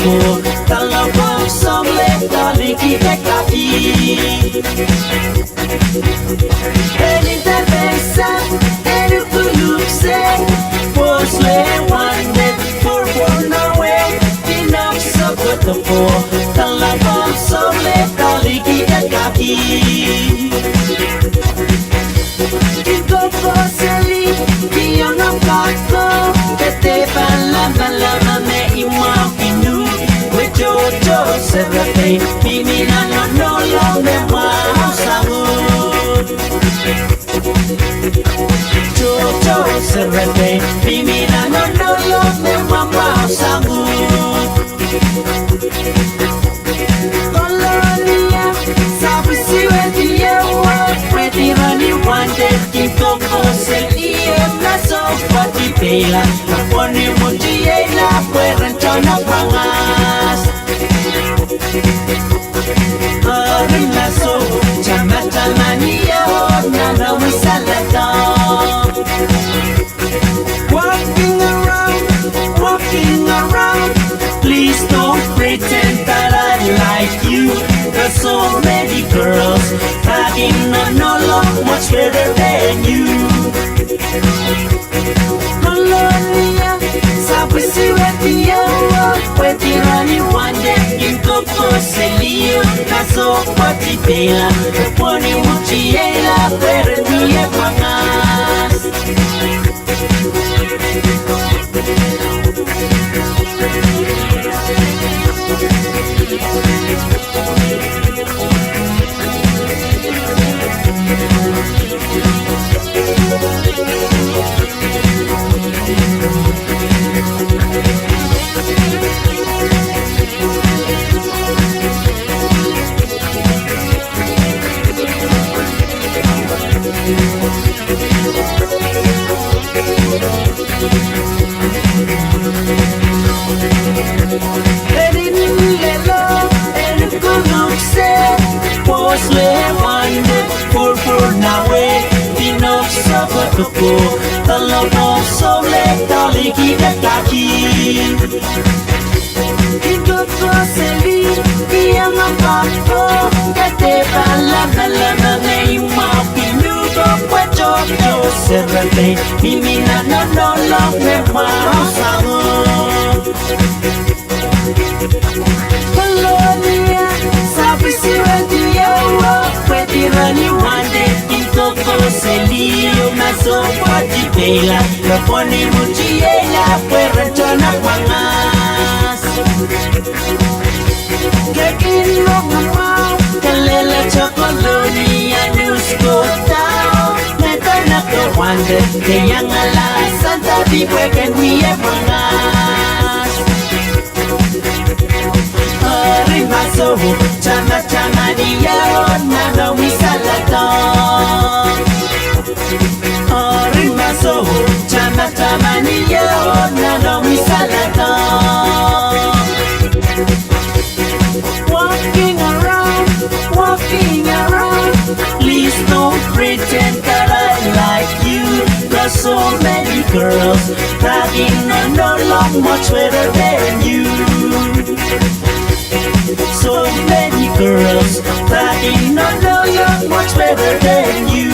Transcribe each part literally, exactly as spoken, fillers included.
Ko, talabong somle, taliki de kaki. Eni de pesa, eni kuluk se, pwosle wande, forfor nawe, inak sokotoko, talabong somle, taliki de kaki. Kin koko seli, kin iang apakko, ke dehr pahn lamalam me imwahu kin uhd, pwe tohto serepein, mihmi nan onohlong me mwahu sang uhd. Tohto serepein, mihmi nan onohlong me mwamwahu sang uhd. Kolonia, sapwisiwedi ehu, pwehdi rani wande, kin koko seli ehu, ma soh pwehdi peila, pwoni muhti eila, pwe ren tohn apwangahs. Eri ma soh, tamataman ie oh, nan omwi saledek. Walking around, walking around. Please don't pretend that I like you. There's so many girls talking on no love much better than you. Kolonia, sapwisiwedi ehu, pwehdi rani wande, kin koko seli ehu, ma soh pwehdi peila, pwoni muhti eila, pwe ren mie pwangahs. Eri lelo, eri kuluk se, pwosle wande, forfor nawe, inak sokotoko, talabong somle, taliki de kaki. Kin koko seli, kin iang apakko, ke dehr pahn lamalam me imwahu kin uhd, pwe tohto serepein, mihmi nan onohlong me mwahu sang uhd. Kolonia, sapwisiwedi ehu, pwehdi rani wande, kin koko seli ehu, ma soh pwehdi peila, pwoni muhti eila, pwe ren tohn apwangahs. Ke kin rong mwahu, ke leledo Kolonia, news kohdo, me dene ke wande, ke iangala, santa di pwe ken mie pwangahs. Eri ma soh, tamataman ie oh, nan omwi saledek. Eri ma soh, tamataman ie oh, nan omwi saledek. Walking around, walking around. Please don't pretend that I like you. There's so many girls talking on no love much better than you. So many girls talking on no love much better than you.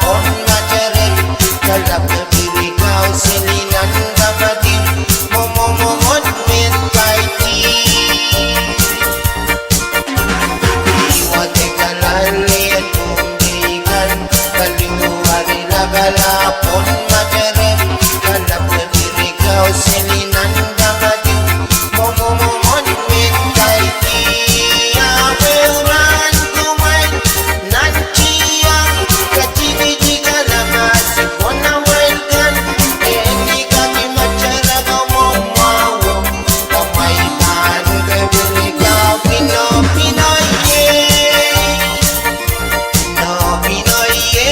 Pwon Materep, kalapw de pil kau seli nan kamadiu, mwomwohmw en mehn kaiti. Ih wadek kalahng lien Pohnpei kan, kaliwari lakala Pwon Materep, kalapw de pil kau seli nan kamadiu, mwomwohmw en mehn kaiti. Ahpw rahn kumwail nan tiahk, katikiti kalahngan, pwon amwail kan, eni kaki Materep, mwomwohmw, kamwail kan, de pil kau pino pino ie, pino pino ie.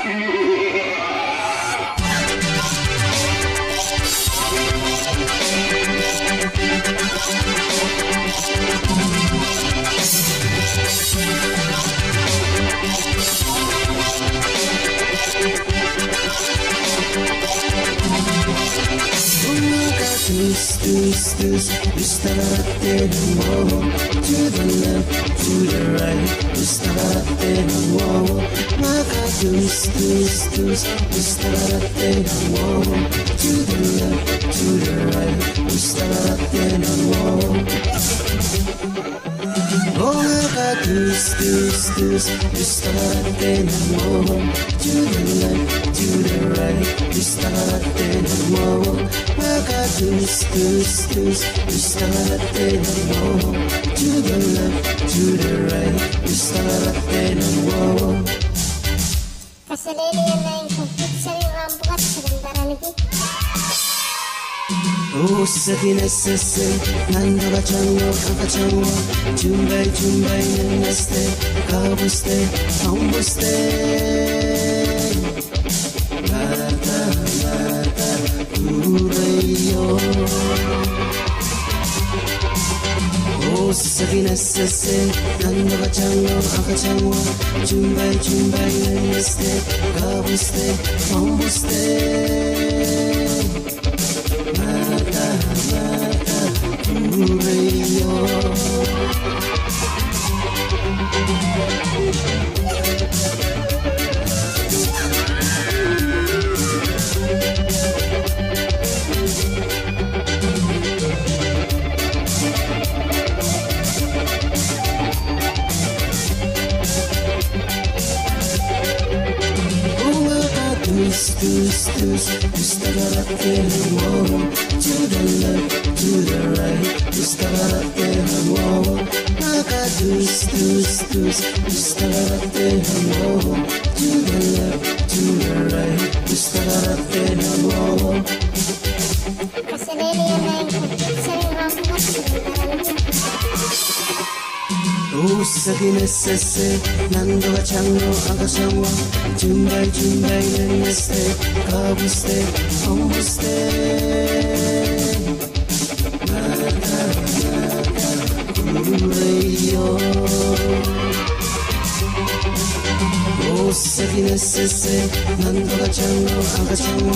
Mwaka dus, dus, dus, dus, to the left, to the right, dus, to the right, dus, to the right, dus, to the right, dus, to the right. Oh, mwaka dus, dus, dus, dus, to the left, to the right, dus, to the right, dus, to the right. Mwaka dus, dus, dus, dus, to the left, to the right, dus, to the right, dus, to the right. Kaselehlie elain ko, pitseri rampwat seken paraniki. Oh, seki nessese, nan dokatango, akatango, tumbai, tumbai, nenneste, kapwuste, omwuste. Mada, mada, kureio. Oh, seki nessese, nan dokatango, akatango, tumbai, tumbai, nenneste, kapwuste, omwuste. Mada, mada, kureio. Oh, mwaka dus, dus, dus, dus, to the left, to the right, to the right, dus, to the right, oh. Mwaka dus, dus, dus, dus, to the left, to the right, dus, to the right, oh. Kaselehlie elain ko, pitseri rampwat seken paraniki. Oh, seki nessese, nan dokatango, akatango, tumbai, tumbai, nenneste, kapwuste, omwuste. Mada, mada, kureio. Oh, seki nessese, nan dokatango, akatango,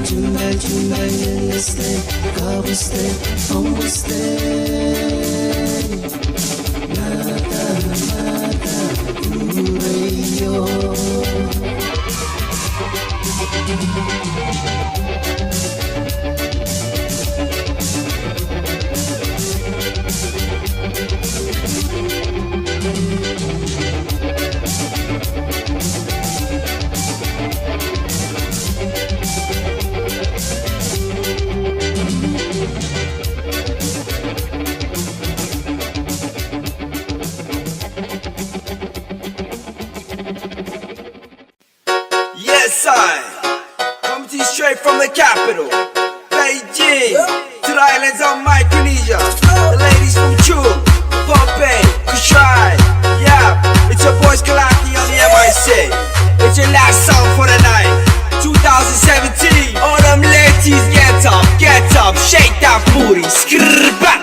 tumbai, tumbai, nenneste, kapwuste, omwuste. Mada, mada, kureio. Yes, I. Coming to you straight from the capital, Beijing, to the islands of Micronesia. The ladies from Chuuk, Pohnpei, Kosrae. Yeah, it's your boys Kalaki on the M I C. It's your last song for the night. Two thousand seventeen. All them ladies, get up, get up, shake that booty. Skrrrba.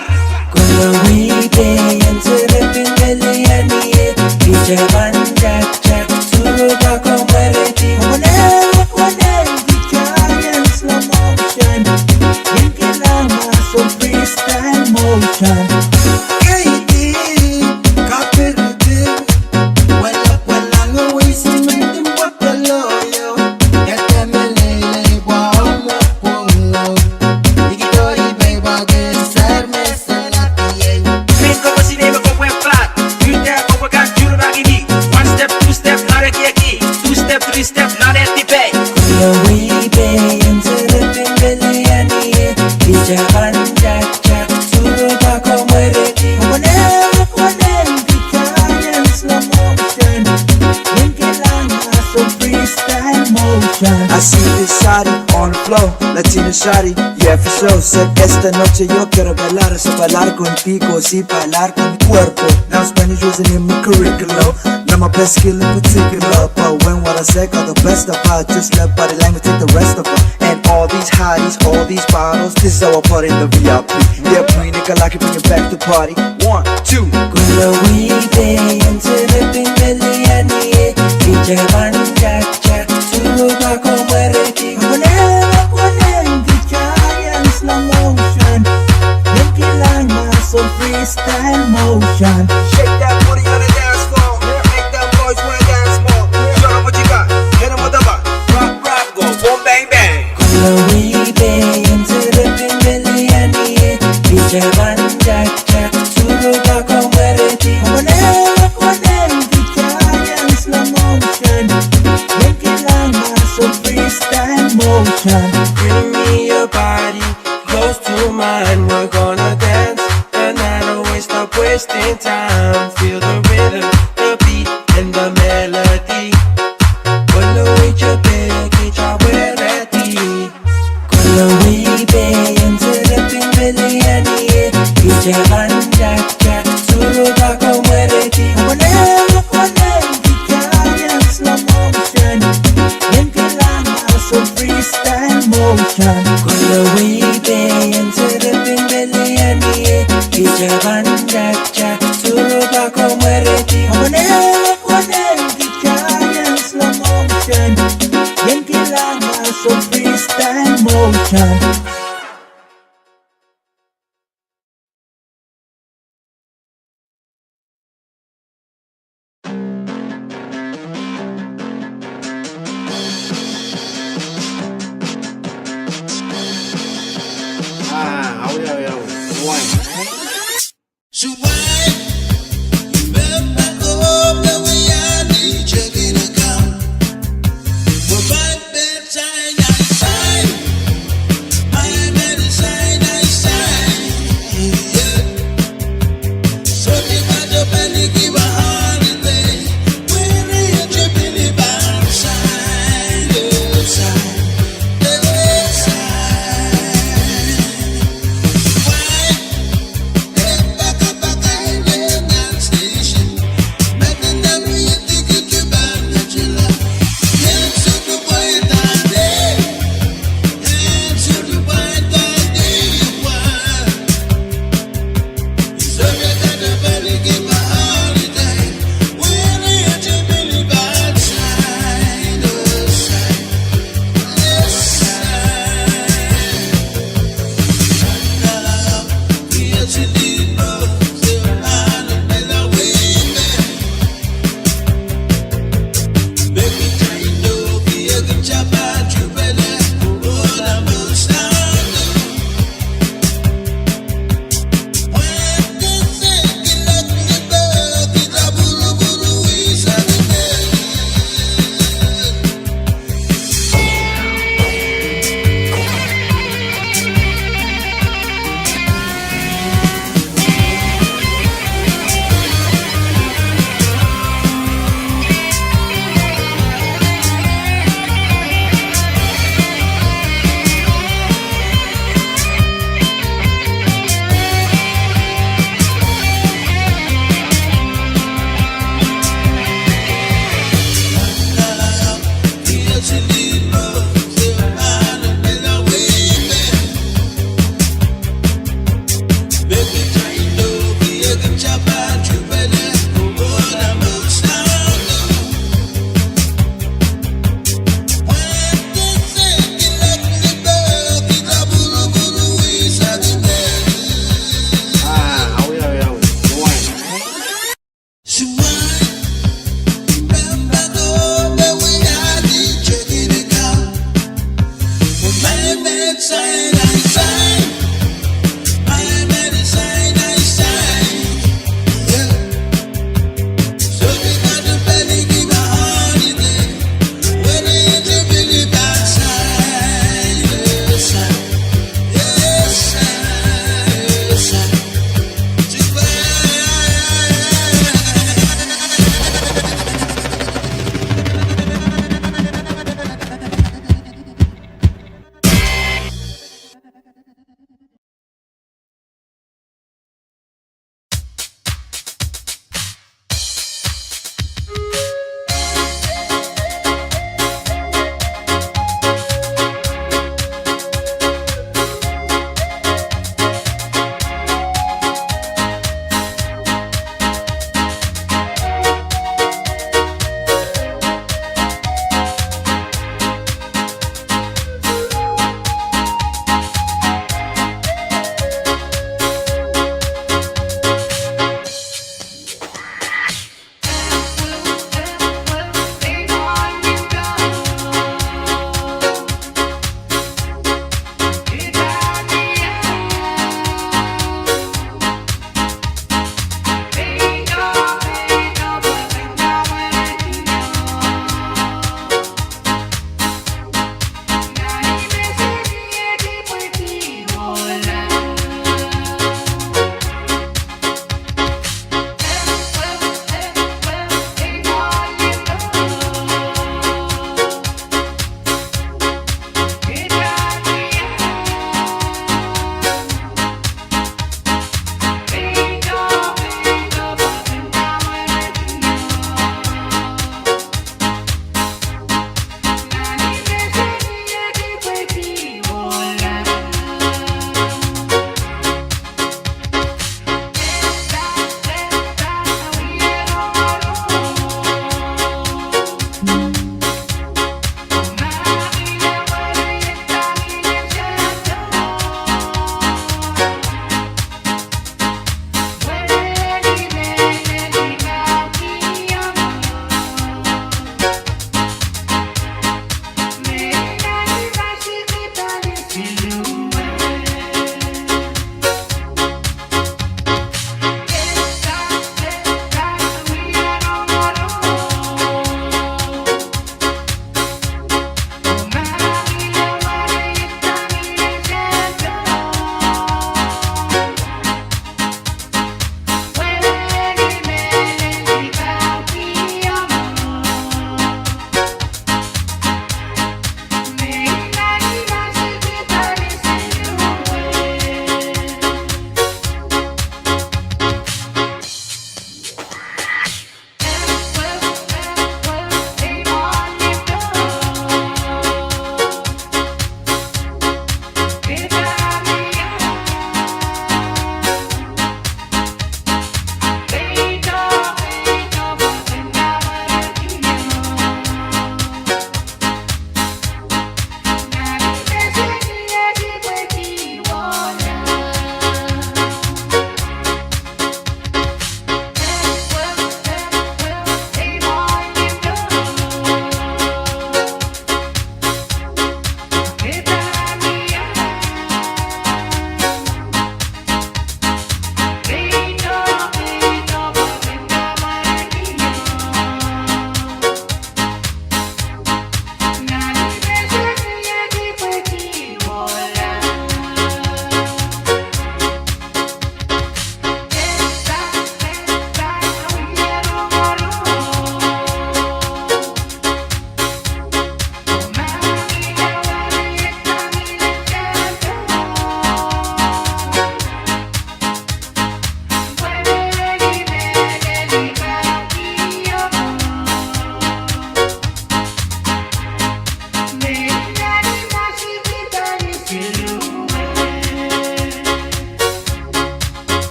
One step, two step, nan ekieki. Two step, three step, nan etipe. I see this shawty on the floor, Latina shawty, yeah for sure. Said esta noche yo quiero bailar, so bailar contigo, sí, bailar con cuerpo. Now Spanish wasn't in my curriculum. My best skill in particular, but when what I said got the best of her, just let body language take the rest of her. And all these hotties, all these bottles, this is our party in the V I P. Yeah, bring it, like it, bring it back to party. One, two. Kolowi pei en siripin pelianie, kitail pahn dakdak, suruhk ako mwerehdi. Kone, kone, kitail en slow motion. Yen kilang muscle freestyle motion. Shake that booty on the dance floor. Make them boys wanna dance more. Show them what you got. Hit 'em with a bop. Rock, rock, go. Boom, bang, bang. Kolowi pei en siripin pelianie, kitail pahn dakdak, suruhk ako mwerehdi. Kone, kone, kitail en slow motion. Yen kilang muscle freestyle motion. Bring me your body close to mine. We're gonna dance the night away. Stop wasting time. Feel the rhythm, the beat, and the melody. Kolowi pei, kitail mwerehdi. Kolowi pei en siripin pelianie, kitail pahn dakdak, suruhk ako mwerehdi. Kone, kone, kitail en slow motion. Yen kilang muscle freestyle motion. Kolowi pei en siripin pelianie, kitail pahn dakdak, suruhk ako mwerehdi. Kone, kone, kitail en slow motion. Yen kilang muscle freestyle motion.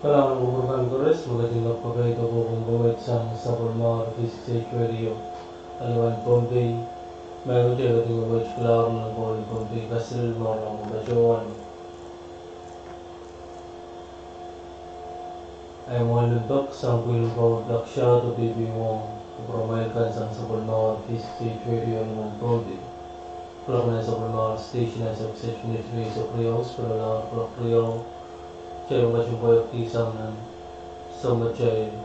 Kalahngan en kupwur kan koaros me ketin kak pakaida kohkohn wet sang sapwellimomwi V six H Radio, Alem en Pohnpei, me ketin wet kalahngan en Pohnpei, kaselel me rong patohwan. Ahi mwoalen pak sang pwihn en Pohnpei, Black Shadow, P P Wong, kupwuromwail kan sang sapwellimomwi V six H Radio, Alem en Pohnpei. Kloak en sapwellimomwi station ansou kesej minit rieisek riau, pil ahlo kloak riau. Kitail pahn pwekidek sang nan soumatail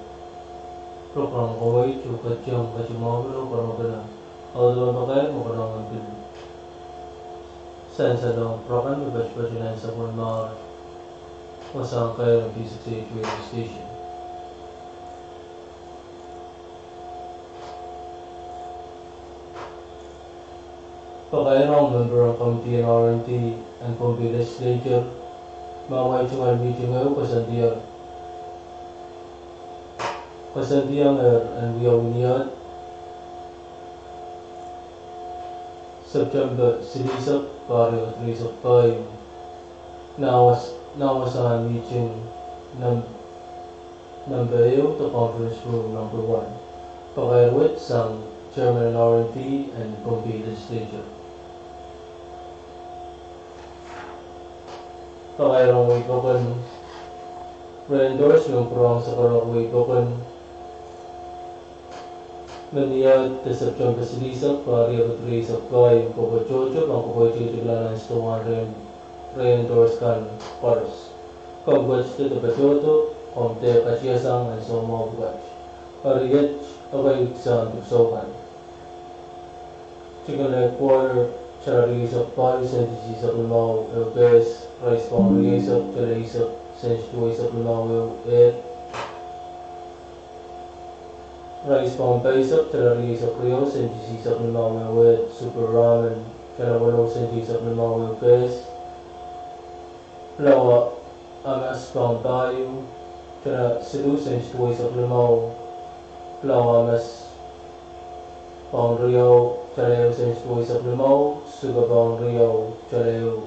program kowe, tu kationg kationg mwahu pil koaros pil. Audepen pakair me koaros pil sansalohng program me patopato nan sapwellimomwi sang kair V six H Radio station. Pakair ong member en committee en R and D en Pohnpei Legislature, me mwahu tungoal meeting ehu koasoandier, koasoandier en wiawi ni September silihsek, pahr riekid rieisek pahieu. Nan wasa, nan wasahn meeting nan Number ehu, the conference room number one. Pakair wet sang chairman en R and D en Pohnpei Legislature. Pakair ong wei pokon re-endorse me pwurehng sakarok wei pokon me ni September silihsek, pahr riekid rieisek pahieu, kopwe tohto pahn kopwe tikitik nan sitohwan re-endorse kan koaros. Komw kak tohto, patohdo, komw dehr katiasang nan soumwahu pwukat. Eri iet, okay, sang dipwisou kan. Chicken leg quarter, tala rieisek pahieu, senti isisek limau ehu kehs. Rice pound rieisek, tala eisek, senti duweisek limau ehu ehk. Rice pound paisek, tala rieisek riau, senti isisek limau ehu ehk. Super ramen, tala weneu, senti isisek limau ehu kehs. Pilawa amas pound pahieu, tala siluh, senti duweisek limau. Pilawa amas pound riau, tala ehu, senti duweisek limau. Suka pound riau, tala ehu,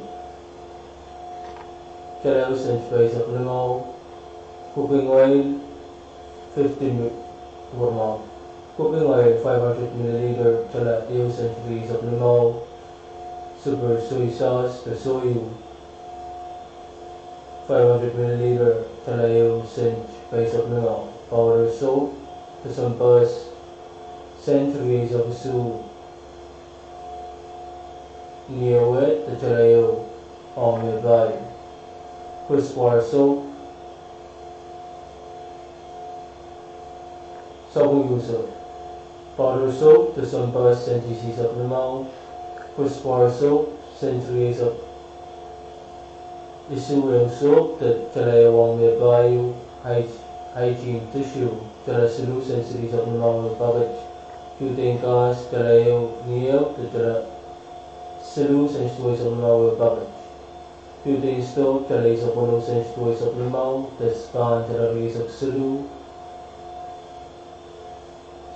tala ehu, senti paisek limau. Cooking oil, fifty mi-, wurma. Cooking oil, five hundred milliliter, tala ehu, senti rieisek limau. Super soy sauce, de soyu, five hundred milliliter, tala ehu, senti paisek limau. Powder soap, de soap base, senti rieisek isuh. Ni ehu, de tala ehu ong me pahieu. Crisp bar soap, sapwung unsek. Powder soap, de soap base, senti isisek limau. Crisp bar soap, senti rieisek isuh ehu soap, de tala ehu ong me pahieu. Hy-, hygiene tissue, tala siluh, senti silihsek limau ehu paket. Butane gas, tala ehu, ni ehu, de tala siluh, senti duweisek limau ehu paket. Butane stove, tala eisek weneu, senti duweisek limau, de fan, tala rieisek siluh,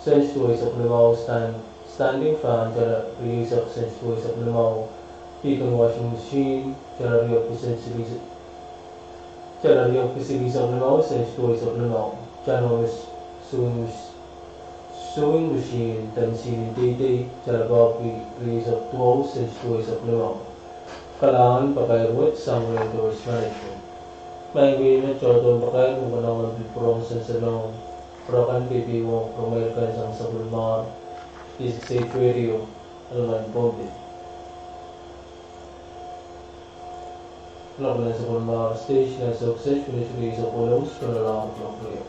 senti duweisek limau. Stand-, standing fan, tala rieisek, senti duweisek limau. Beacon washing machine, tala riepwiki, senti silihsek, tala riepwiki silihsek limau, senti duweisek limau. Ginormous sewing mach-, sewing machine, de machine en deidei, tala pahpwiki rieisek duwau, senti duweisek limau. Kalahngan pakair wet sang re-endorse management. Maing wei me tohtohn pakair me koaros pil pwurehng sansalohng program kan, pil pwurehng program kan sang sapwellimomwi V six H Radio, Alem en Pohnpei. Kloak en sapwellimomwi station ansou kesej minit rieisek weneu, pil ahlo kloak riau.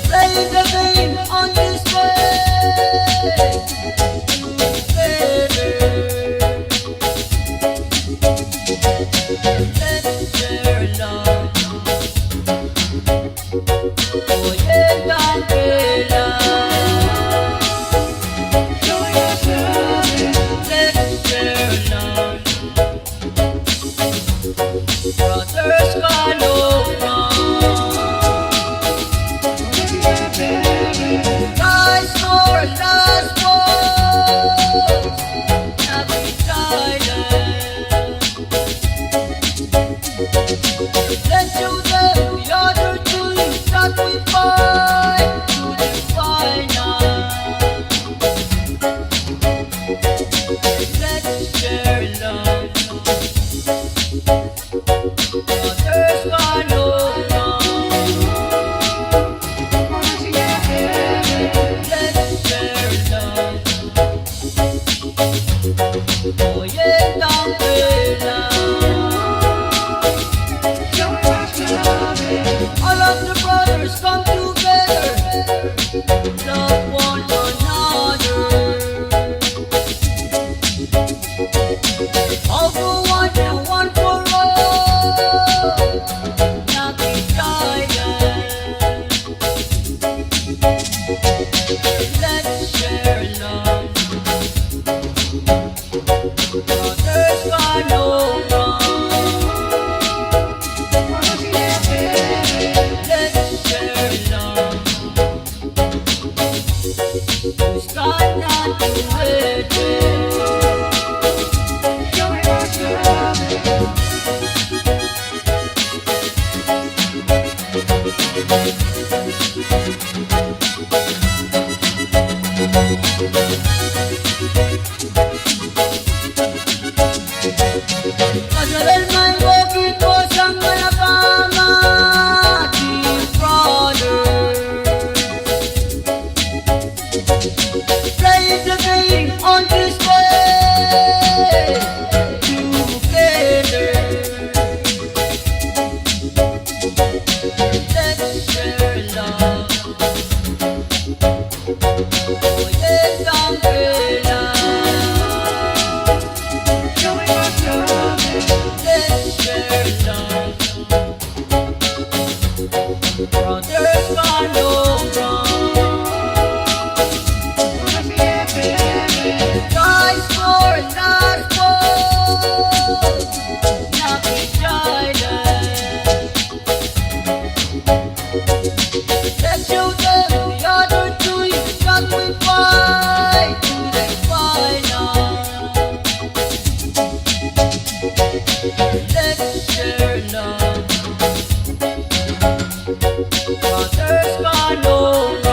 Play the game on this way together. Let's share love. Oh, yeah, don't be love. Let's share love. Brothers, come over. Rise for last words, not retire. Let's show them the other two that we fight to the final. Let's share love. Brothers, come over. Let's share love. Oh, yeah, don't be love. All of the brothers come together. Love one another. All for one and one for all. Not retire. Let's share love. Brothers, come over. Let's share love. Play the game on this way together. Let's share love. Oh, yeah, don't be love. Let's share love. Brothers, come over. Rise for last words, not retire. Let's show them the other two that we fight to the final. Let's share love. Brothers, come over.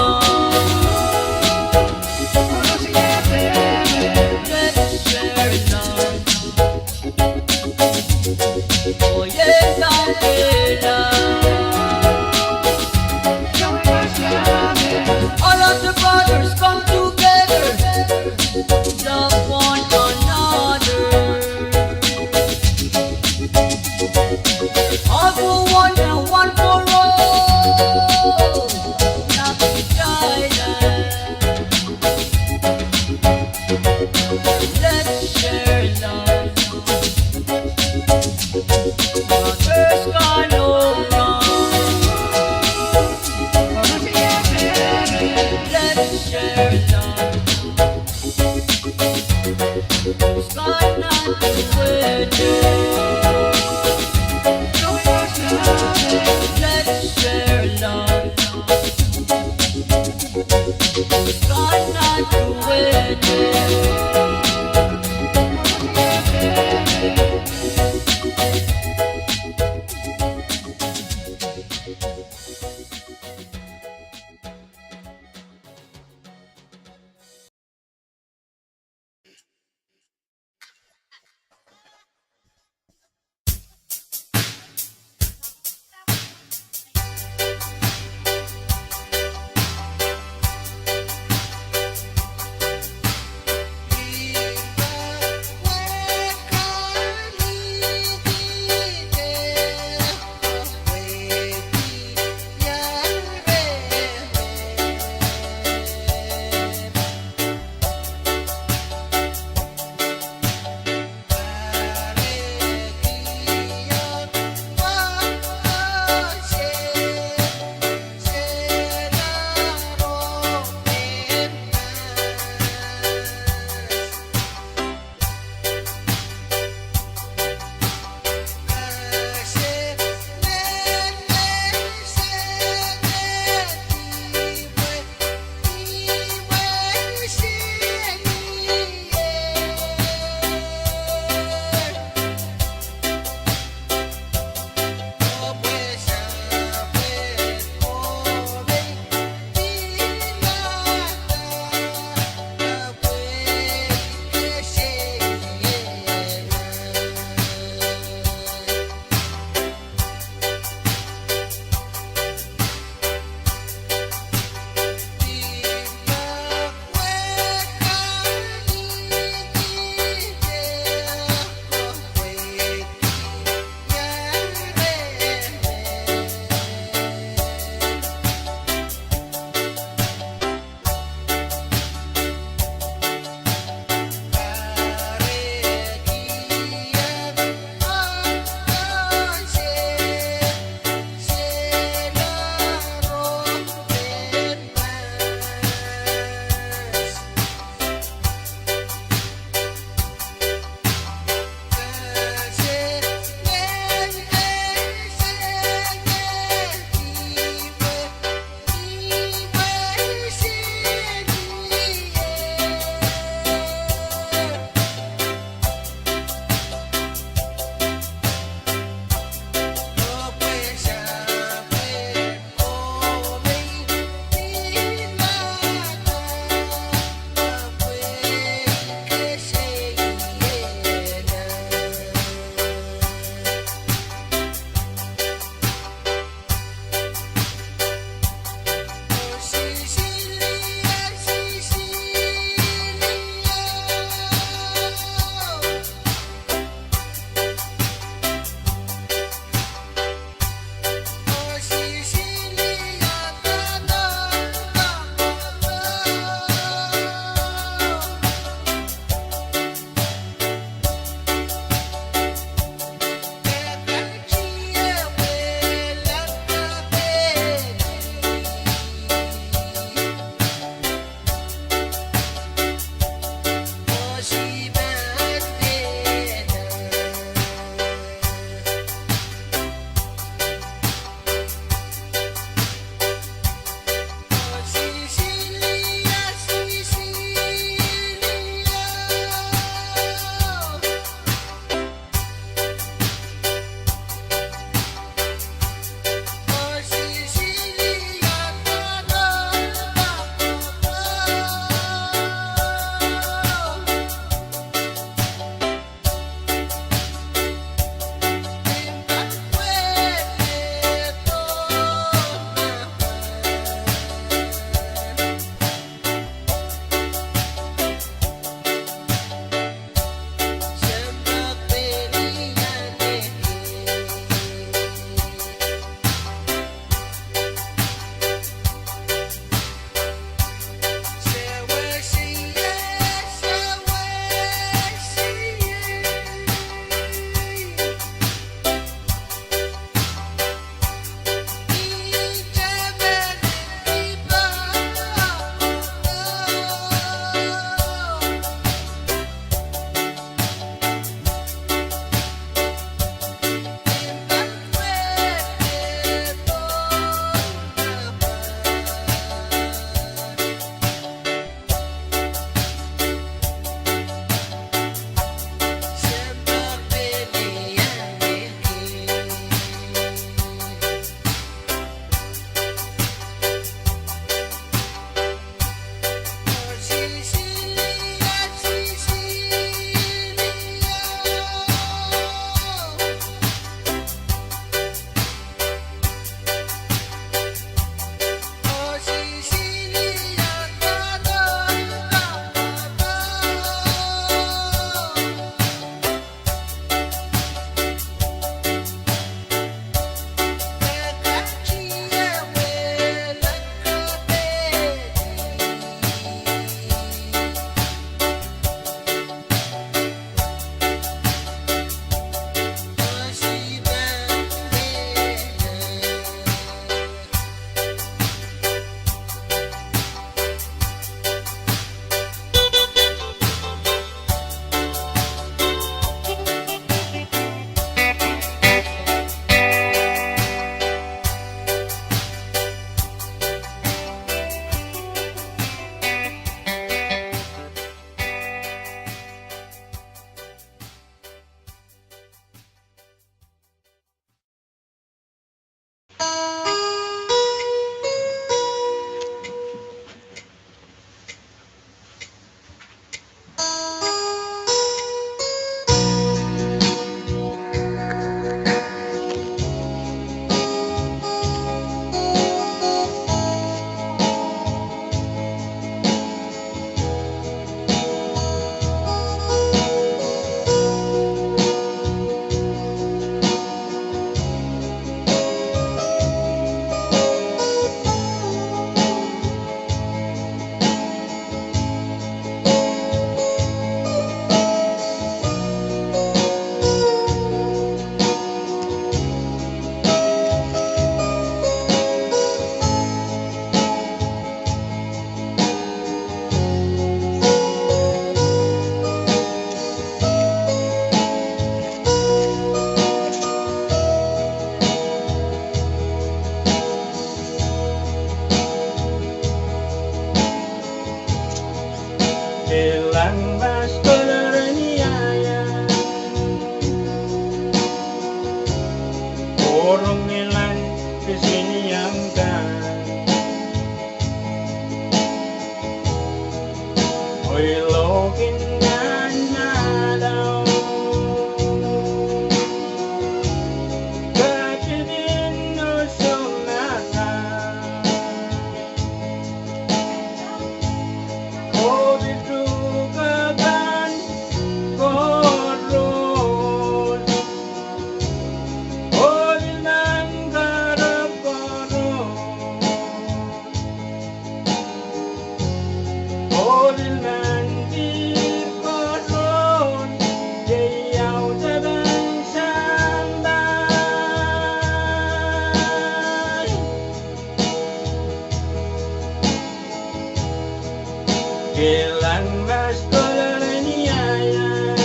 Kilang mas kololeniaia,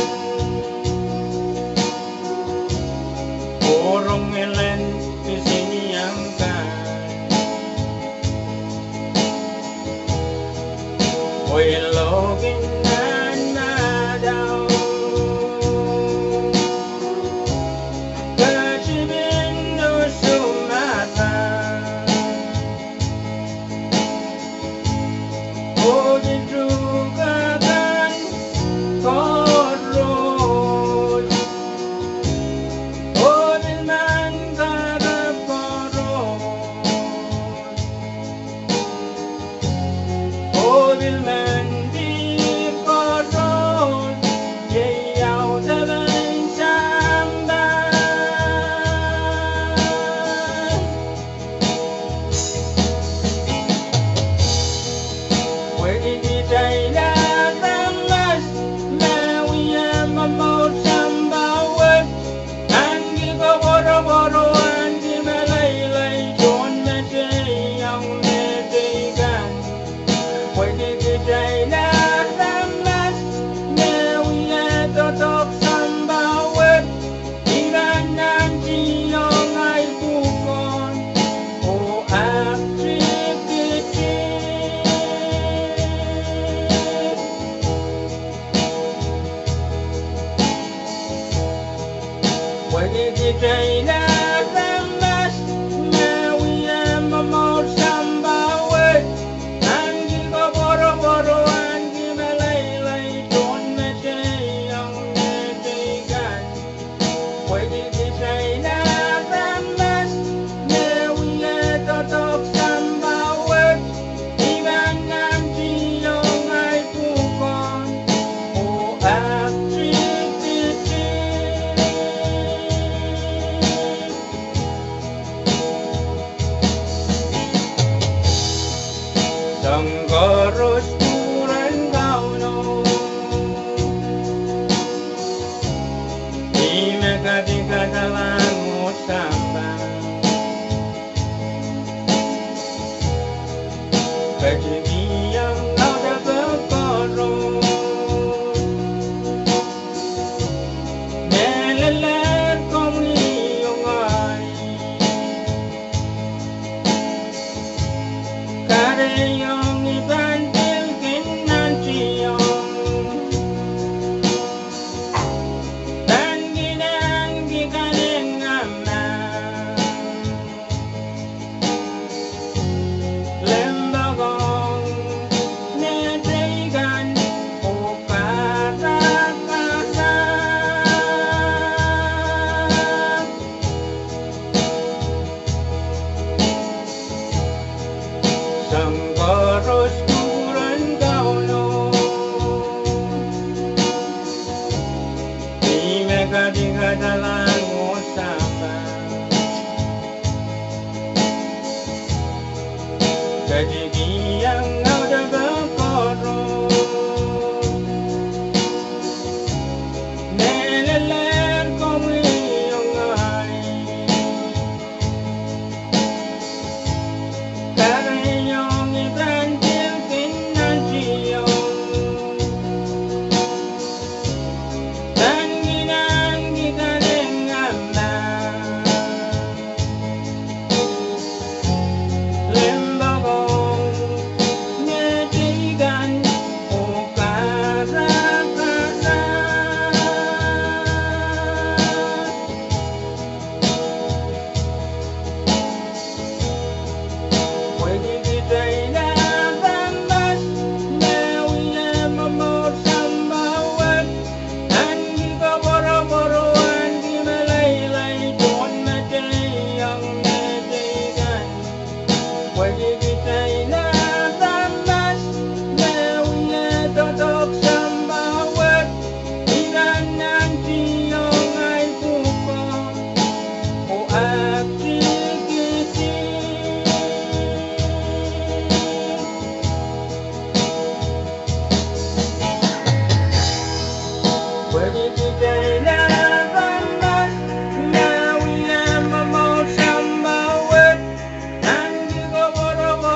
oh rong elen pisiniang kan, oh iloak en nan madau, ketipin usu mada. Oh pil tuhke kan koaros, oh pil men kahrepen koaros, oh pil men dih koaros, iei audepen sampah. Pwehki kitail aramas me wia momour sampah wet, ahneki koapworopwor, ahneki meleilei tohnmeteiong meteikan. Pwehki kitail aramas me wia doadoahk sampah wet, I pahn nantihong ahi pwukoa oh aktikitik. Pwehki kitail aramas me wia momour sampah wet, ahneki koapworopwor, ahneki meleilei tohnmeteiong meteikan. Pwehki kitail aramas me wia doadoahk sampah wet, I pahn nantihong ahi pwukoa oh aktikitik. Soahng koaros kupwuren Kauno, ih me kadikadalahng oh sampah, ketikihong audepe koaros. Mehlel komwi oh ngehi, kahrehiong I pahn pil kin nantihong, pahn kin ahneki kanengamah, limpoak ong meteikan oh karakara. Soahng koaros kupwuren Kauno, ih me kadikadalahng oh sampah, ketikihong audepe koaros. Mehlel komwi oh ngehi, kahrehiong I pahn pil kin nantihong, pahn kin ahneki kanengamah, limpoak ong meteikan oh karakara. Pwehki kitail aramas me wia momour sampah wet, ahneki koapworopwor, ahneki meleilei tohnmeteiong meteikan. Pwehki kitail aramas me wia doadoahk sampah wet, I pahn nantihong ahi pwukoa oh aktikitik. Pwehki kitail aramas me wia momour sampah wet, ahneki koapworopwor,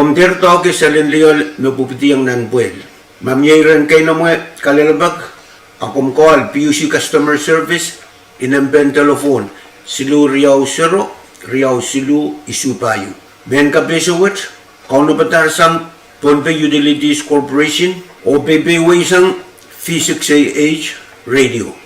Komw dehr doahke selen lioal me pwupwidiong nan pwehl. Ma mie iren keinemwe kalelapak, a komw call P U C Customer Service, inempehn telephone siluh riau sero, riau siluh isuh pahieu. Mehn kapehse wet, kaunopada sang Pohnpei Utilities Corporation, oh peipeisang V six A H Radio.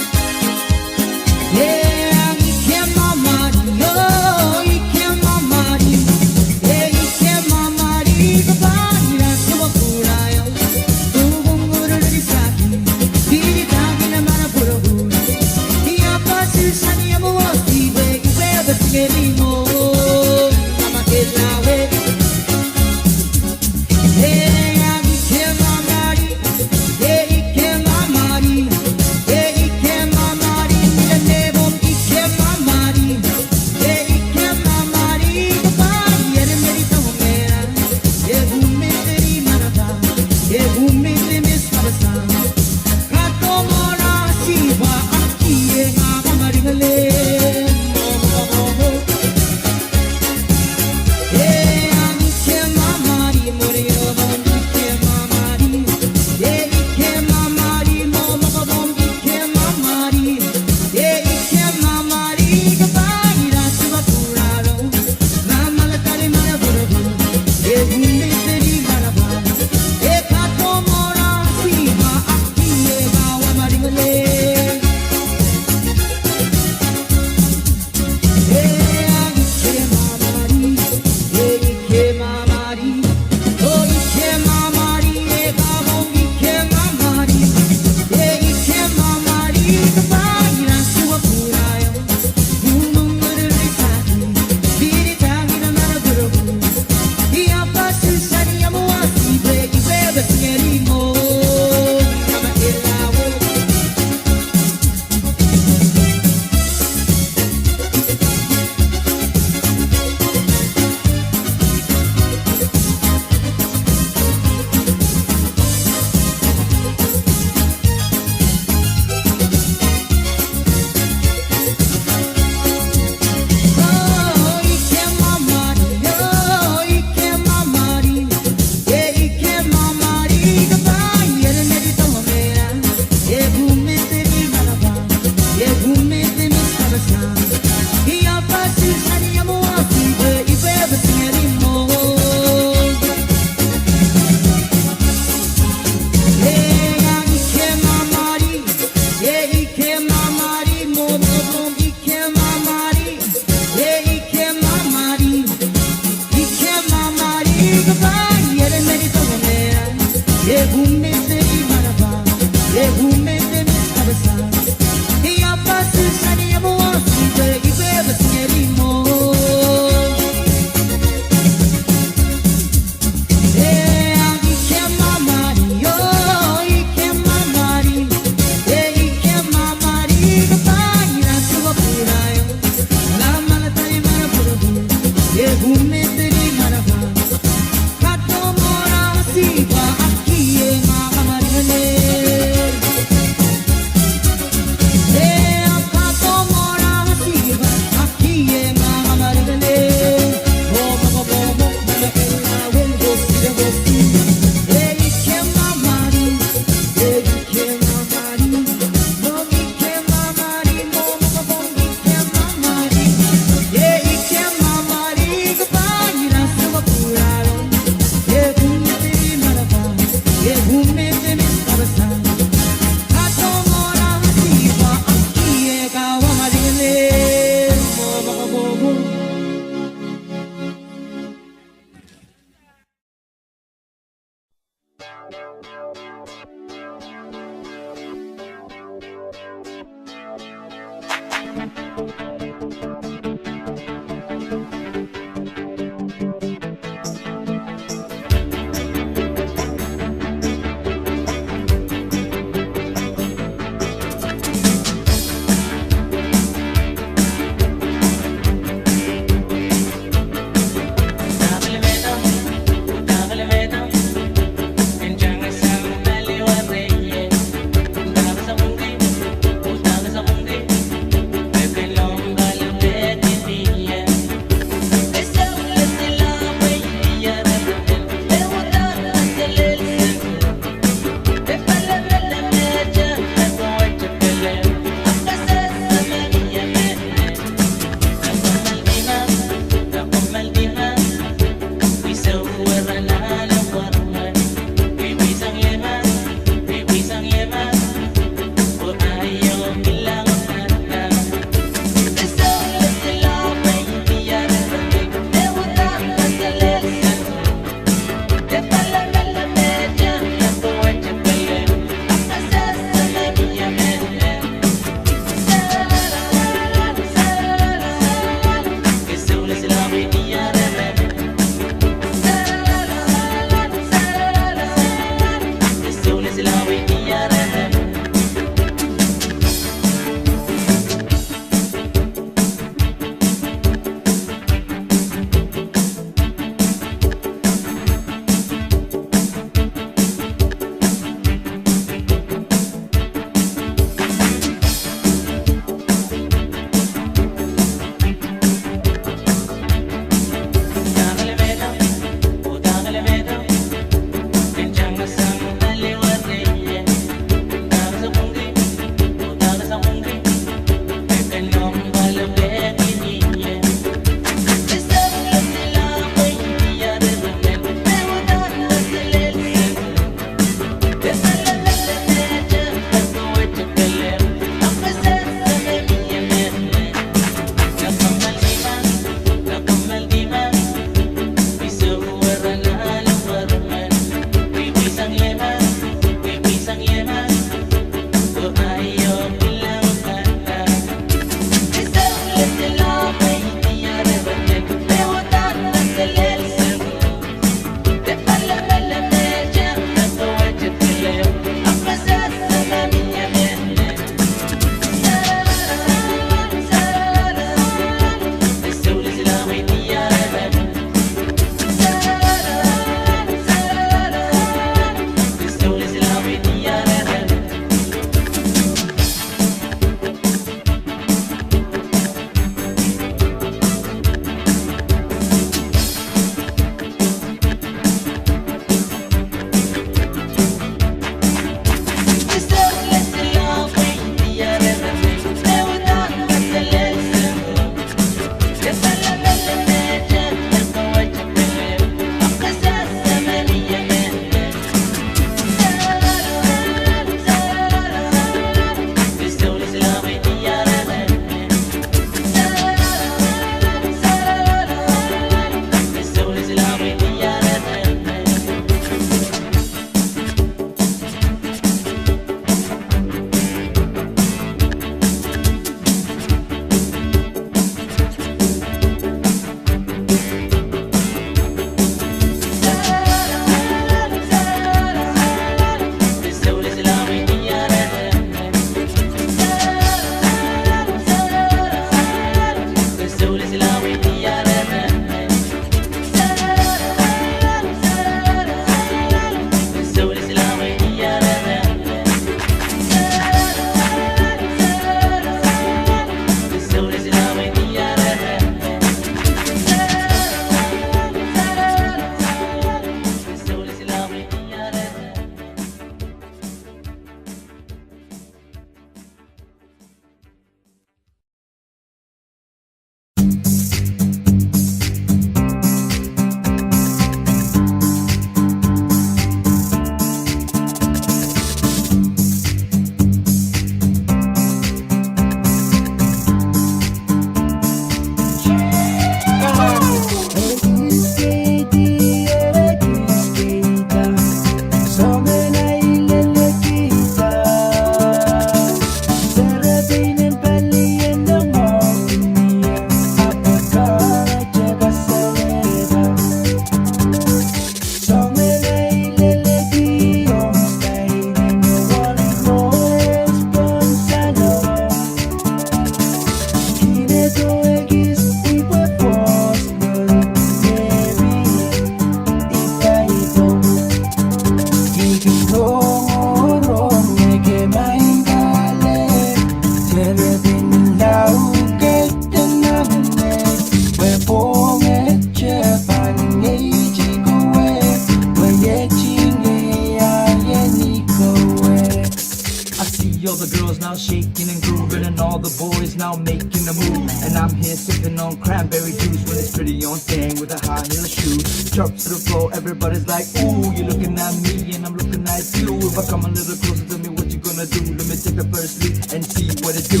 I see all the girls now shaking and grooving, and all the boys now making a move. And I'm here sipping on cranberry juice when it's pretty on thing with a high heel shoe. Drop to the floor, everybody's like, "Ooh, you looking at me and I'm looking at you." If I come a little closer, tell me what you gonna do. Let me take the first leap and see what it do.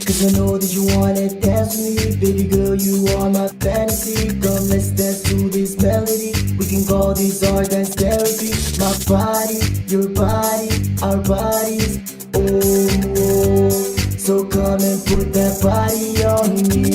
Cause I know that you wanna dance with me, baby girl, you are my fantasy. Come, let's dance to this melody. We can call this our dance therapy. My body, your body, our bodies. Oh, oh. So come and put that body on me.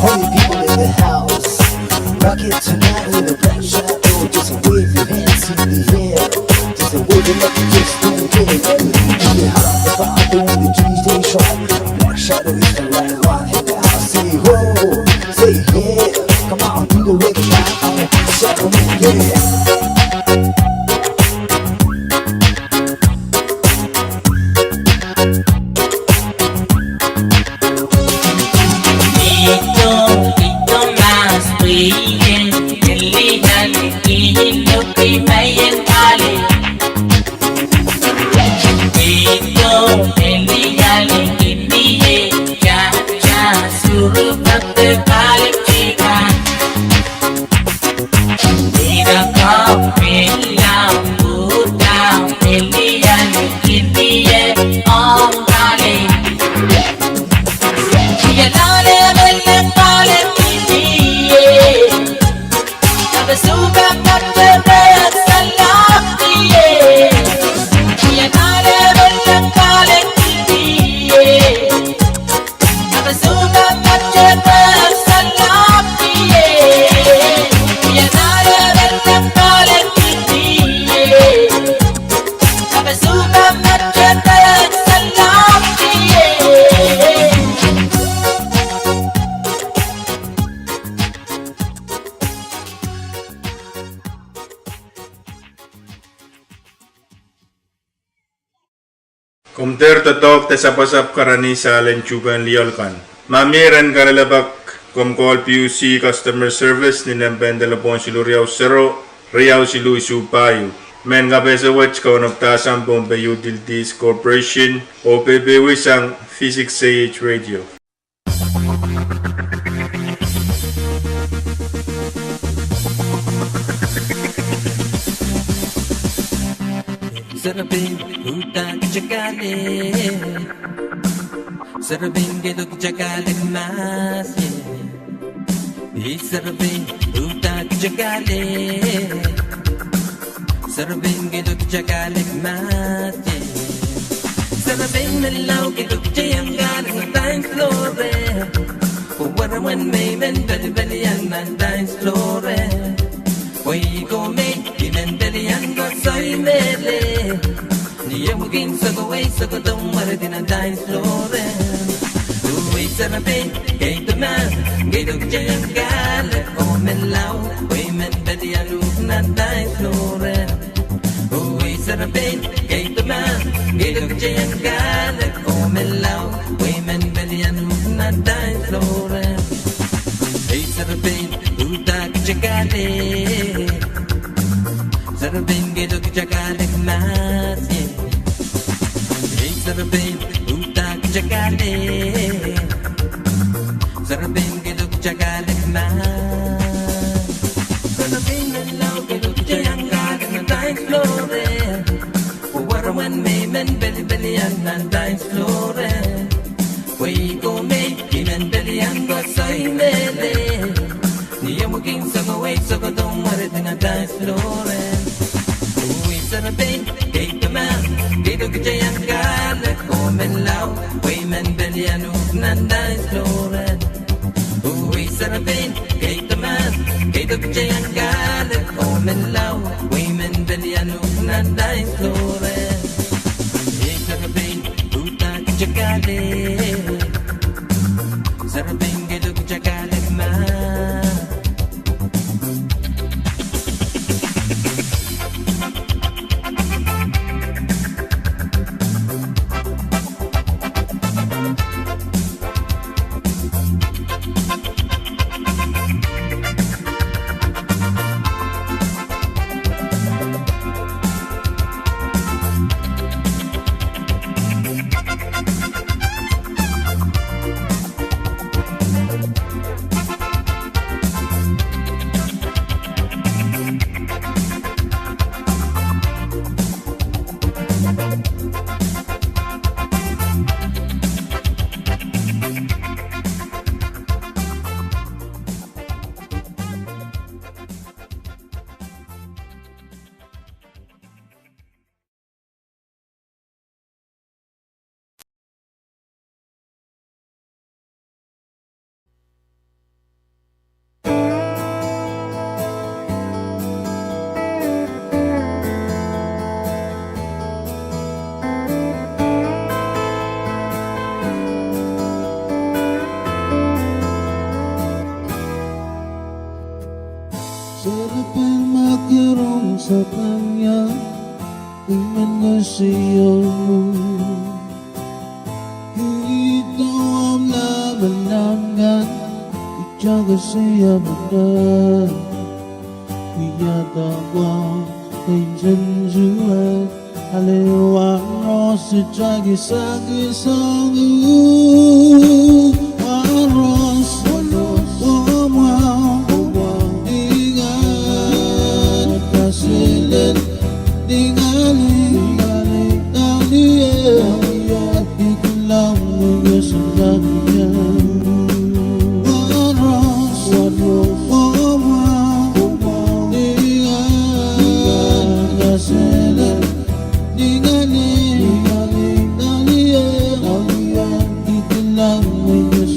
All you people in the house, rock it tonight with a bright shadow. Just wave your hands in the air. Just wave it up, just do it. Be hard the vibe on the D J shop. Black Shadow is the right one in the house. Say ho, say yeah. Come on, do the reggae now. Shadow, yeah. Komw dehr doadoahk de sapwasapw karanih sahl en tuhpehn lioal kan. Ma mie ren kalelapak, komw call P U C Customer Service ni nempehn delepwohn siluh riau sero, riau siluh isuh pahieu. Mehn kapehse wet kaunop dahsang Pohnpei Utilities Corporation, oh pehpehwei sang V six A H Radio. Serepein, uhdahn kitail kak ale. Serepein, keido kitail kak ale mas, yeah. Ei serepein, uhdahn kitail kak ale. Serepein, keido kitail kak ale mas, yeah. Serepein menlau, keido kitail iang kak ale nan dance floor. Pwe weren me I men pelipelian nan dance floor. Pwe I ko me I men pelian koasoai mehlel. Ni ehu kin sokowei sokohdo mweredi nan dance floor. Oh ei serepein, keido mas, keido kitail iang kak ale, oh menlau, pwe I men pelian uhk nan dance floor. Oh ei serepein, keido mas, keido kitail iang kak ale, oh menlau, pwe I men pelian uhk nan dance floor. Ei serepein, uhdahn kitail kak ale. Serepein, keido kitail kak ale mas, yeah. Ei serepein, uhdahn kitail kak ale. Serepein, keido kitail kak ale mas. men pelipelian nan dance floor en. Wei ko me, I men pelian koasoai mehlel. Ni omw kin sokowei sokohdo mware dinga dance floor en. Wei serepein, kei toman, kei dokitehiong kahlek oh men lao. Wei men pelian uhk nan dance floor en. Wei serepein, kei toman, kei dokitehiong kahlek oh men lao. Wei men pelian uhk nan dance floor en. Ei serepein, uhda kitail kahlek. Serepein, kei dokitehiong kahlek ma. Serepein, ma ke rong sapan ia, I men koasoiong uhk. Ih doamla melamlan, I koasoia menen. Wiahda wah, ei nsensuwed, ale waros, I koasoia sang uhk. Waros, waros, oh mwahu, oh mwahu, ni ngal, kaselel, ni ngali, ni ngali, ni ngali, eh, ni ngali, ni ngali, ni ngali, eh. Waros, waros, oh mwahu, oh mwahu, ni ngal, ni ngal, kaselel, ni ngali, ni ngali, ni ngali, eh, ni ngali, eh, ni ngali, ni ngali, eh.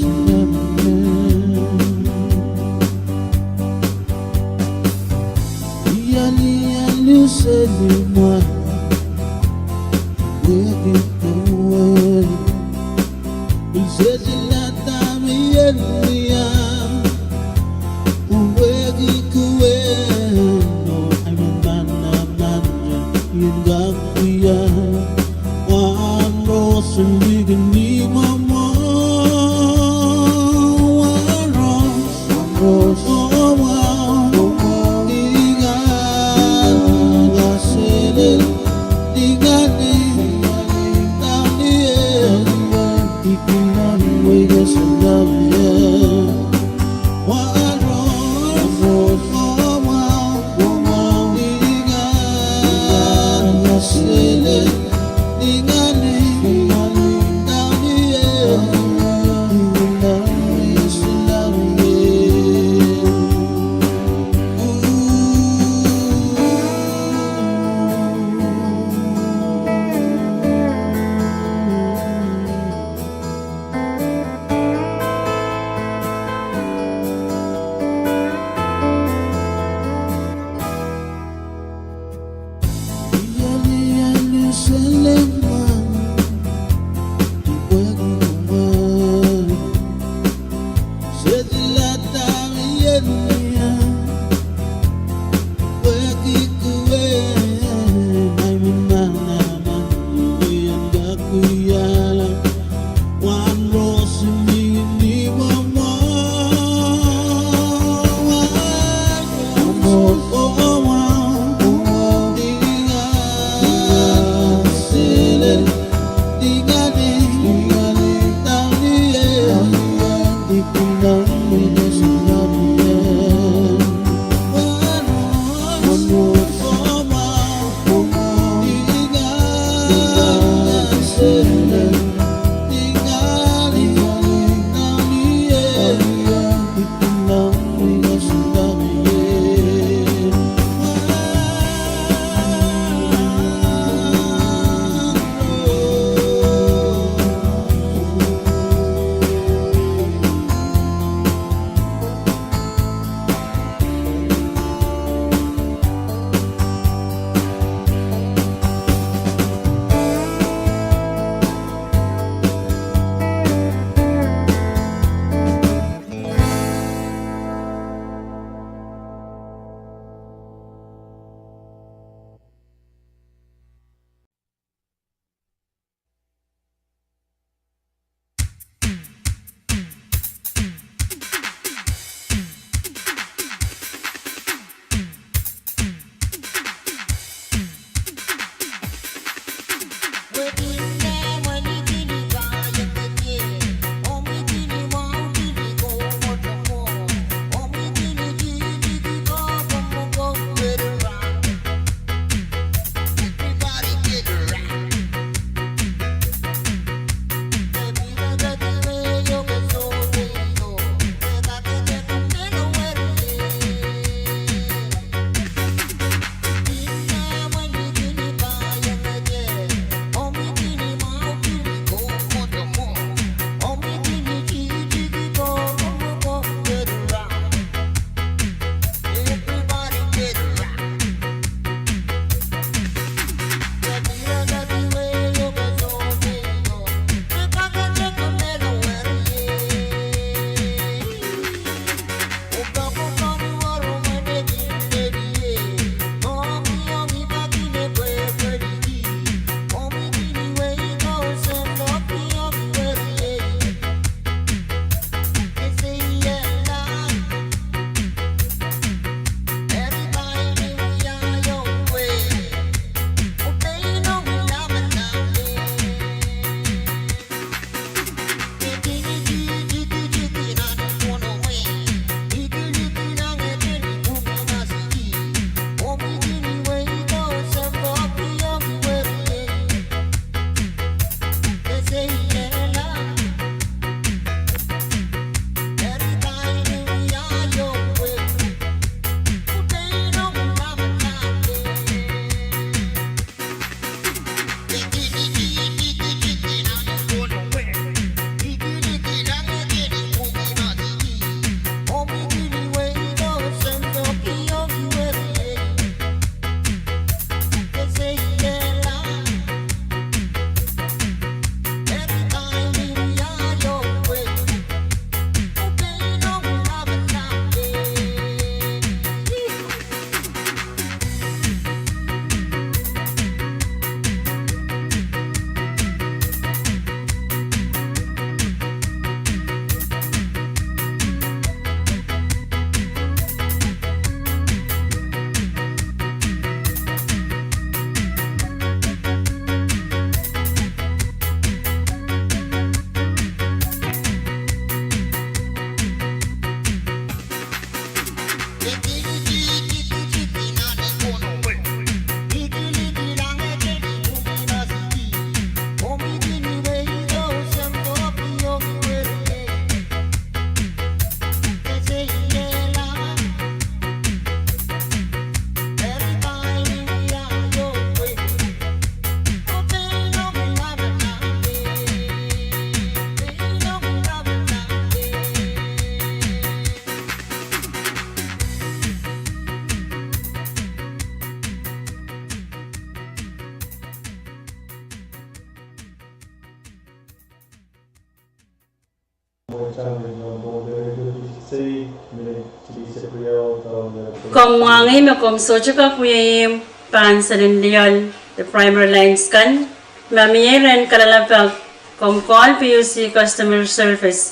Komw mwahngih me komw sohte kak wia ihmw pahn seli lioal de primary lines kan. Ma mie rehn kalelapak, komw call P U C Customer Service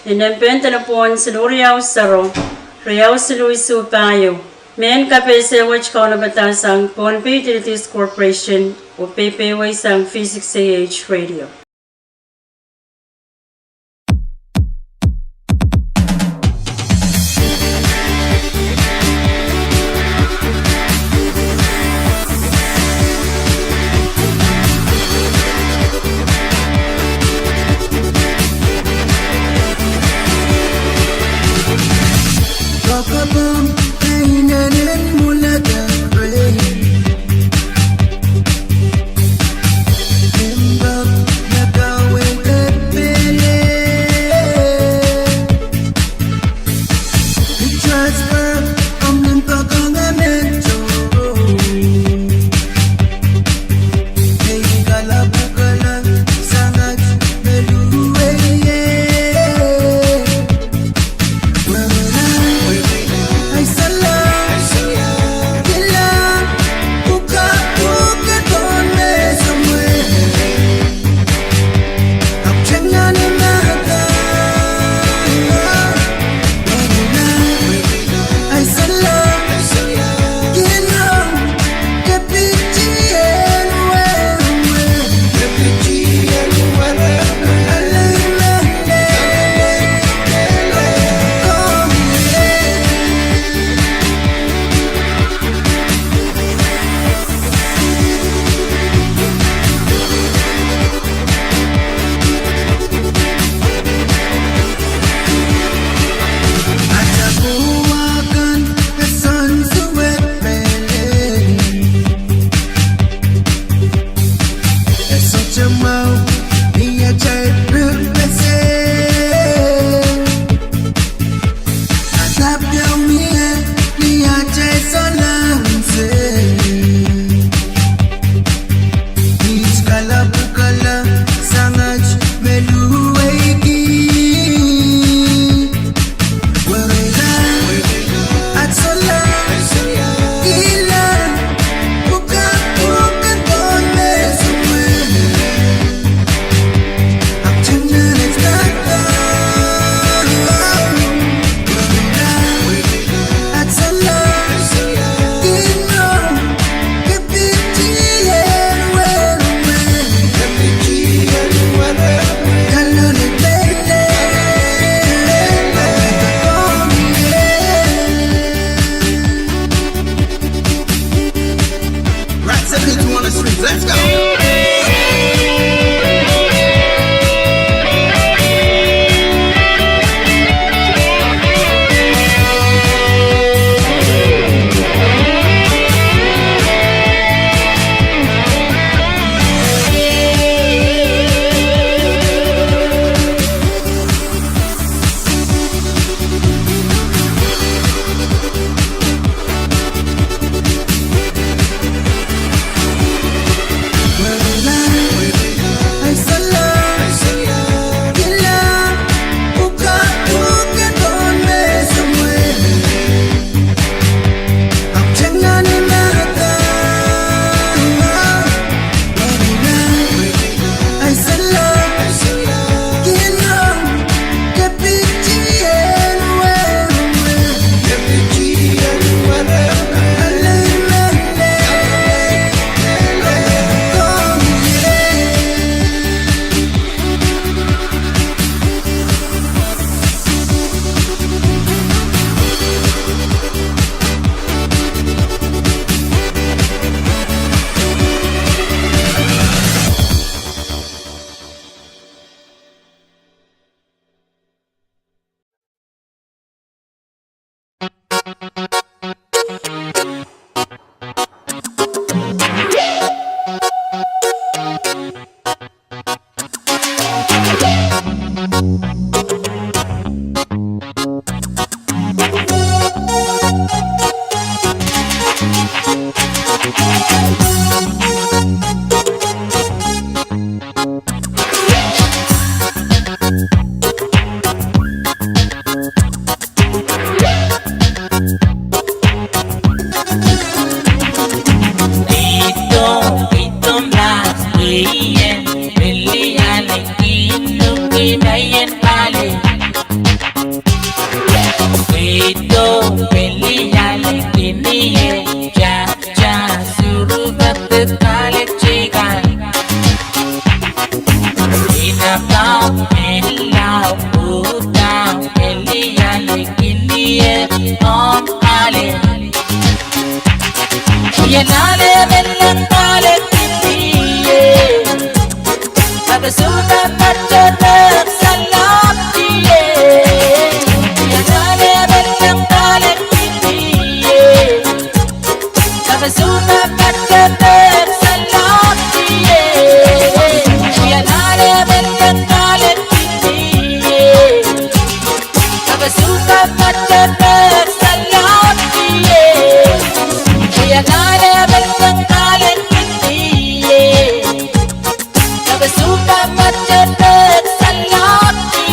ni nempehn delepwohn siluh riau sero, riau siluh isuh pahieu. Mehn kapehse wet kaunopada sang Pohnpei Utilities Corporation oh peipehiwei sang V six A H Radio. Peido, peliale, kinie, ja, ja, suruhpepil, kalek, tikan. Inaka, mehlao, uhdahn, peliale, kinie, omw ale. Ianale, peliale, kalek, kinie. Kapesumpe, patohdo, salohdi. Ianale, peliale, kalek, kinie. Kapesumpe, patohdo, salohdi. Ianale, peliale, kalek, kinie. Kapesumpe, patohdo, salohdi. Ianale, peliale, kalek, kinie. Kapesumpe, patohdo, salohdi.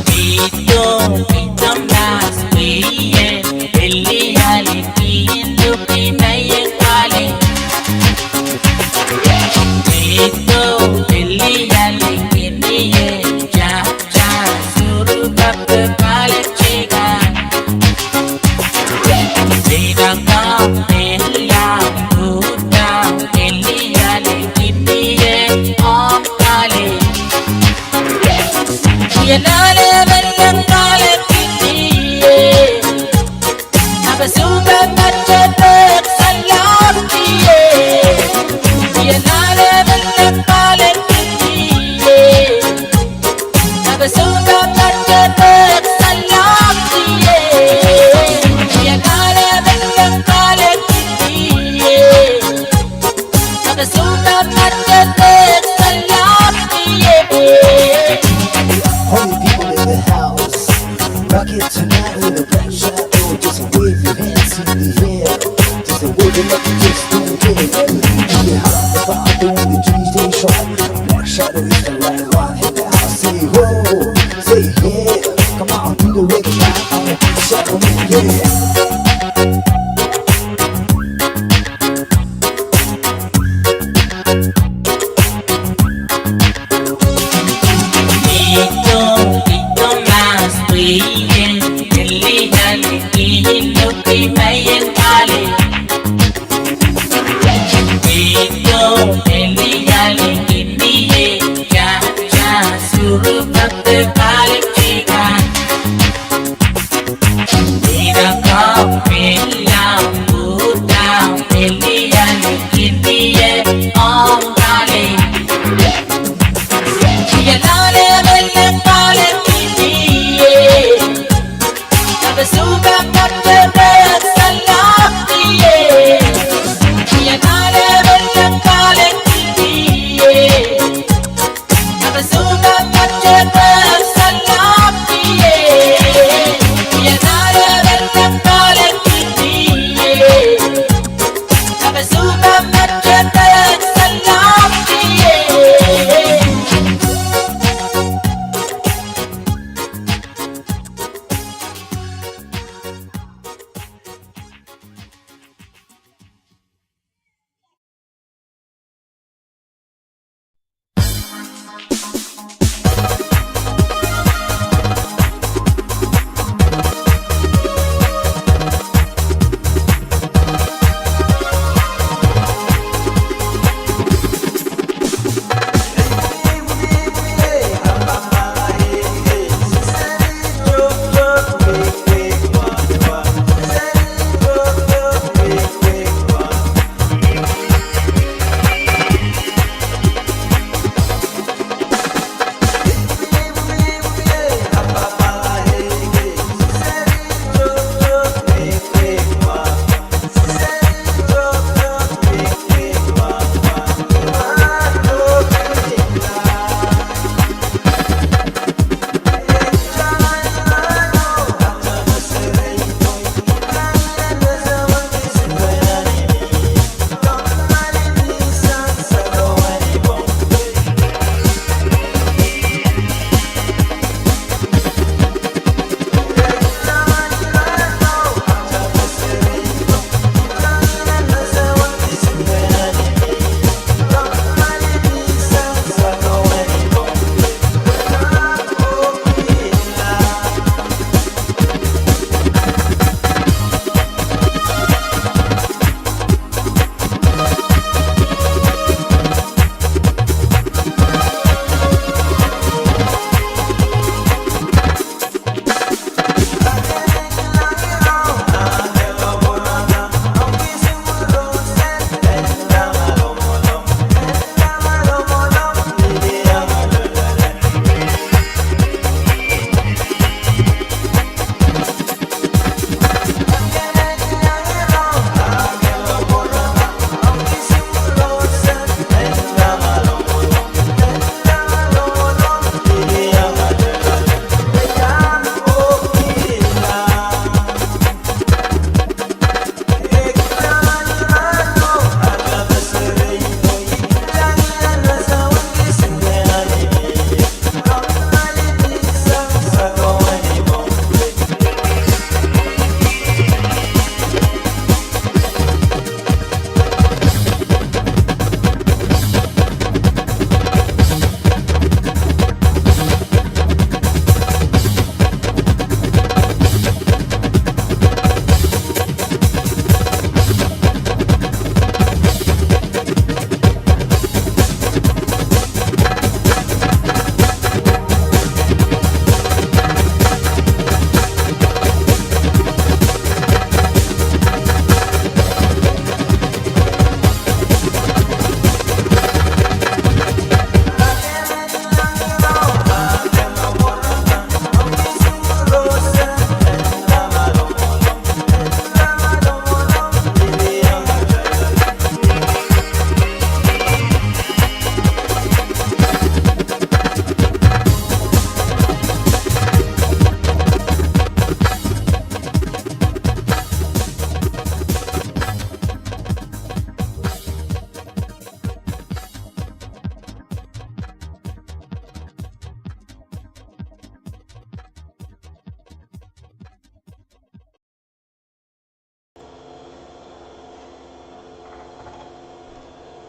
Peido, peido, mas, peie, peliale, kindo, kimaien kale. Peido, peliale, kinie, ja, ja, suruhpepil, kalek, tikan. Peinaka, mehlao, uhdahn, peliale, kinie, omw ale. Ianale, peliale, kalek, kinie. Kapesumpe, patohdo, salohdi. Ianale, peliale, kalek, kinie. Kapesumpe, patohdo, salohdi. Ianale, peliale, kalek, kinie. Kapesumpe, patohdo, salohdi. All the people in the house, rock it tonight with a Black Shadow. Just wave your hands in the air. Just wave it like you just don't care. If you have the vibe on the D J track, Black Shadow is the right one in the house. Say ho, say yeah. Come on, do the reggae track on the Black Shadow, yeah. Peido, peido, mas, peie, peliale, kindo, kimaien kale. Peido, peliale, kinie, ja,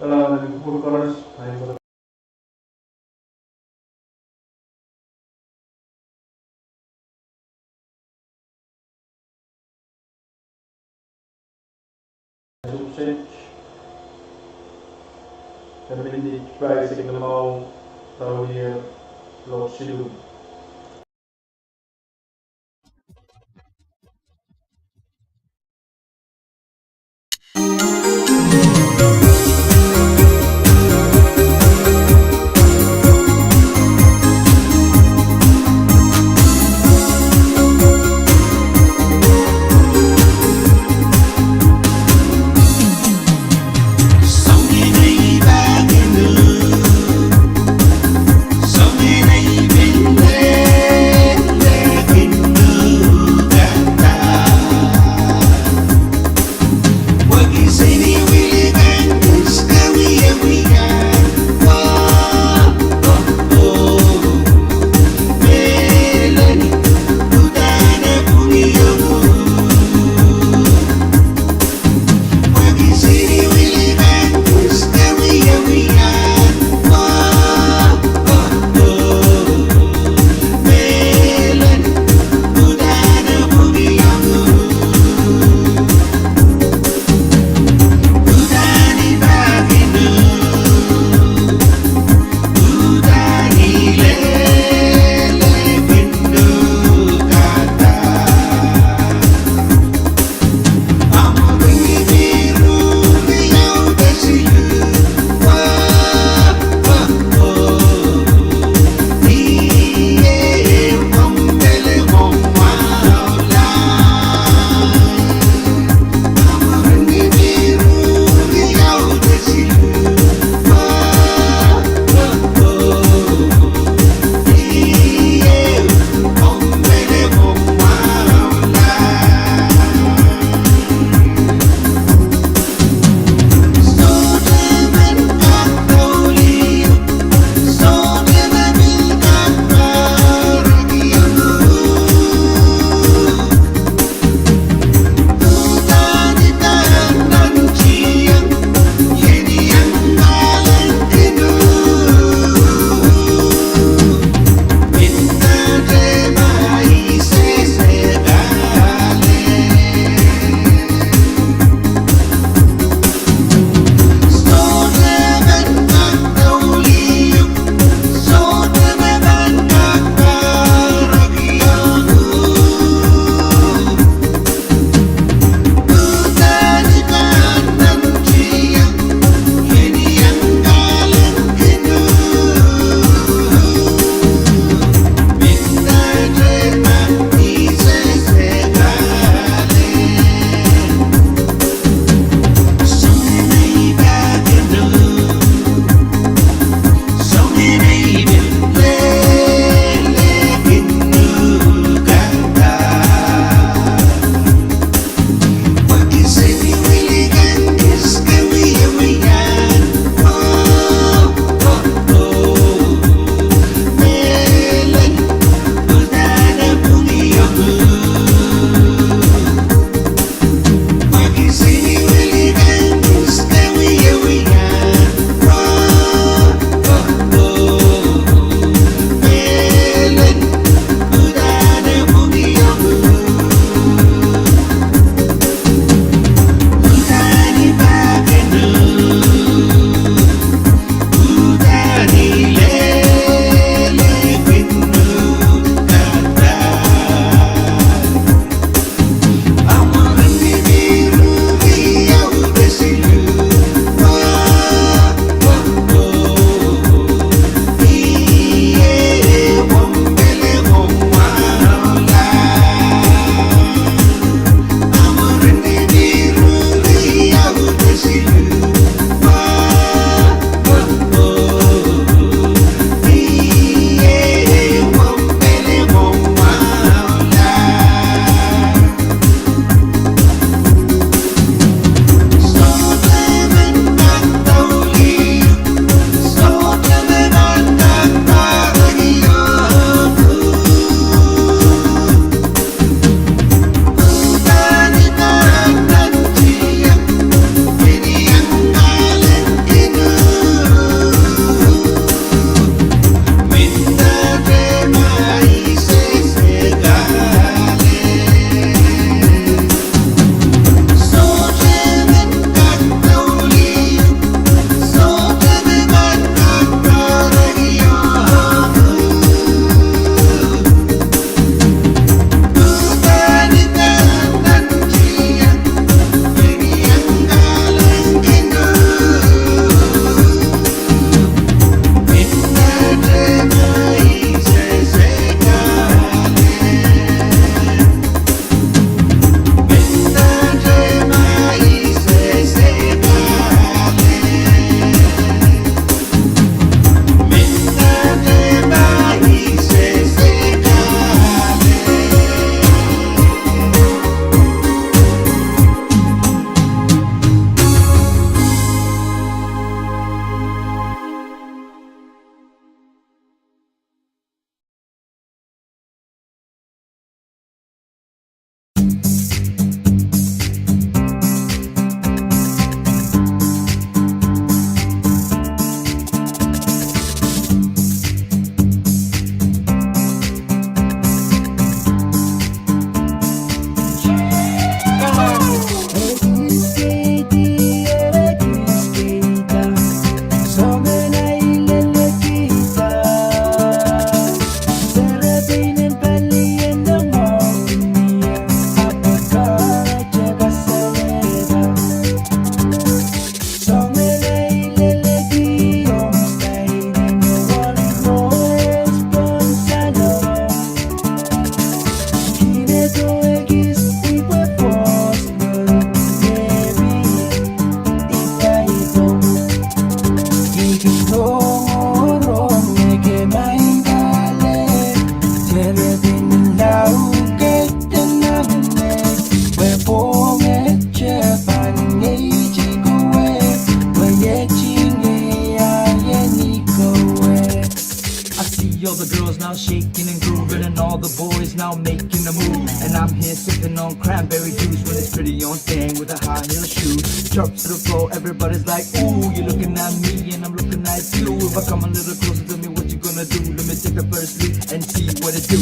Kalahngan en kupwur koaros, ahi kupwur. Sukset. Kemindi pahisek ni mwahu, taulier, lok silu. The girls now shaking and grooving, and all the boys now making a move. And I'm here sipping on cranberry juice when it's pretty on thing with a high heel shoe. Drop to the floor, everybody's like, "Ooh, you looking at me, and I'm looking at you." If I come a little closer, tell me what you gonna do. Let me take the first leap and see what it do.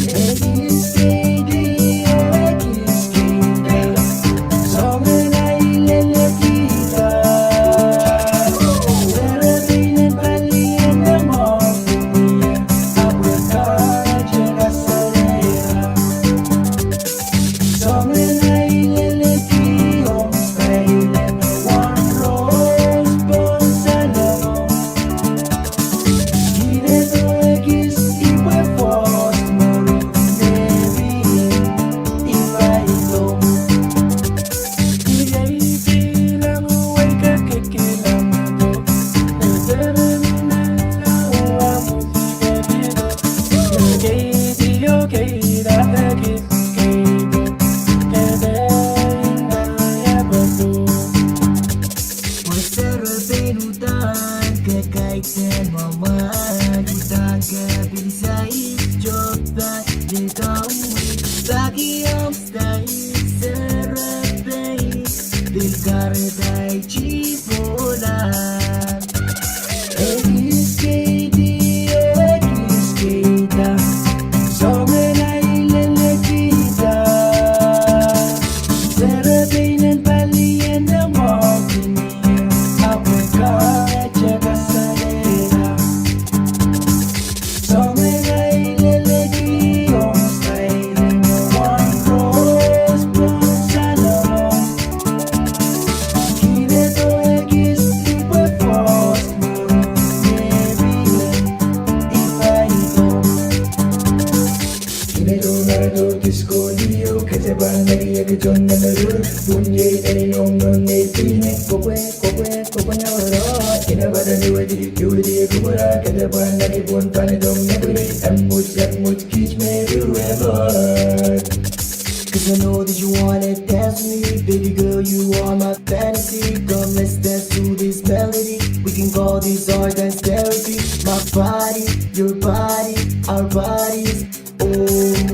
Cause I know that you wanna dance with me, baby girl, you are my fantasy. Come, let's dance to this melody. We can call this our dance therapy. My body, your body, our bodies. Oh,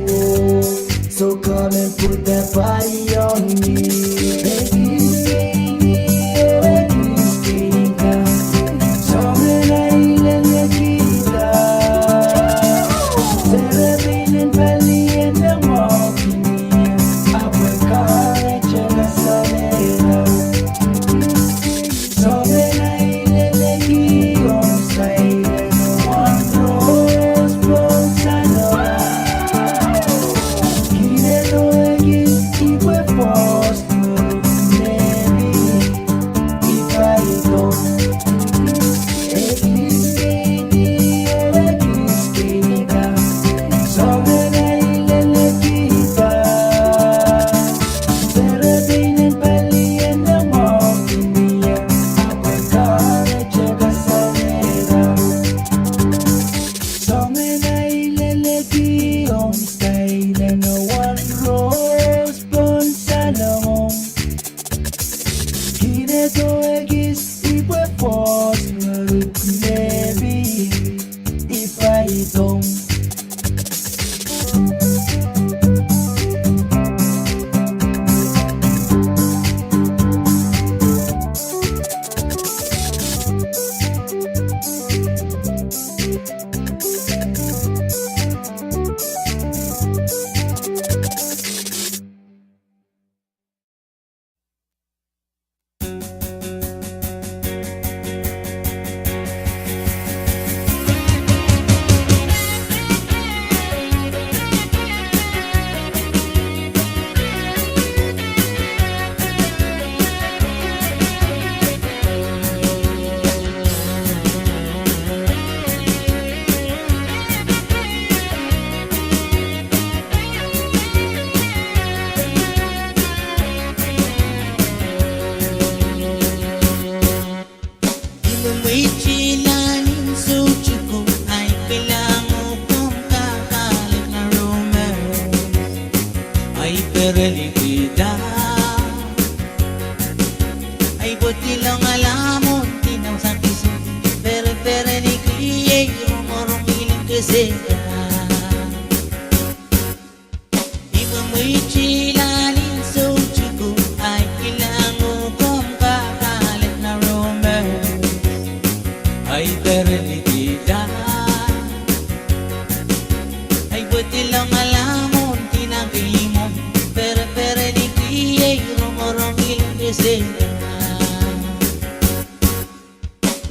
oh. So come and put that body on me.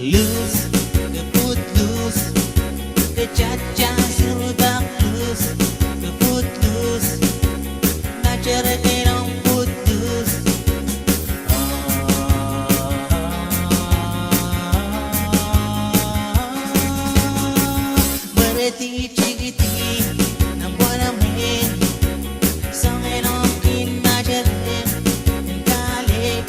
Loose, ke footloose, ke caca surupak loose, ke footloose, naterekeno footloose. Mweredi tikidi, nan pwonomwen, soangen omw kin naterek en kahlek.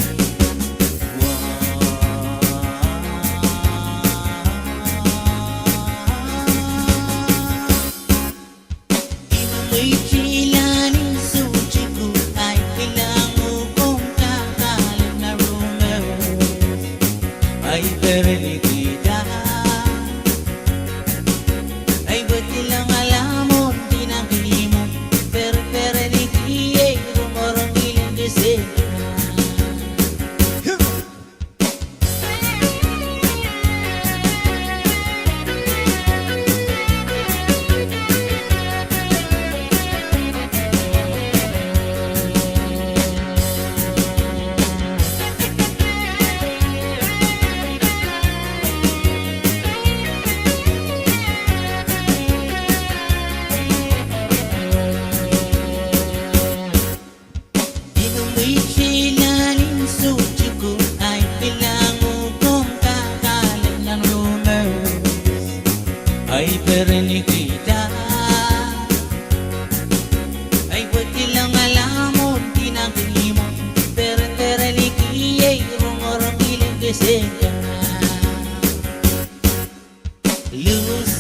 Loose,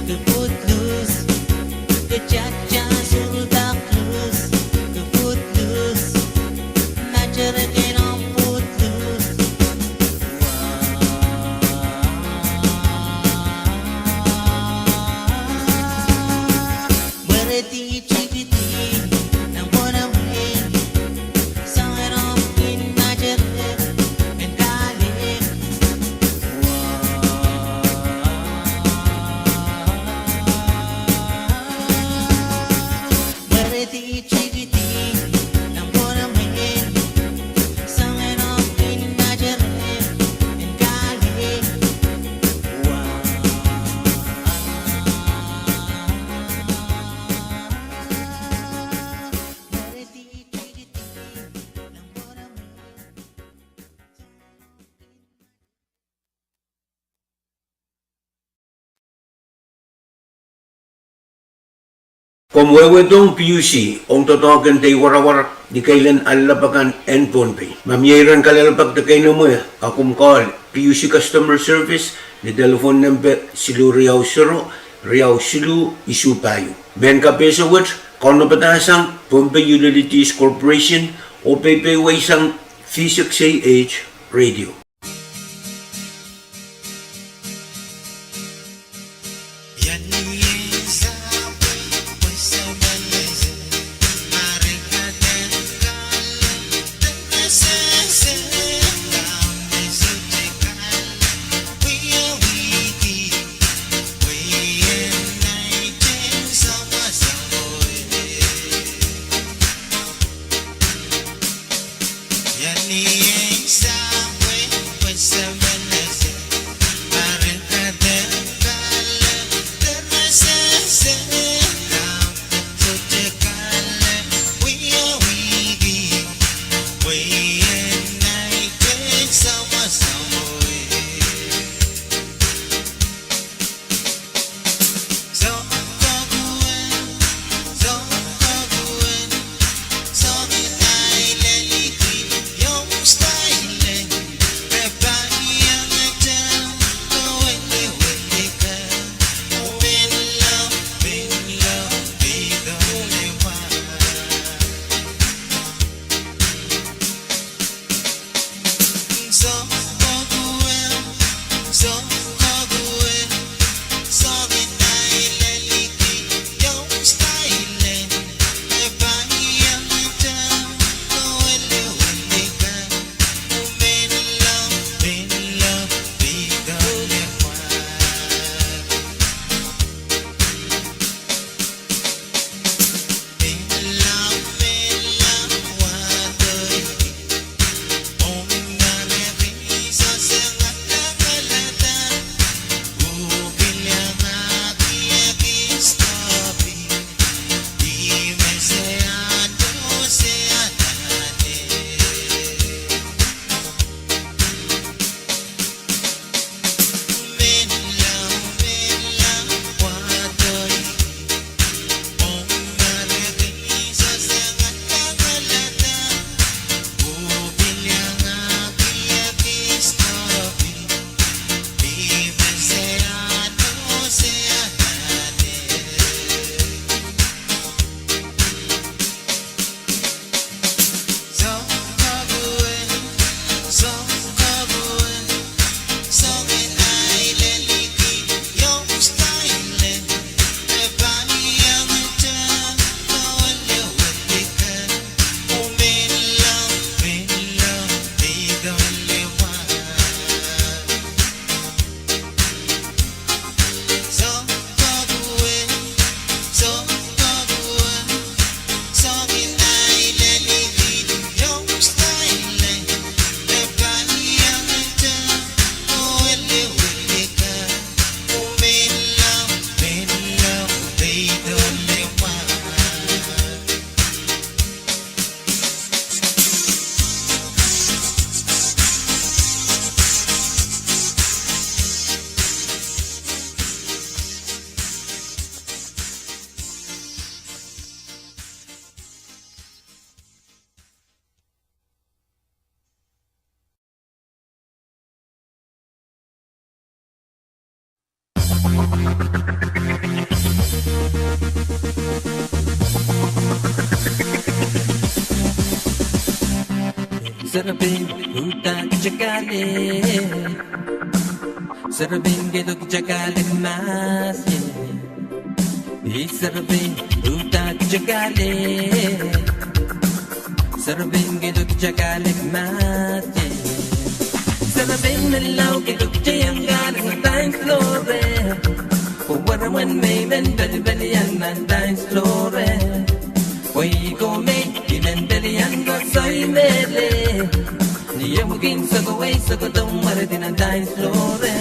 ke footloose, ke caca surupak loose, ke footloose, naterekeno footloose. Mweredi tikidi, nan pwonomwen, soangen omw kin naterek en kahlek. Komw wehwehdohng PUC ong doadoahk en dei warawar ni keilen allap akan en Pohnpei. Ma mie iren kalelapak de keinemwe, a komw call PUC Customer Service ni telephone nempe siluh riau sero, riau siluh isuh pahieu. Mehn kapehse wet, kaunopada sang Pohnpei Utilities Corporation, oh peipeweisang V six A H Radio. Serepein uhdahn kitail kahlek. Serepein keido kitail kahlek mahs ie. Ei serepein uhdahn kitail kahlek. Serepein keido kitail kahlek mahs ie. Serepein menlau keido kitail iang kahlek nan dance floor e. Pwe weremen me I men pelipelian nan dance floor e. Pwe I ko me I men pelian koasoi mehlel. Ni ehu kin sokowei sokohdo mweredi nan dance floor e.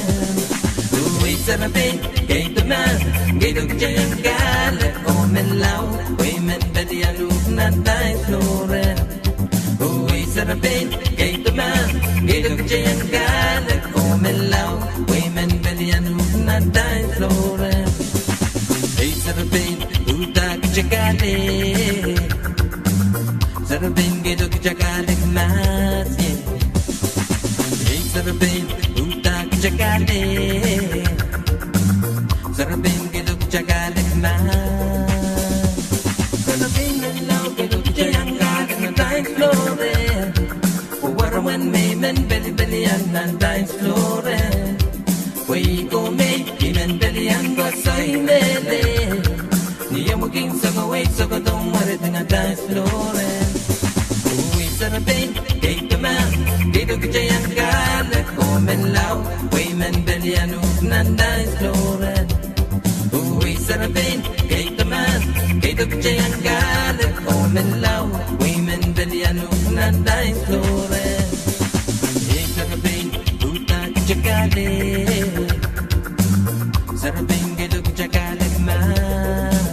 Uwe serepein keido mahs, keido kitail iang kahlek oh menlau, pwe I men pelian uhk nan dance floor e. Uwe serepein keido mahs, keido kitail iang kahlek oh menlau, pwe I men pelian uhk nan dance floor e. Ei serepein uhdahn kitail kahlek. Serepein keido kitail kahlek mahs ie. Ei serepein uhdahn kitail kahlek. Serepein keido kitail kahlek mahs. Serepein menlau keido kitail iang kahlek nan dance floor e. Pwe weremen me I men pelipelian nan dance floor e. Pwe I ko me I men pelian koasoi mehlel. Ni ehu kin sokowei sokohdo mweredi nan dance floor e. Uwe serepein keido mahs, keido kitail iang kahlek oh menlau, pwe I men pelian uhk nan dance floor e. Uwe serepein keido mahs, keido kitail iang kahlek oh menlau, pwe I men pelian uhk nan dance floor e. Ei serepein uhdahn kitail kahlek. Serepein keido kitail kahlek mahs.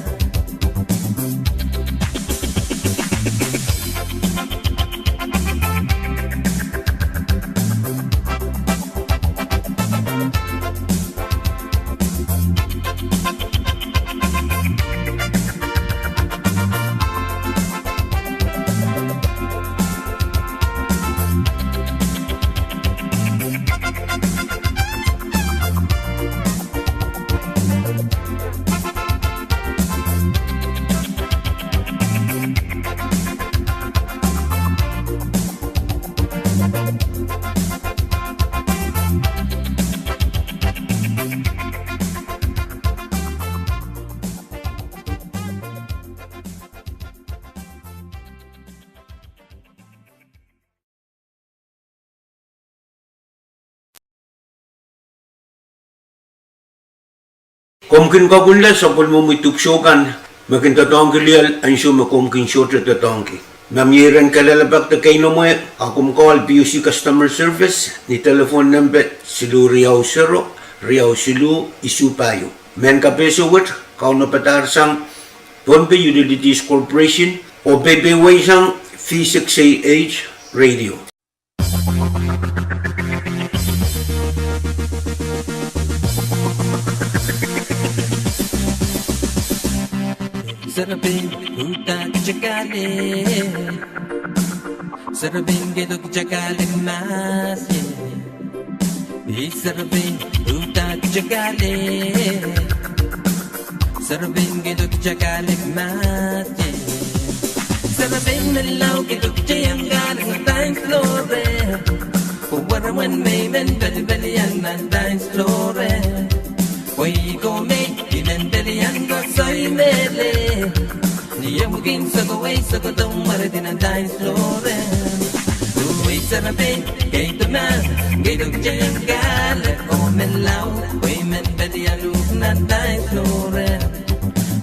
Komw kin koakunla sapwellimomwi dipwisou kan me kin doadoahngki lioal ansou me komw kin sohte doadoahngki. Ma mie iren kalelapak de keinemwe, a komw call P U C Customer Service ni telephone nempe siluh riau sero, riau siluh, isuh pahieu. Mehn kapehse wet, Kauno padahr sang Pohnpei Utilities Corporation, oh peipeieisang V six A H Radio. Serepein uhdahn kitail kahlek. Serepein keido kitail kahlek mahs ie. Ei serepein uhdahn kitail kahlek. Serepein keido kitail kahlek mahs ie. Serepein menlau keido kitail iang kahlek nan dance floor e. Pwe weremen me I men pelipelian nan dance floor e. Pwe I ko me I men pelian koasoi mehlel. Ni ehu kin sokowei sokohdo mweredi nan dance floor e. Uwe serepein keido mahs, keido kitail iang kahlek oh menlau, pwe I men pelian uhk nan dance floor e.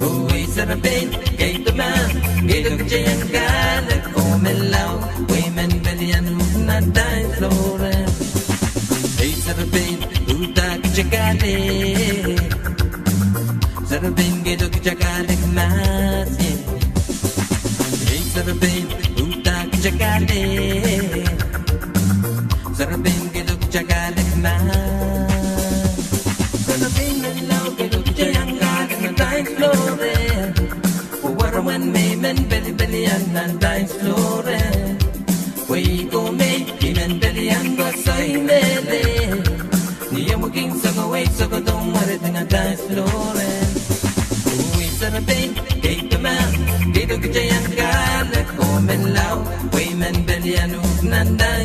Uwe serepein keido mahs, keido kitail iang kahlek oh menlau, pwe I men pelian uhk nan dance floor e. Ei serepein uhdahn kitail kahlek. Serepein keido kitail kahlek mahs ie. Ei serepein uhdahn kitail kahlek. Serepein keido kitail kahlek mahs. Serepein menlau keido kitail iang kahlek nan dance floor e. Pwe weremen me I men pelipelian nan dance floor e. Pwe I ko me I men pelian koasoi mehlel. Ni ehu kin sokowei sokohdo mweredi nan dance floor e. Uwe serepein keido mahs, keido kitail iang kahlek oh menlau, pwe I men pelian uhk nan dance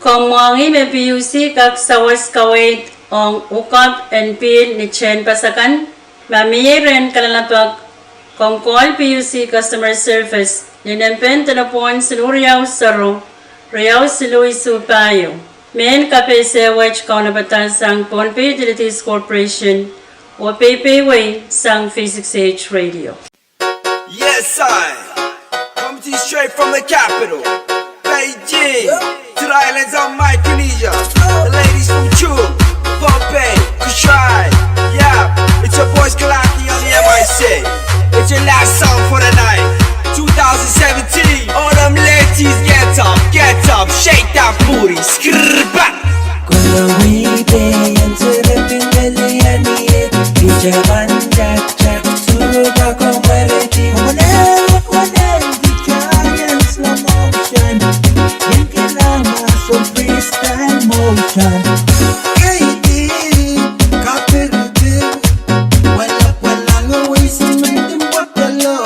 Komw mwahngih me PUC kak sawas kaweid ong ukap en pihl ni tehnpas akan? Ma mie rehn kalelapak, komw call PUC Customer Service ni nempehn delepwohn siluh riau sero, riau siluh isuh pahieu. Mehn kapehse wet kaunopada sang Pohnpei Utilities Corporation, oh peipeie sang V six H Radio. Yes, I. Coming to you straight from the capital, Beijing, to the islands of Micronesia. The ladies from Chuuk, Pohnpei, Kosrae. Yeah, it's your boys Kalaki on the M I C. It's your last song Shake that booty, skrrrpa. Kolowei pei en serepin pelianie, itepan jakjak, suruhpa komweredi. One, one, one, one, slow motion. Yen kilang muscle freestyle motion. K D, kapiripir. Wala, wala, no way, si mendin wapalo.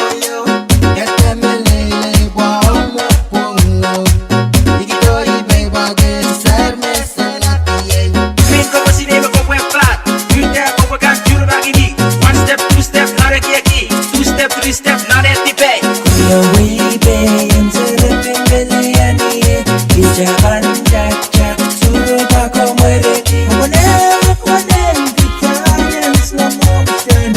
One step, two step, not a kiki. Two step, three step, not a debate. Kolowei pei en serepin pelianie, itepan jakjak, suruhpa komweredi. One, one, one, slow motion.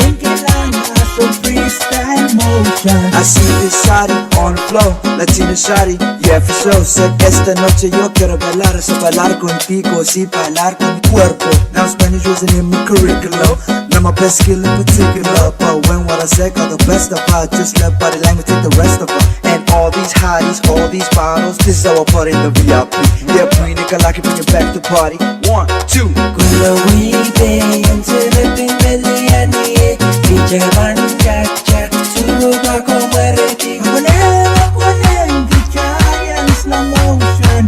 Yen kilang muscle freestyle motion. I see this shawty on the floor, Latina shawty, yeah, for sure. Said esta noche yo quiero bailar, so bailar contigo, sí, bailar con mi cuerpo. Now Spanish wasn't in my curriculum, not my best skill in particular, but when what I said got the best of her, just let body language take the rest of her. And all these hotties, all these bottles, this is our party in the V I P. Yeah, bring it, like it, bring it back to party. One, two. Kolowei pei en serepin pelianie, itepan jakjak, suruhpa komweredi. One, one, one, slow motion.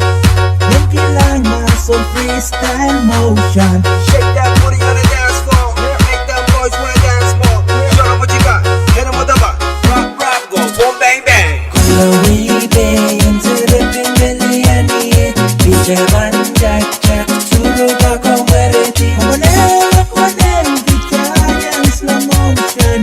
Yen kilang muscle freestyle motion. Shake that booty on the dance floor. Make them boys wanna dance more. Show them what you got. Hit 'em with the rock, rock, rock, go boom, bang, bang. Kolowei pei en serepin pelianie, itepan jakjak, suruhpa komweredi. One, one, one, slow motion.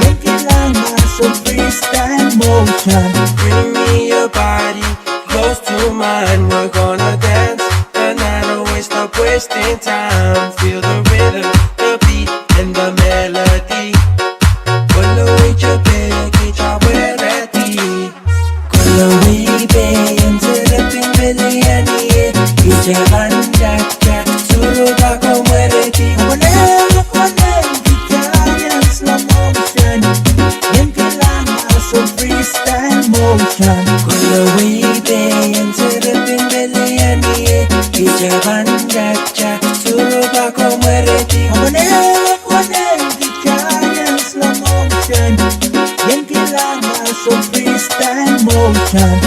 Yen kilang muscle freestyle motion. Bring me your body close to mine. We're gonna dance the night away, stop wasting time. Feel the rhythm, the beat, and the melody. Kolowei pei en serepin pelianie, itepan jakjak, suruhpa komweredi. One, one, one, slow motion. Yen kilang muscle freestyle motion. Kolowei pei en serepin pelianie, itepan jakjak, suruhpa komweredi. One, one, one, slow motion. Yen kilang muscle freestyle motion.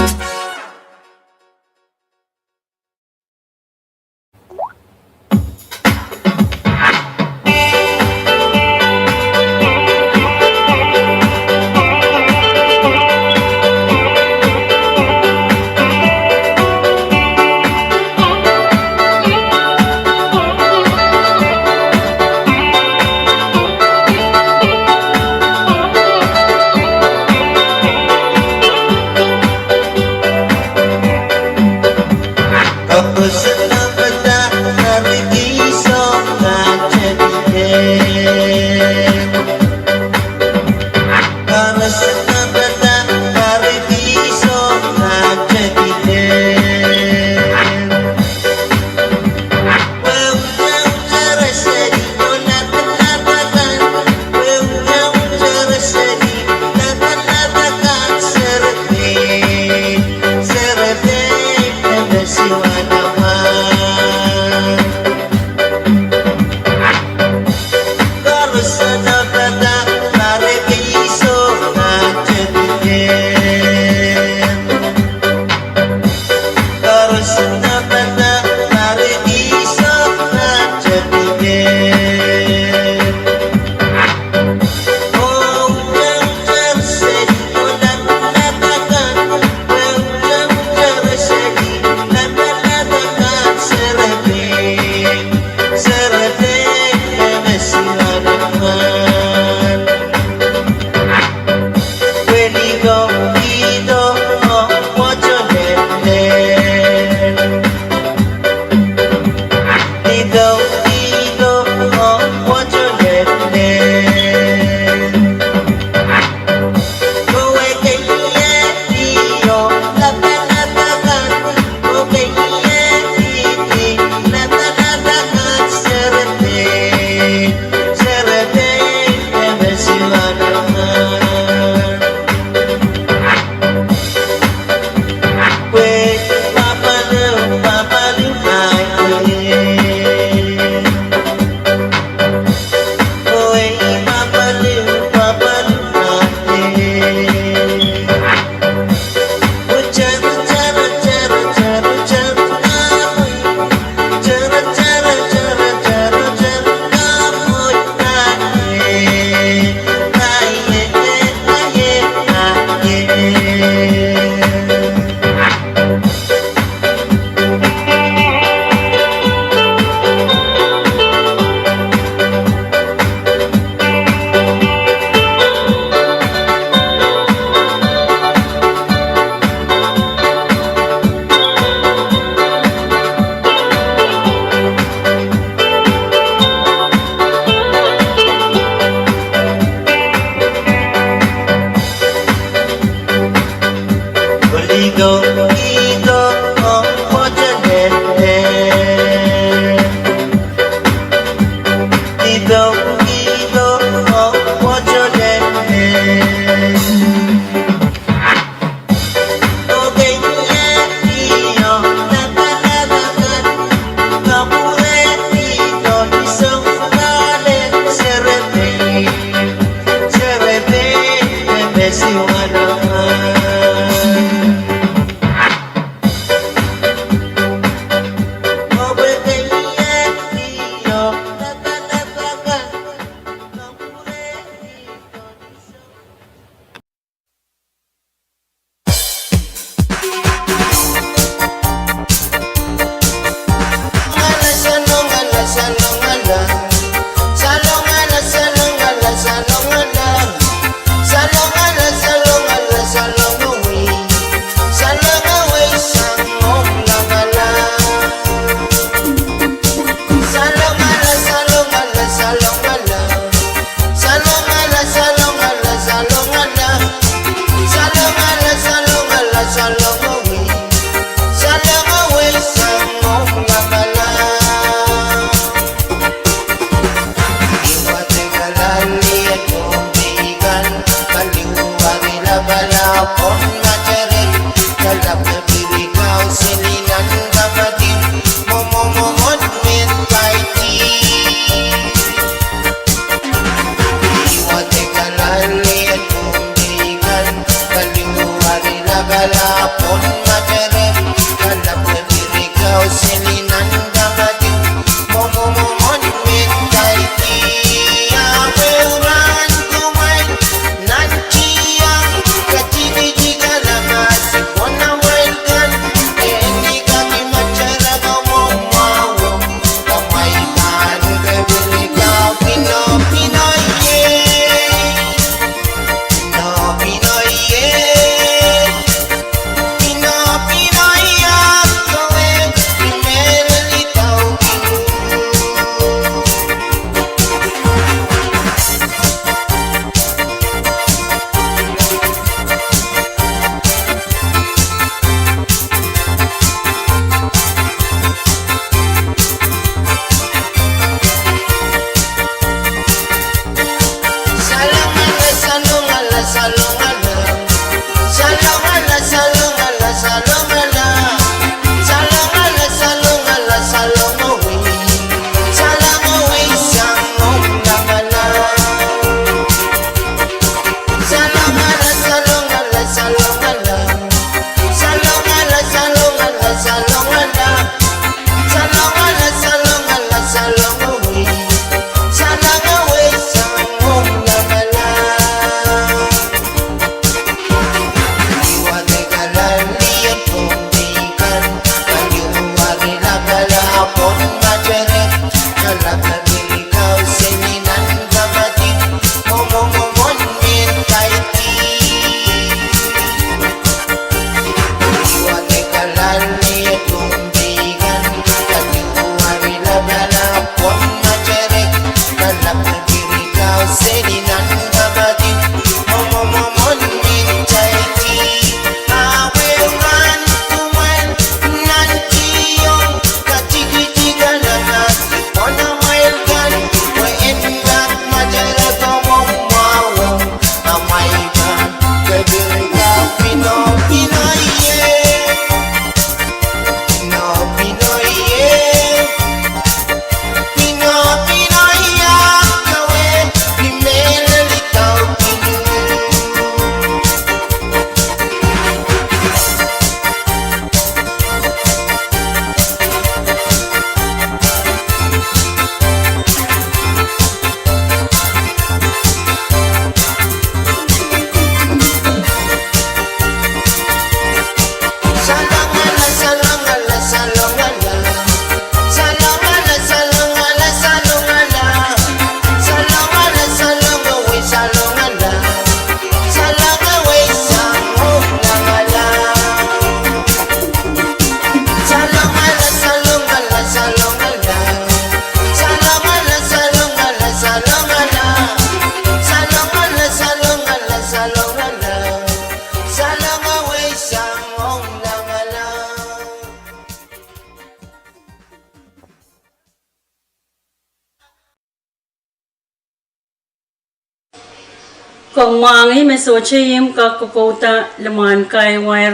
Komw mwahngih me sohte imw kak kokouda limwahn kaiwair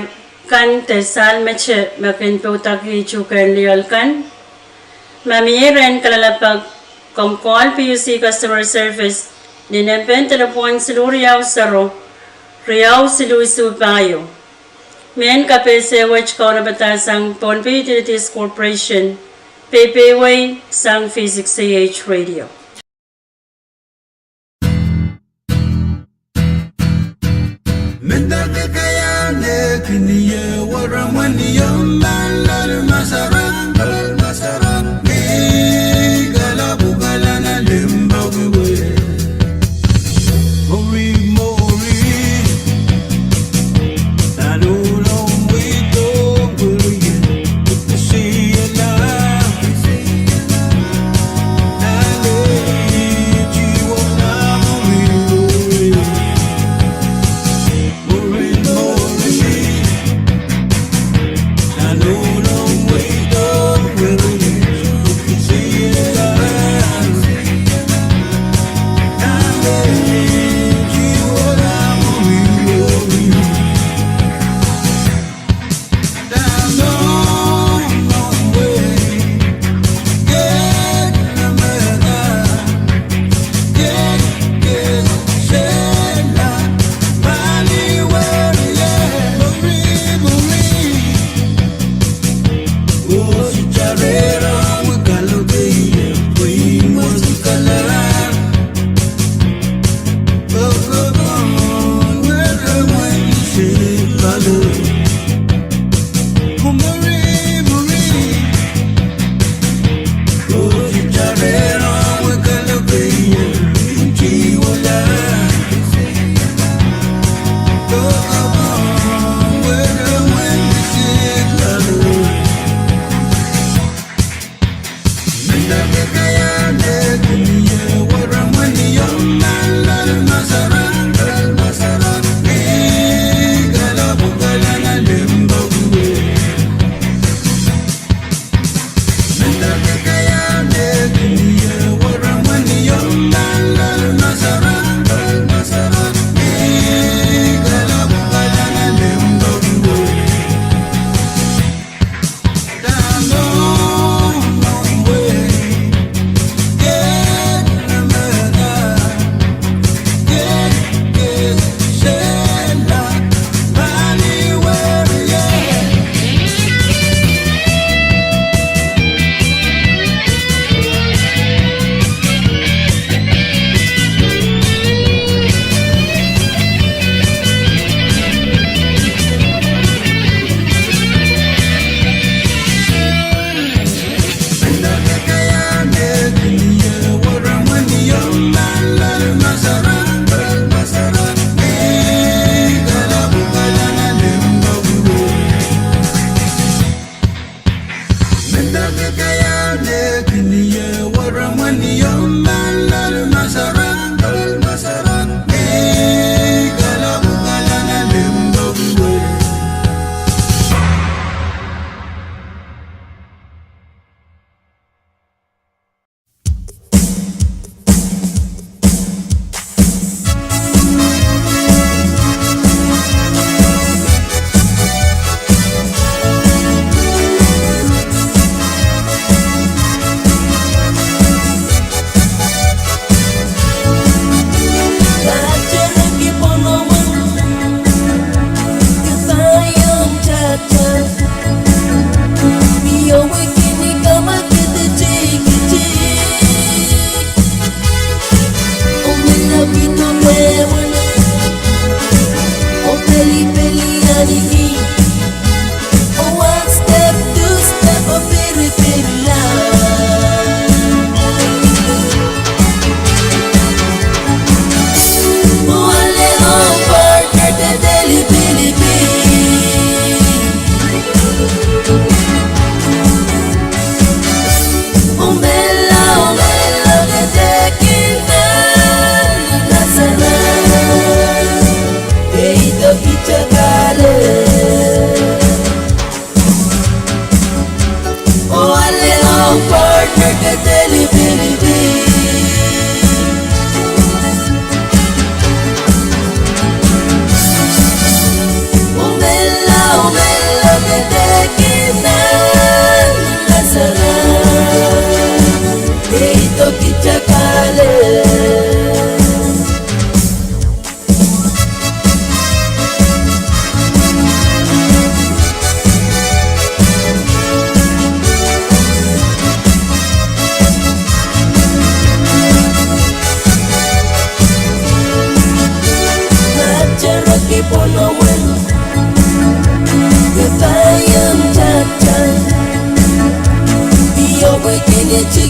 kan de sahl mete me kin poudakih tuhkehn lioal kan. Ma mie rehn kalelapak, komw call P U C Customer Service ni nempe en delepwohn siluh riau sero, riau siluh isuh pahieu. Mehn kapehse wet kaunopada sang Pohnpei Utilities Corporation, peiwei sang V six A H Radio.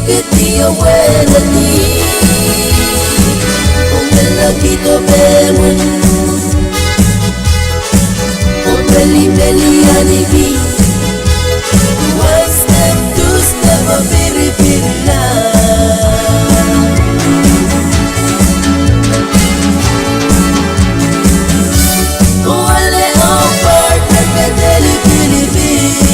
Kidi oh wehwehki, oh mehla kihdo pehmwen, oh pelipeli ahniki, wahs de dus de oh piripirla. Oh ale oh partner ke delivery.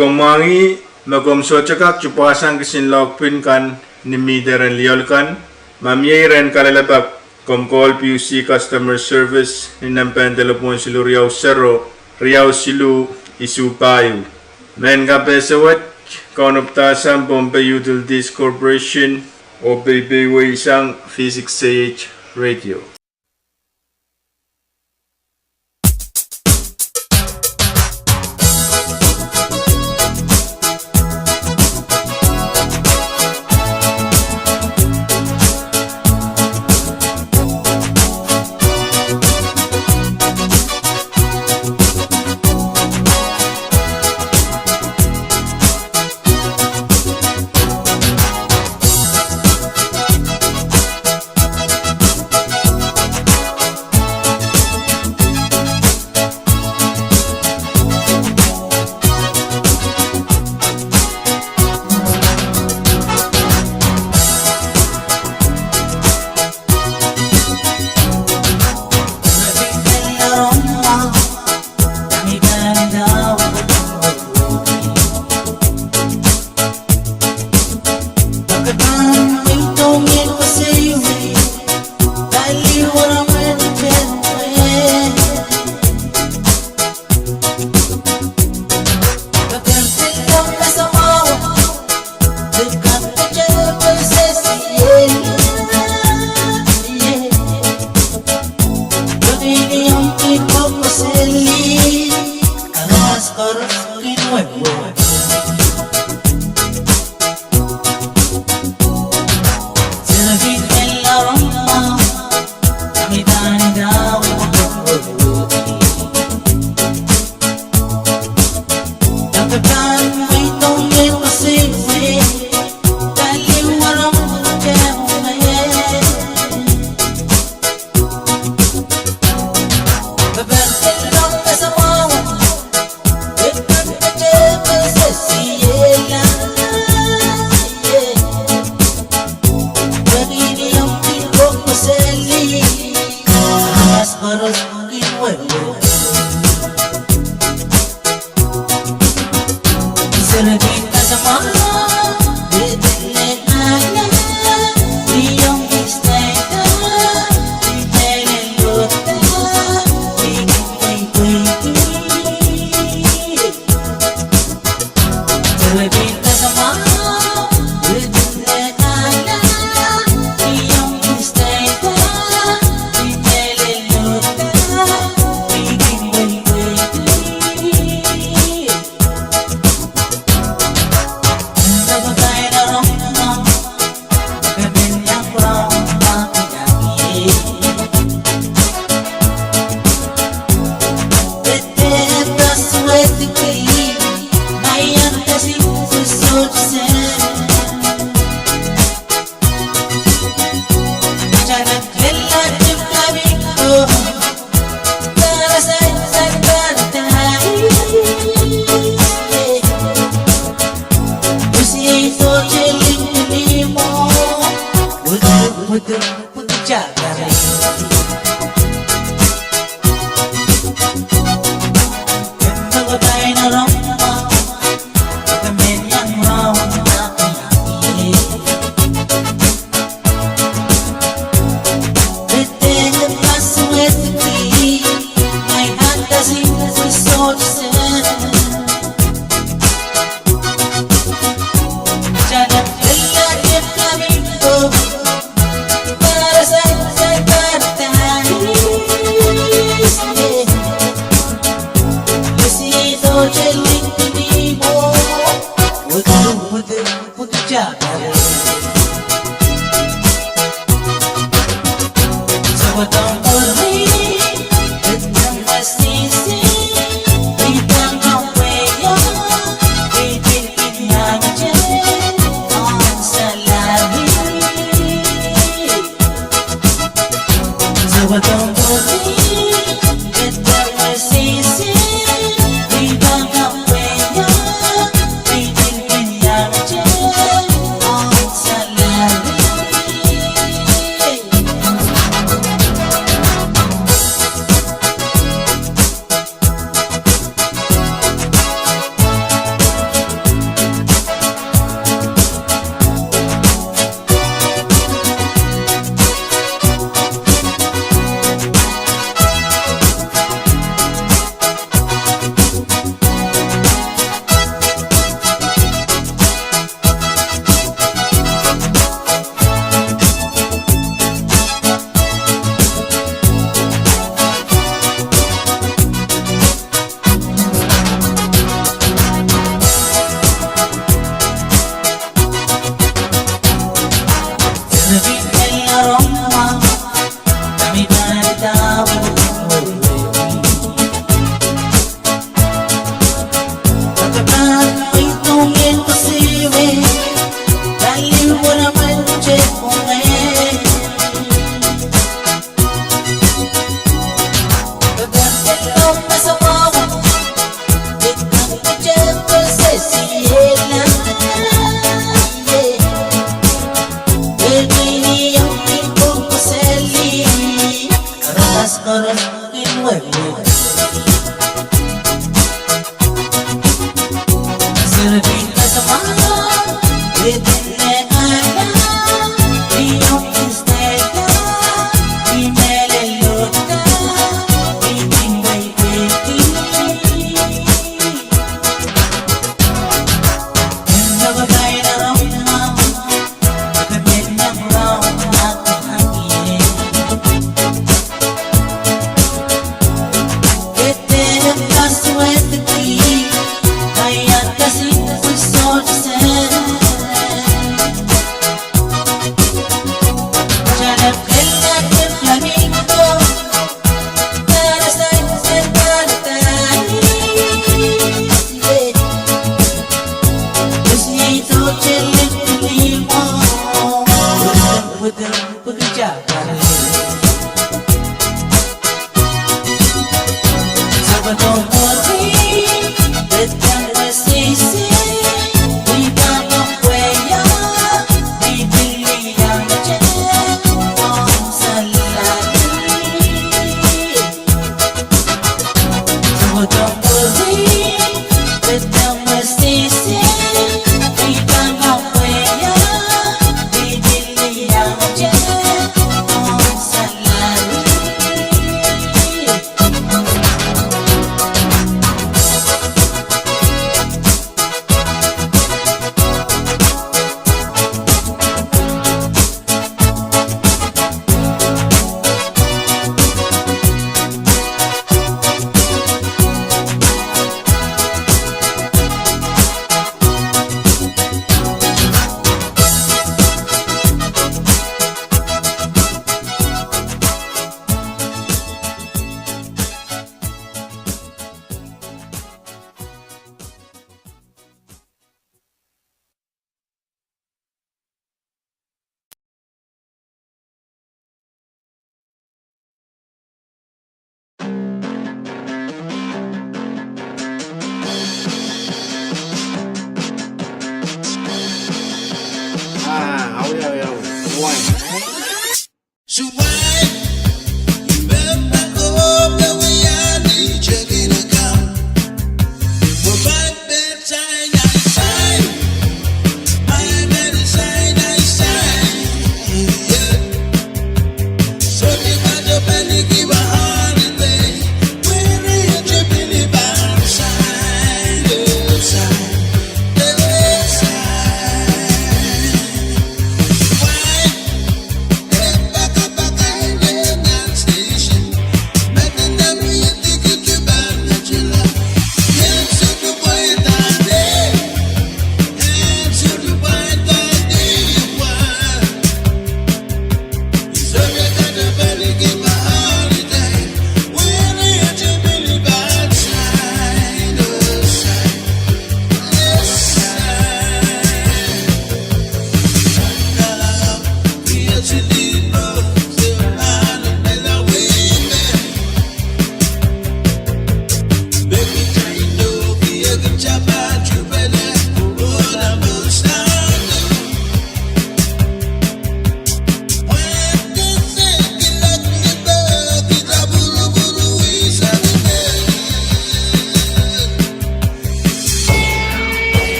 Komw mwahngih me komw sohte kak tupwasang kisin lohk pin kan ni mihte rehn lioal kan? Ma mie ire en kalelapak, komw call PUC customer service ni nempehn delepwohn siluh riau sero, riau siluh, isuh pahieu. Mehn kapehse wet, Kaunopada sang Pohnpei Utilities Corporation, oh peipeieisang V six A H radio.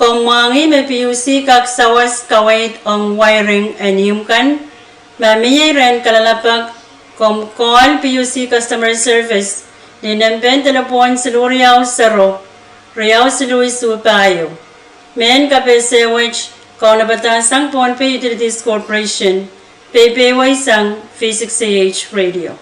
Komw mwahngih me P U C kak sawas kaweid ong wiring en ihmw kan. Ma mie rehn kalelapak, komw call P U C Customer Service ni nempehn delepwohn siluh riau sero, riau siluh isuh pahieu. Mehn kapehse wet kaunopada sang Pohnpei Utilities Corporation, peipehiwei sang V six A H Radio.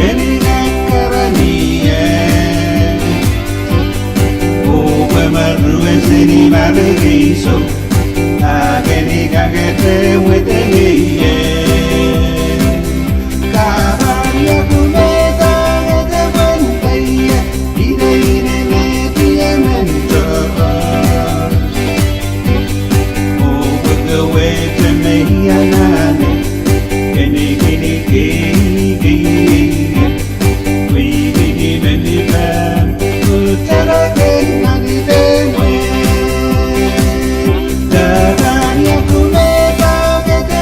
Eni kak kerenieng, oh pwe me ruweseli mare keiso, a keni kak ete mwetengeieng. Kapan ia kumehda ete pwendeiek, ide ine me tie men tohrohr. Oh pwe kewehte me I anahne, eni kini kei, kei, pwe I kini men I pahn, oh tara kei nan I pahn mwehn. Kapan ia kumehda ete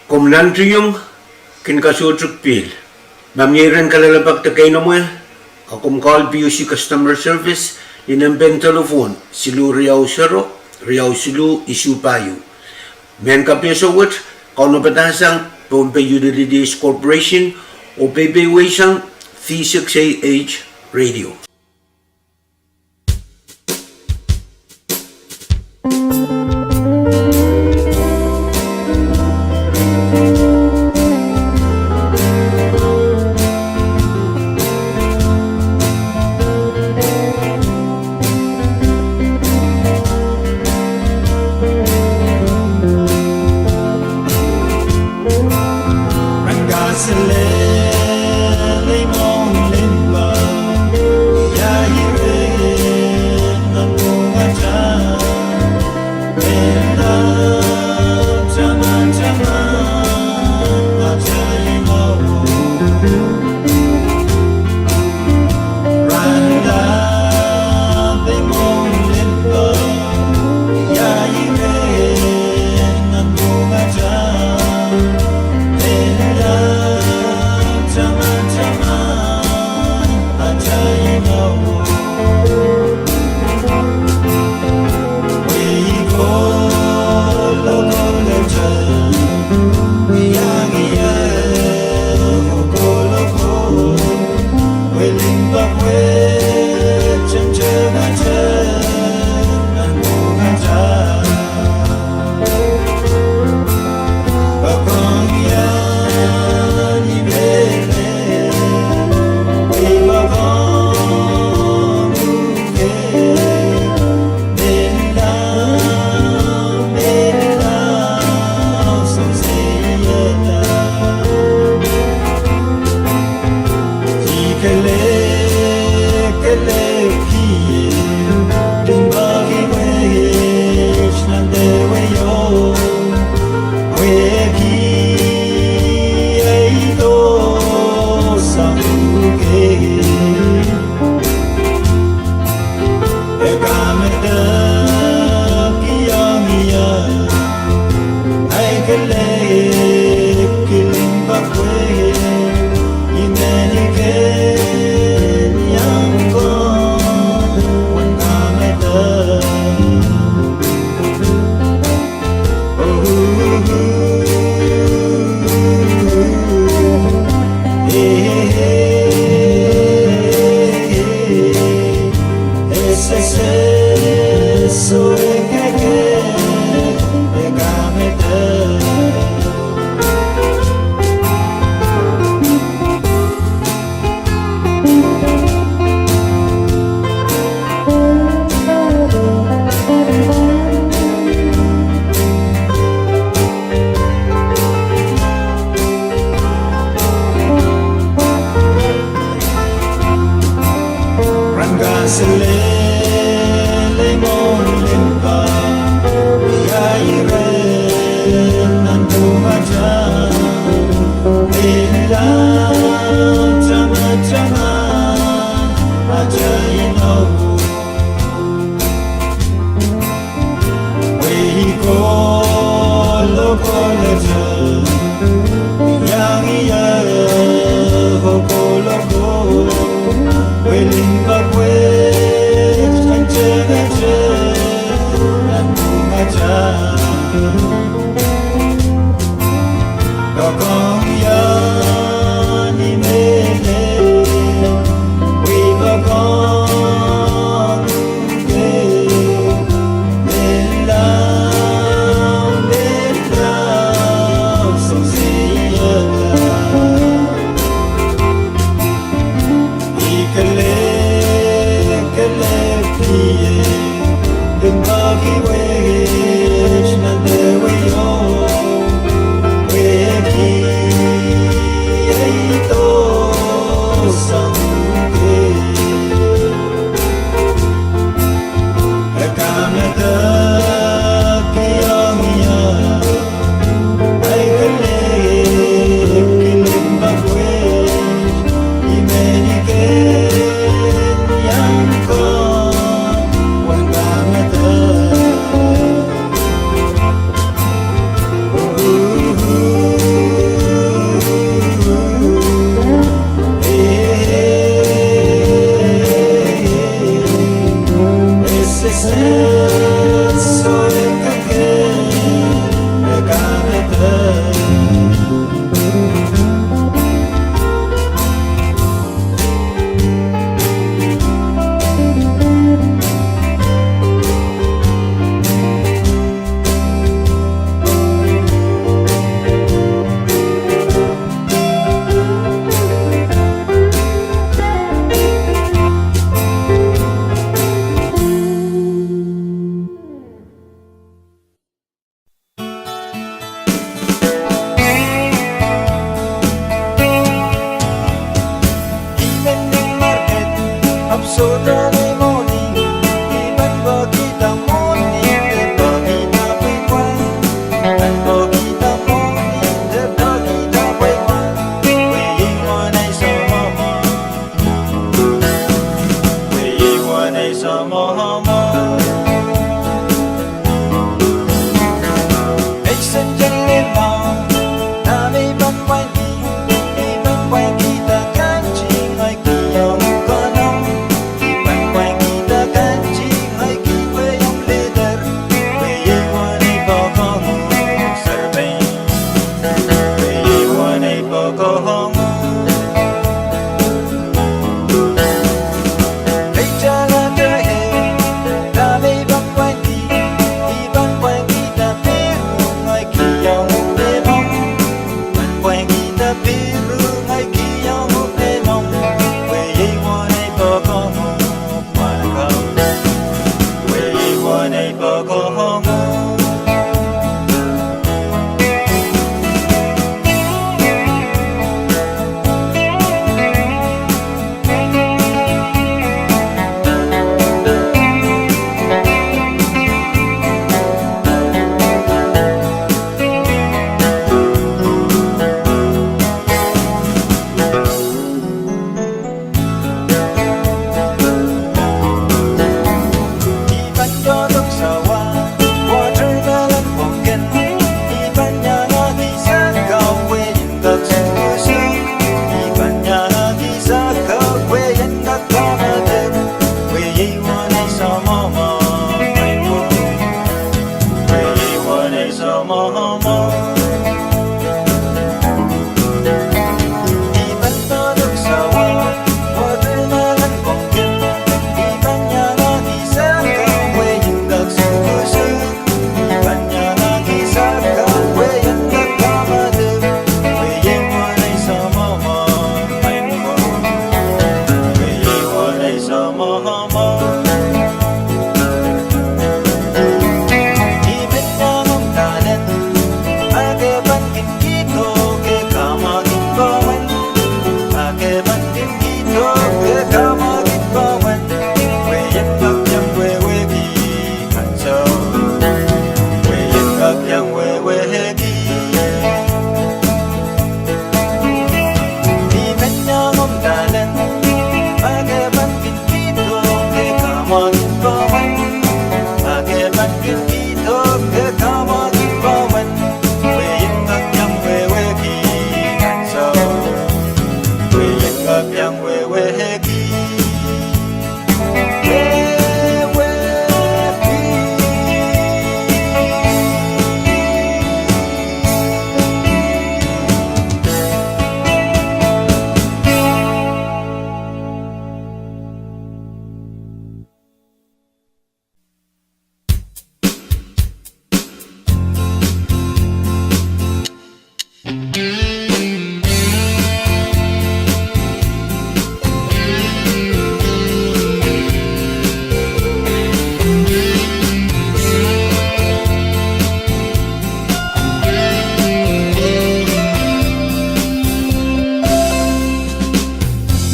Komw nantihong kin kasohte pihl. Ma mie iren kalelapak de keinemwe, a komw call P U C Customer Service ni nempehn telephone siluh riau sero, riau siluh isuh pahieu. Mehn kapehse wet kaunopada sang Pohnpei Utilities Corporation oh peipeweisang V six A H Radio.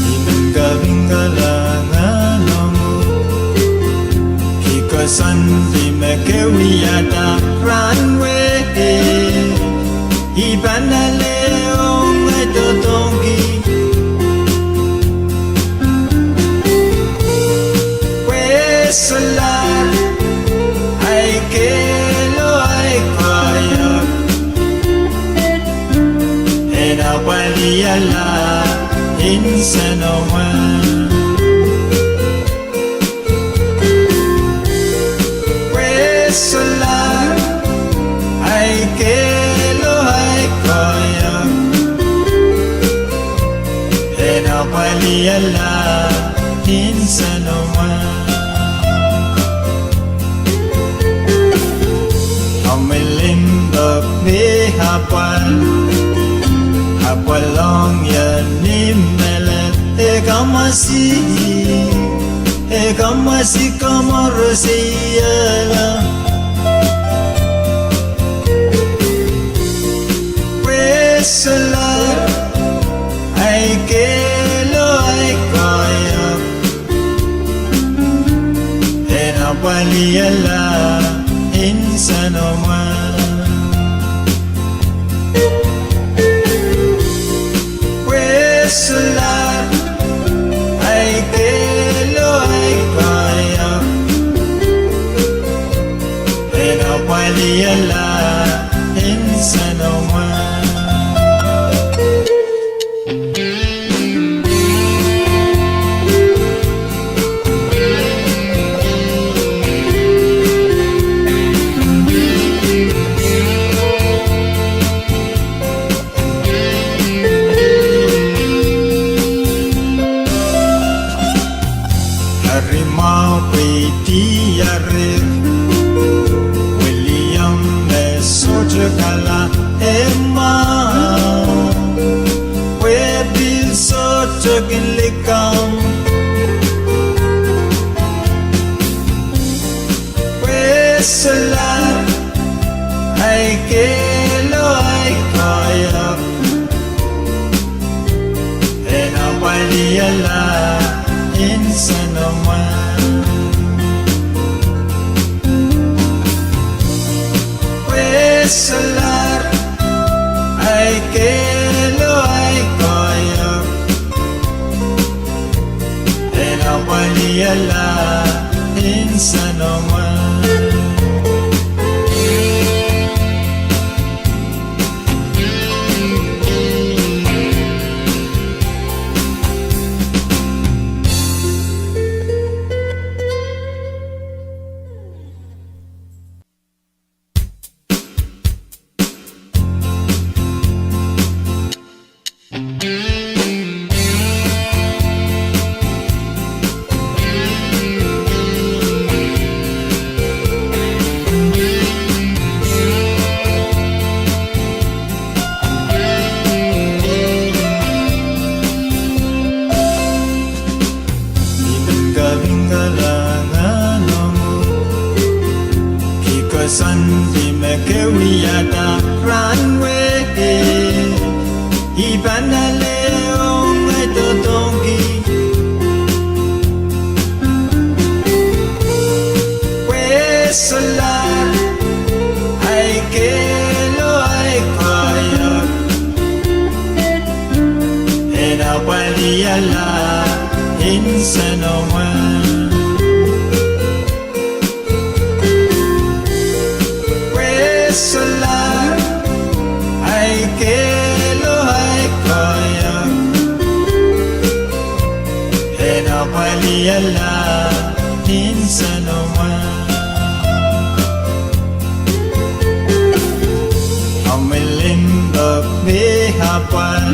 I men kapingkala ngehi nohno, I koasoandi me ke wiahda rahnwet, I pahn ale ong ei doadoahngki. Pwe solahr, ahi kehlo ahi koahiek, en apwalihala insenamwahu. Pwe solahr, ahi kehlo ahi koahiek, en apwalihala insenamwahu. Ahmw limpoak me apwal, apwalong ie ni mehlel, e kamwasi, e kamwasi komourasihala. Pwe solahr, ahi kehlo ahi koahiek, en apwalihala insenamwahu. Pwe solahr, ahi kehlo ahi koahiek, en apwalihala insenamwahu. Eri mwahu pwe I diarer William me sohte kala, e mwahu pwe pil sohte kin likamw. Pwe solahr, ahi kehlo ahi koahiek, en apwalihala insenamwahu. Pwe solahr, ahi kehlo ahi koahiek, en apwalihala insenamwahu. Ke wiahda rahnwet, I pahn ale ong ei doadoahngki. Pwe solahr, ahi kehlo, ahi koahiek, en apwalihala nsenohwan. Pwe solahr, ahi kehlo, ahi koahiek, en apwalihala nsenohwan. Amwilindo me apwal,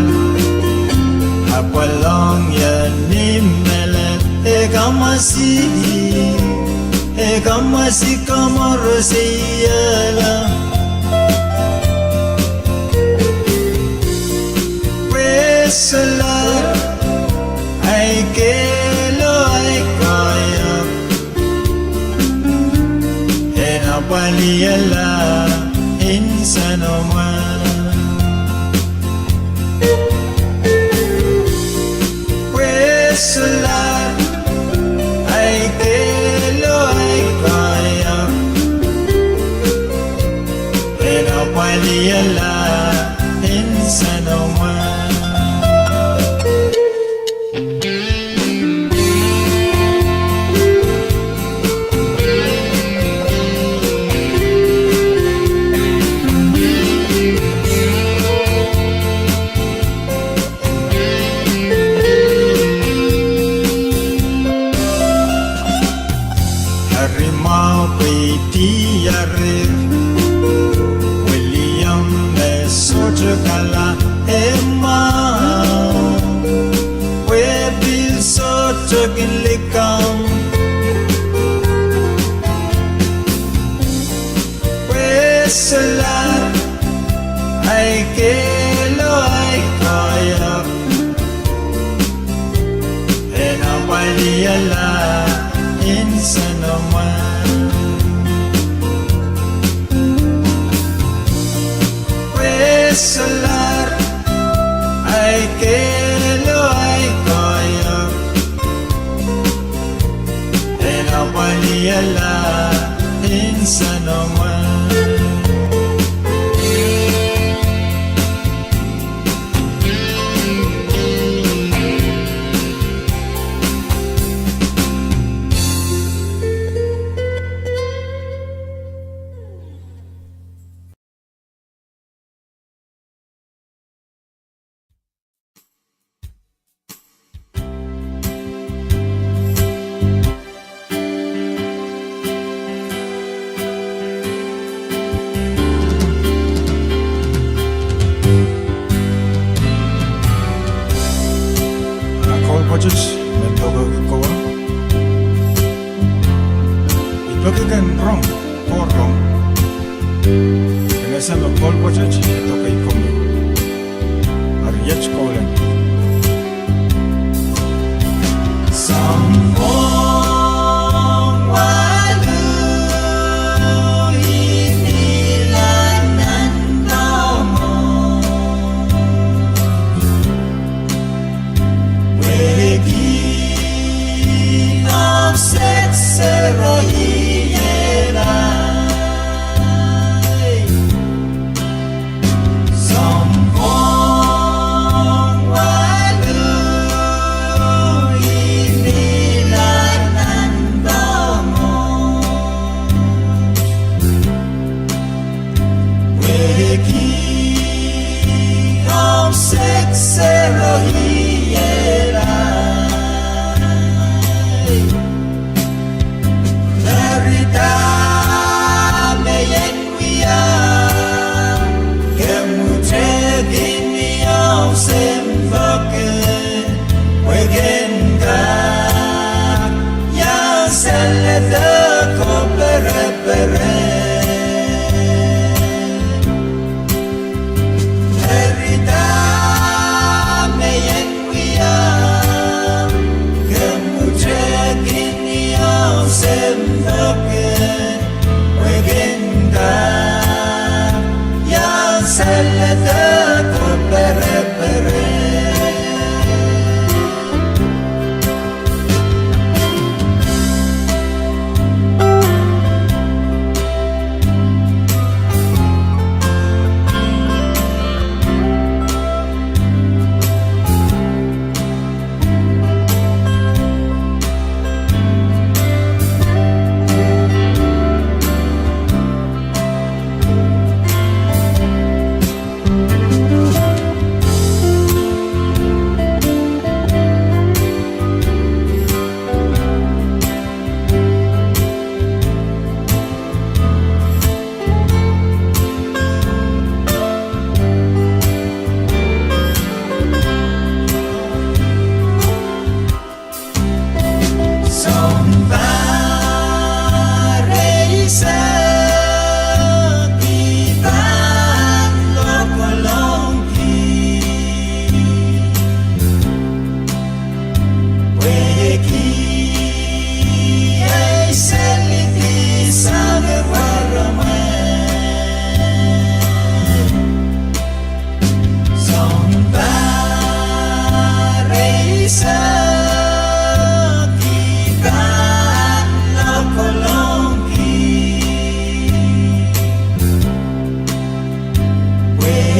apwal ong ie ni mehlel, e kamwasi, e kamwasi komour seiala. Pwe solahr, ahi kehlo, ahi koahiek, en apwalihala nsenohwan. Pwe solahr, ahi kehlo, ahi koahiek, en apwalihala nsenohwan. Eri mwahu pwe I diarir William me sohte kala, e mwahu pwe pil sohte kin likamw. Pwe solahr, ahi kehlo, ahi koahiek, en apwalihala nsenohwan. Pwe solahr, ahi kehlo, ahi koahiek, en apwalihala nsenohwan. A koul pwoatet me pokehki kowe, I peki ken rong, kowe rong. Ken ese me koul pwoatet e peki komwi. Eri iet, koul en. Sounpwong waluh, I pil anahne komwi. Pwehki omw sehd sero iei lai. Sounpwong waluh, I pil anahne komwi. Pwehki omw sehd sero iei lai. Eri dahme I en wia, kemwehte kin iang sempwal, pwe ken kak iang saledek oh pereperen. Eri dahme I en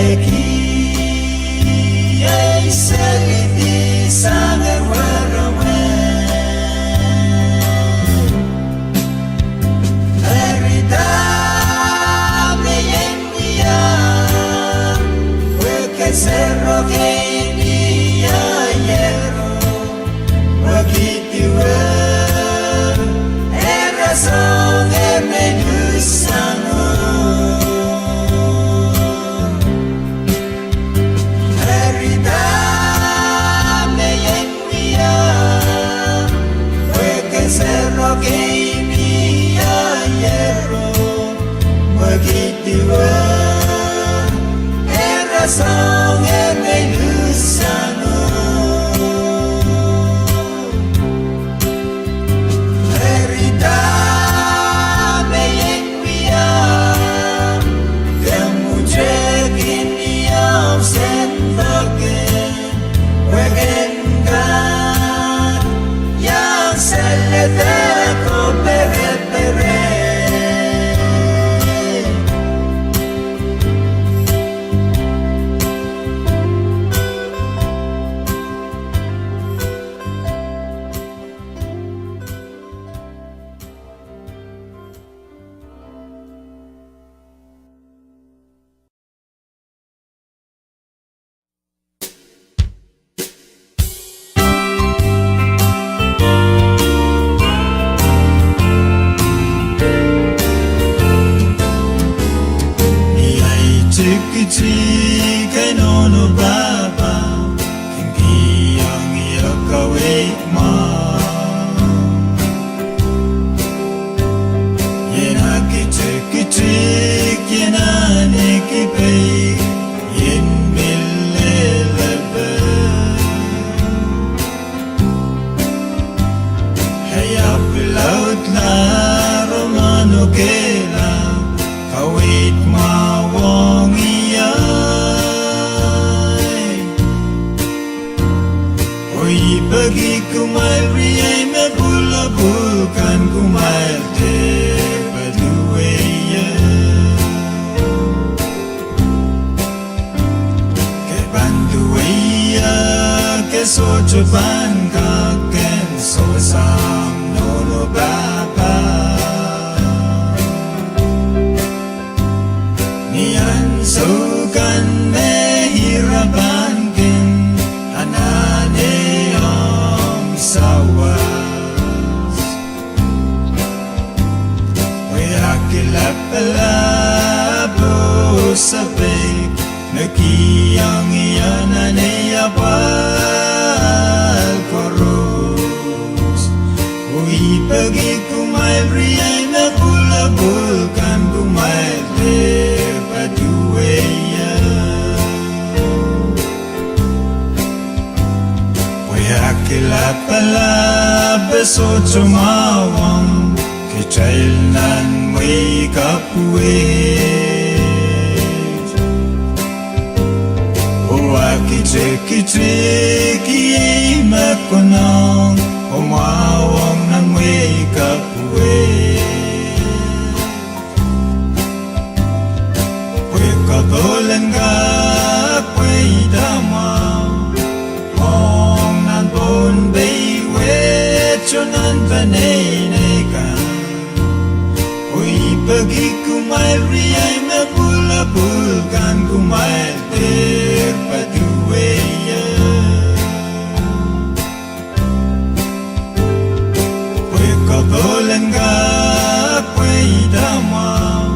Pwehki ei selidi sang en werewe. Eri dahme I en wia, pwe ke sero kei ni aiero. Pwehki duwe, ira soangen me I luhsanguhr. Eri dahme I en wia, pwe ke sero kei ni aiero. Pwehki duwe, ira soangen me I luhsanguhr. Eri dahme I en wia, ke mwutek ni omw sendok en, pwehki en kak iang salehdek oh perepere. Ni ahi tikitik en nohno pahpa, kin kihong ie kaweid mwahu. Ien aki tikitik, ien ahneki peik, ien mih lelepe. Ei apw laudla rohng mwahnokehla, kaweid mwahu ong ie. Oh I peki kumwail riei me pwulopwul kan, kumwail dehr patohwan duwehie. Ke pahn duwehie, ke sohte pahn kak kin sewese omw nohno pahpa. Ni ansou kan me ira pahn kin anahne omw sawas, pwe aki lapalap oh sapeik me kihong ie nan ei apwal koaros. Oh I peki kumwail riei me pwulopwul kan, kumwail dehr patohwan duwehie. Pwe aki lapalap e sohte mwahu ong kitail nan mwehi kapwuei. Oh aki tikitik, iei me konehng oh mwahu ong nan mwehi kapwuei. Pwe kadolenga pwe I tamwahu ong nan Pohnpei wet oh nan peneinei kan. Oh I peki kumwail riei me pwulopwul kan, kumwail dehr patohwan duwehie. Pwe kadolenga pwe I tamwahu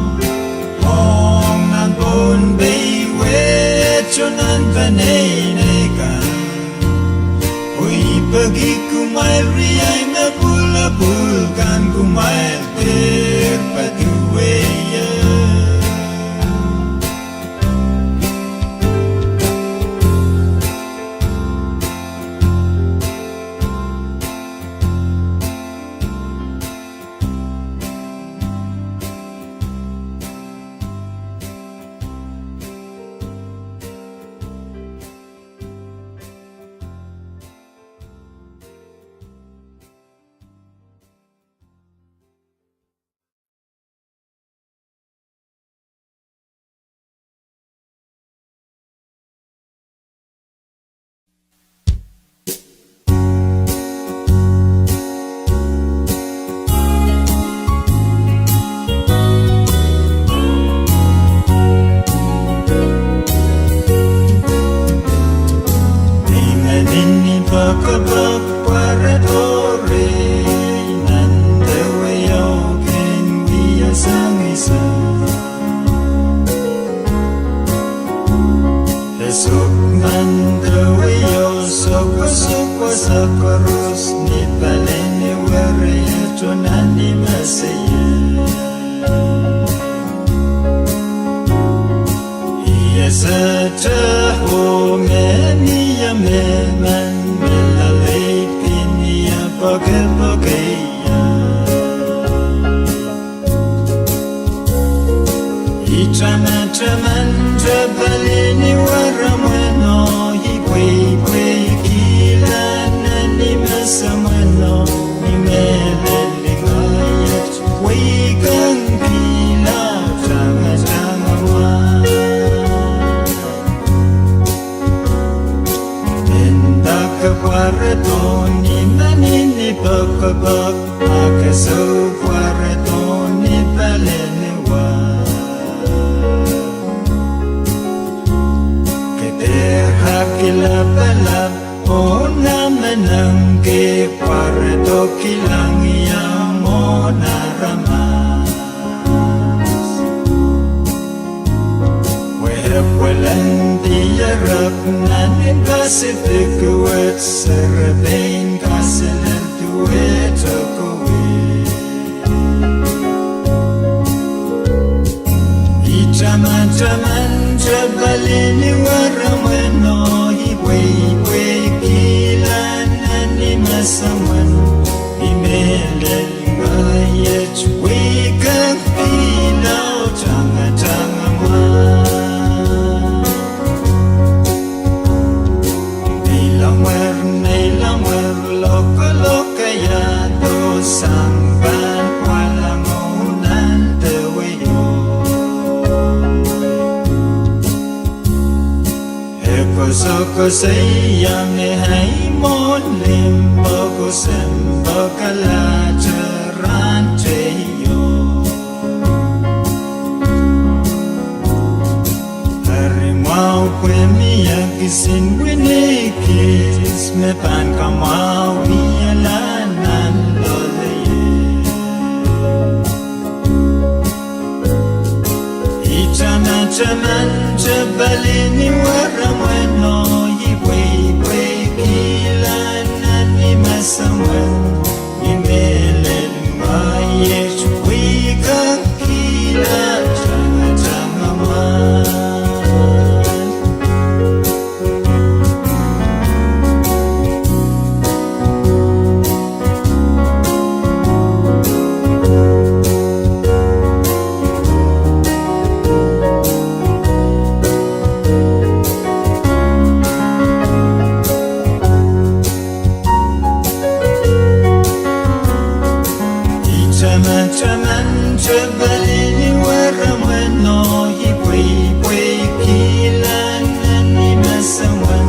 ong nan Pohnpei wet oh nan peneinei kan. Oh I peki kumwail riei me pwulopwul kan, kumwail dehr patohwan duwehie. Suk mendewei oh sokosok wasa koaros ni paleni weriet oh nan ni meseiet. Ia sehte oh me ni ia me men me laleid kin ia pokepoke ia. I tamataman te palini waramweno, i pweipweikihla nan ni mesemweno, ni mehlel lingaiet, weikeng kihla tangatanga mwahl. Nin pake pwaredo ni meni ni pokopok, ake sou pwaredo ni paleni wa. Ke dehr aki lapalap, oh namenengki pwaredo kilang ia mwohn aramas. Wehwehn dierek nan ni Pacific wet, serepein kaselel duwehte kowe. I tamataman te palini waramweno, i pweipweikihla nan ni mesemwen, ni mehlel lingaiet, weikeng kihla tangatanga mwahl. Neilamwer, neilamwer, lokolok ia do sang pahn pwalango nan deweo. E koasokoasoia me ei mwohn limpoak oh sempwal kalahte rahn teio. Eri mwahu pwe mie kisin wini kis me pahn kamwahu ia lahn nan loalei. I tamataman te palini waramweno, i pweipweikihla nan ni mesemwen, ni mehlel lingaiet, weikeng kihla tangatanga mwahl. I tamataman te palini waramweno, i pweipweikihla nan ni mesemwen,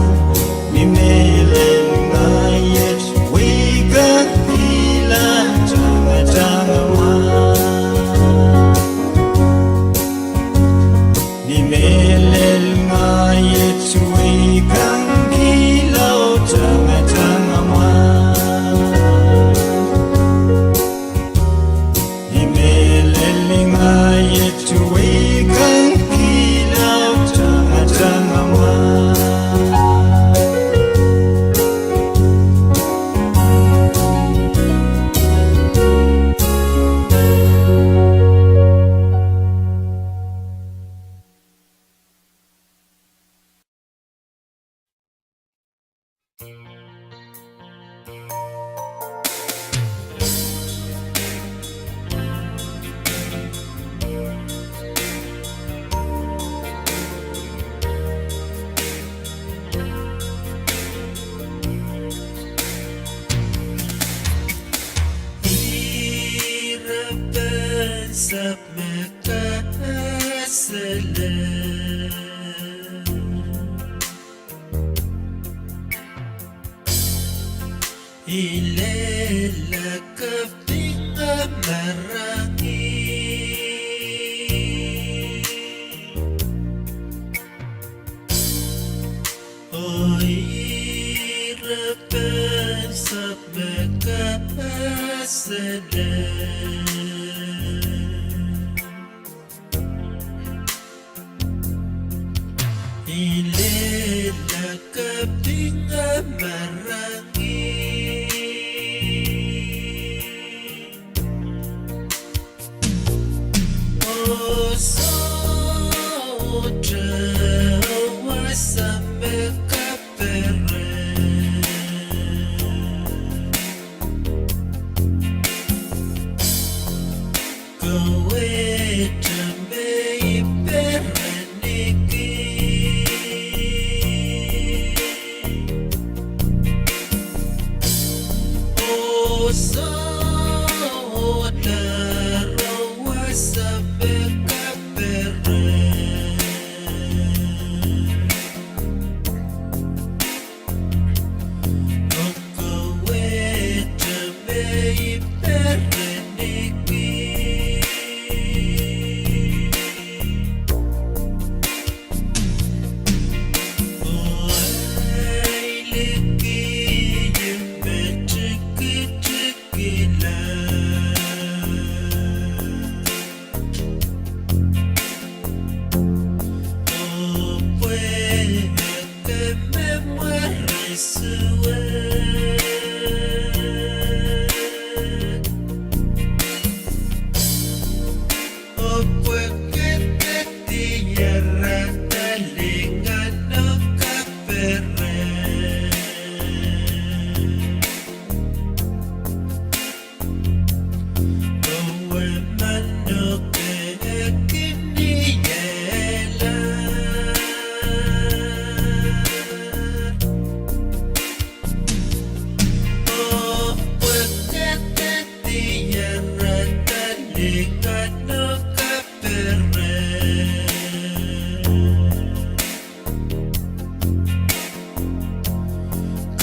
ni mehlel lingaiet, weikeng kihla tangatanga mwahl. Ni mehlel lingaiet, weikeng kihla tangatanga mwahl. Ni mehlel lingaiet, weikeng kihla tangatanga mwahl. Ire pen sahpw me kasale. I lella kapinga marangi. Oh ire pen sahpw me kasale. I le Kapinga marangi. Oh sohte wasa me kaperen. Kawehte me I perenki. Oh sohte wasa me kaperen. Kawehte me I perenki. Oh ahi liki me tikitikila. Oh pwe ke me mware suwed. Oh pwe ke diarada lingan oh kaperen. Oh e mano ke kin iehla. Oh pwe ke diarada lingan oh kaperen.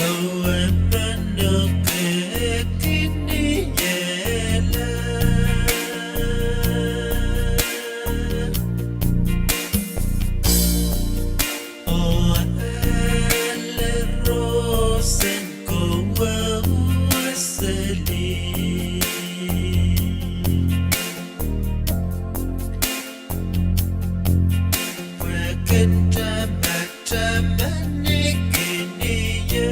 Oh e mano ke kin iehla. Oh ale roson kowe seli. Pwe ken tamataman I kin ie.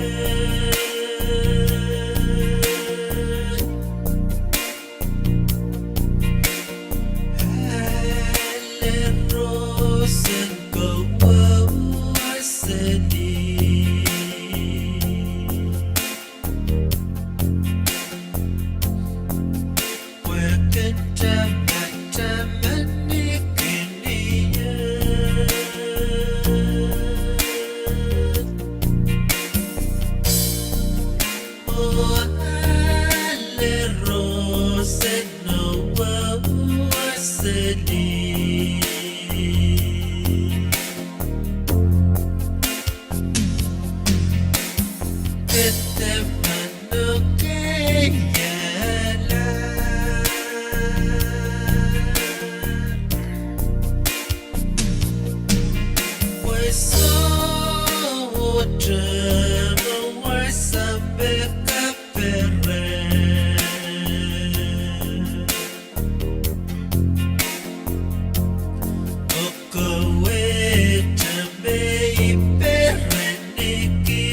Ale roson kowe seli. Pwe ken tamataman I kin ie. Oh ale roson kowe seli. Kete mano ke iehla. Pwe sohte wasa me kaperen. Oh kawehte me I perenki.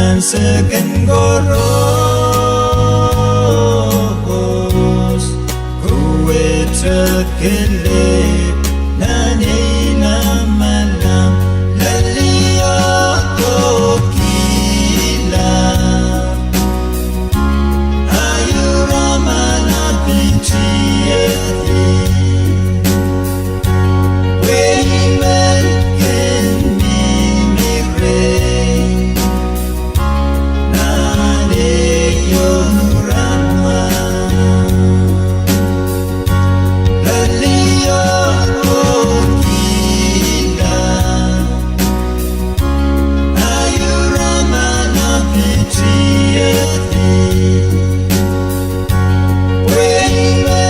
Nan seken koaros, kohwei te kelehpw nan ei lamalam, lel ie oh kihla. Ahi ramalam pitihedi. Pwe ih me kin mihmi reh nan ei ramalam. Lel ie oh kihla. Ahi ramalam pitihedi. Pwe ih me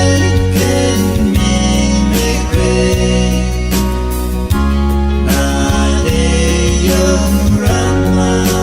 kin mihmi reh nan ei ramalam.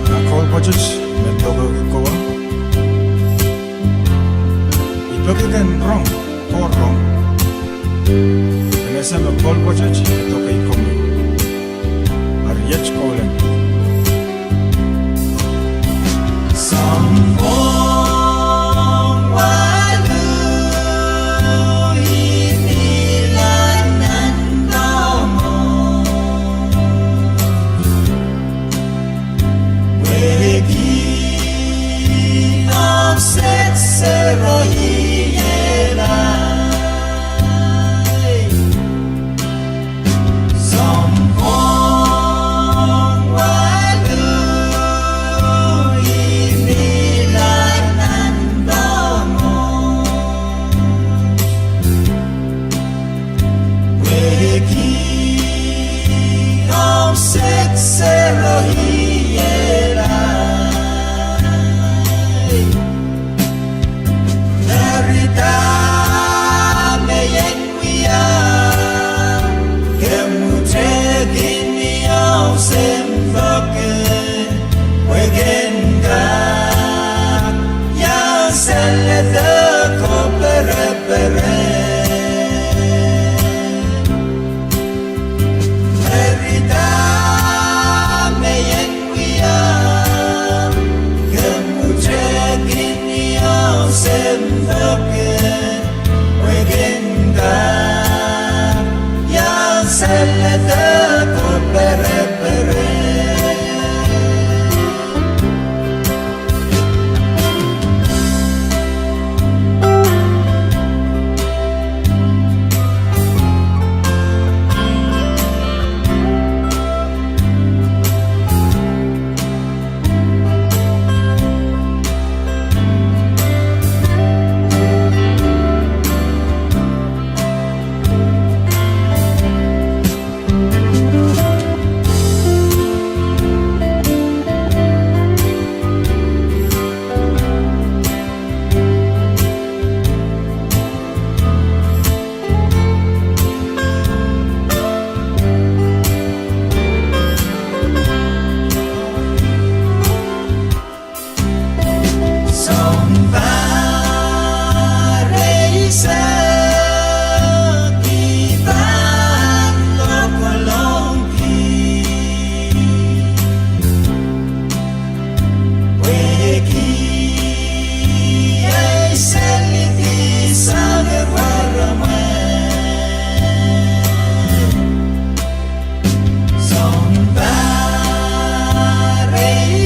Ana koul pwoatet me pekihki kowe, I peki ken rong, kowe rong. Ken ese me koul pwoatet me pekihki komwi. Eri iet koul en. Sounpwong walu, I mihla nan Kauno. Pwehki omw sehse rohielai. Sounpwong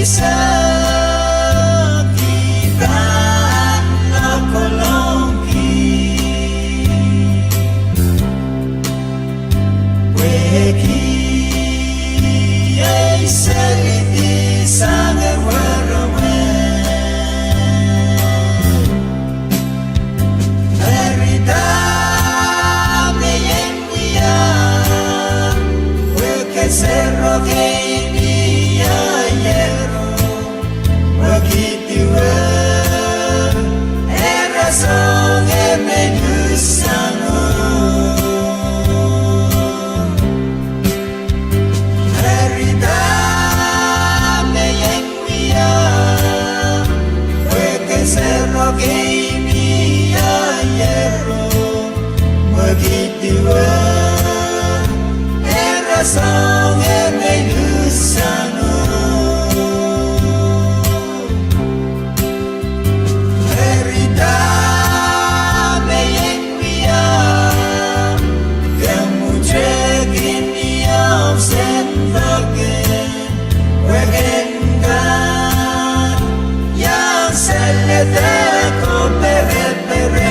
Saki pahn lokolongki. Pwehki ei selidi sang en werewe. Eri dahme I en wia, pwe kesehro kei ni aiero, pwehki duwe, ira soangen me I luhssang. Eri dahme I en wia, pwe kesehro kei ni aiero, pwehki duwe, ira soangen me I luhssang. Eri dahme I en wia, kemujeki ni omw sen pokon, pwehki en kak iang selede ko perepere.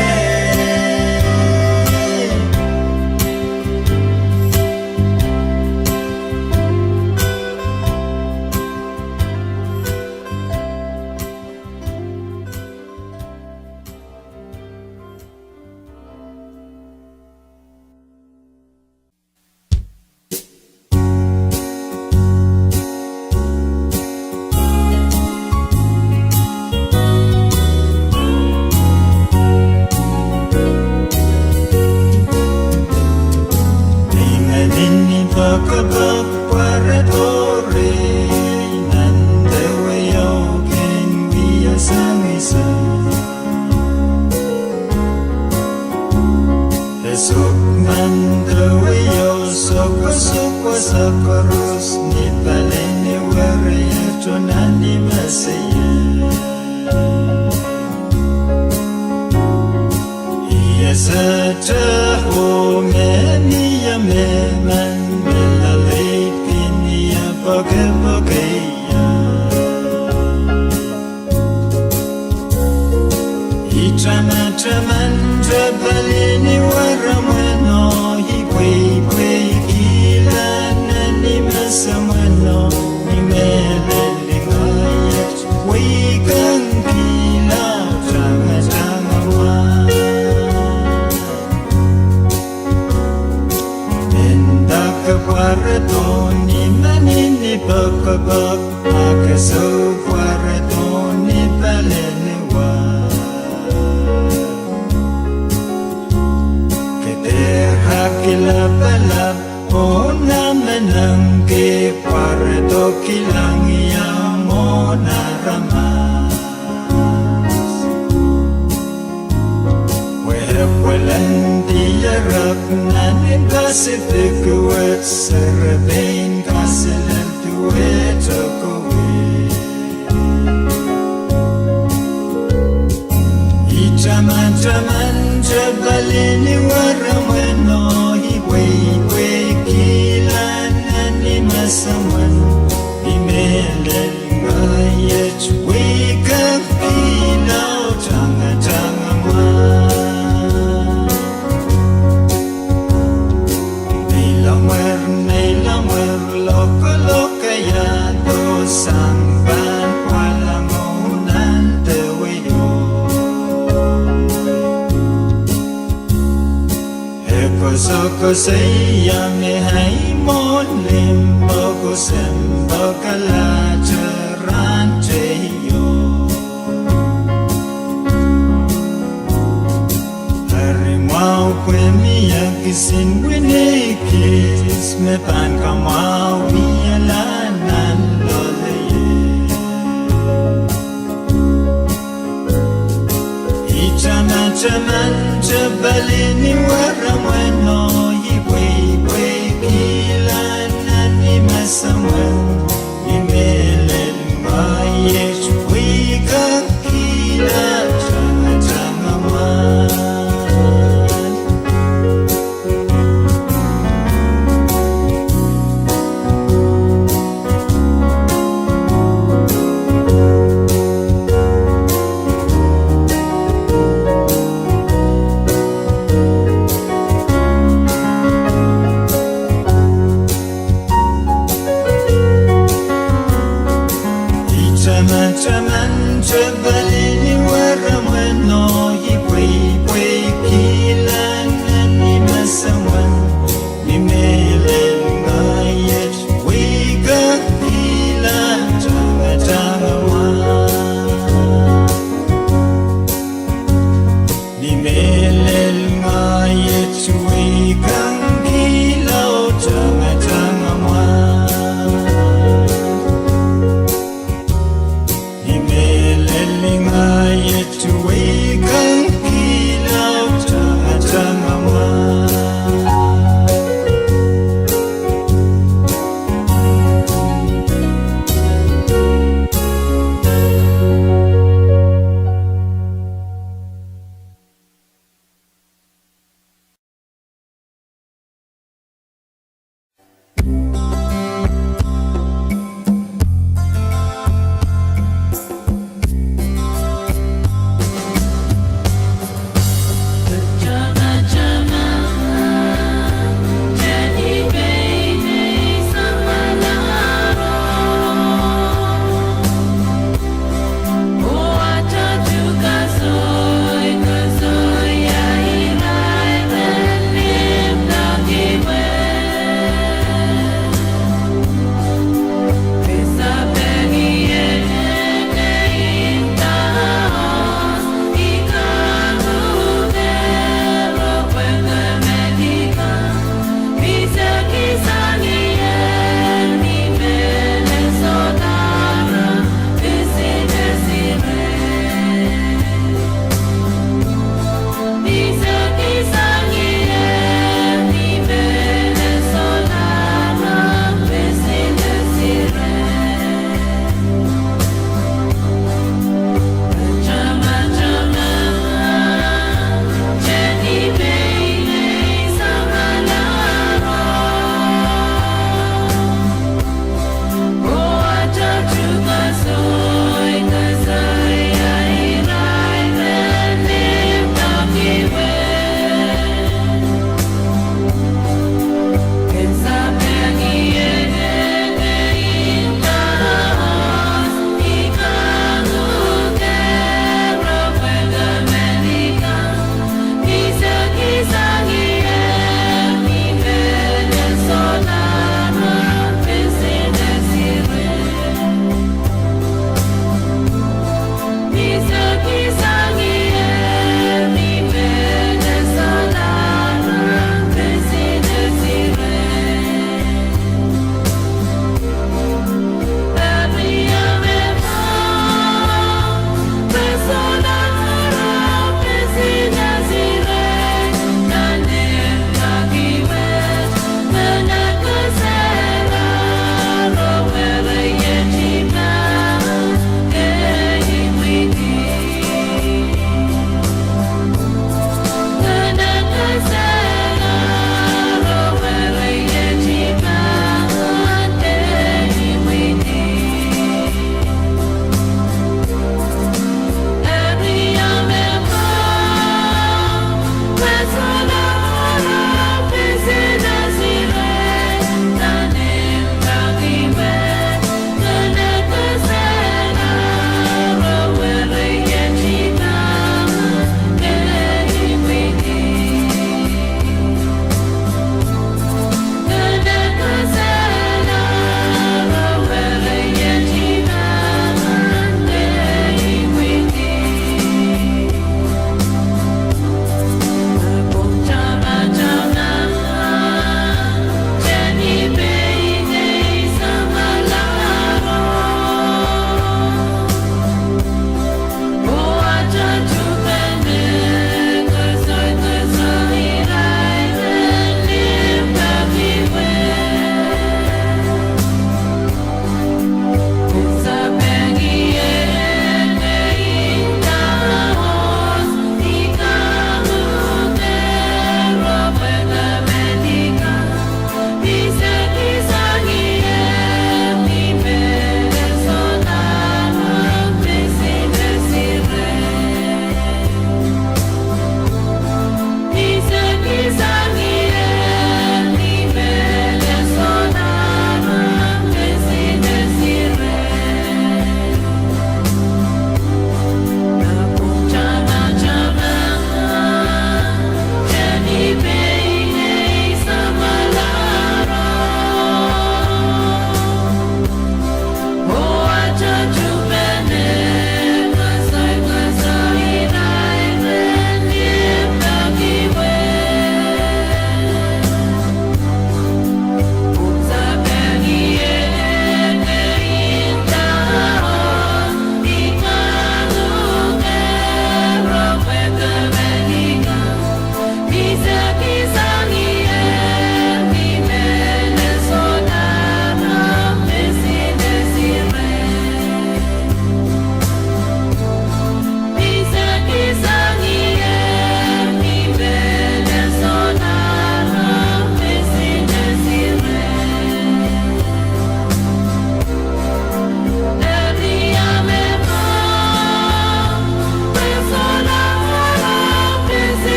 Ni mehn ni poakpoak pwaredo rehi nan deweo kin wia sang sang. E sohte nan deweo sokosok wasa koaros ni palene weriet oh nan ni meseiet. Ih esehte oh me ni ie mehmen me loalei kin ie poakpoak ie. I tamataman te pali ni weramweno, I pweipweikihla nan ni mesemweno, ni mehlel ni ngaiet, pweikihla tangatang mwahl. Mendahte pwaredo ni mehn ni poakpoak, a ke soh pwaredo ni palene wa. Ke dehr kak lapalap oh namenengki pwaredo kilang ia mwohn aramas. Pwe pwelen dierek nan ni Pacific wet, serepein kaselel duwehte kowe. I tamataman te pali ni weramweno, I pweipweikihla nan ni mesemweno, ni mehlel ngaiet, pweikihla tangatang mwahl. Neilamwer, neilamwer, lokolok iahdo sang pahn pwalango nan deweo. E koasokoasoia me ahi mwohn limpoak oh sempoakalahte rahn teio. Eri mwahu pwe mie kisin wini kis me pahn kamwahwihala nan loalei. I tamataman te pali ni weramweno, I pweipweikihla nan ni mesemweno, ni mehlel ngaiet, pweikihla tangatang mwahl. Tamataman tepel ni weremen oh I pweipweikihla nan I mesomwen. Ni mehlel ngehi iet weikakihla tangatangamwa. Ni mehlel ngehi iet weikakihla tangatangamwa. Ni mehlel ngehi iet weikakihla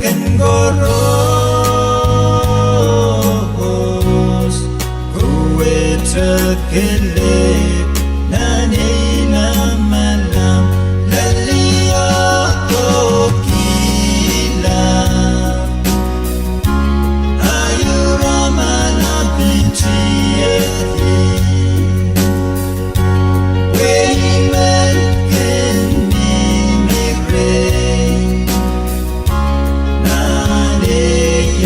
Ken koaros, kohwei, kelehpw, nan ei lamalam, lel ie oh kihla. Ahi rong malap iti edi. Wehi men ken mihmi rehi. Nan ei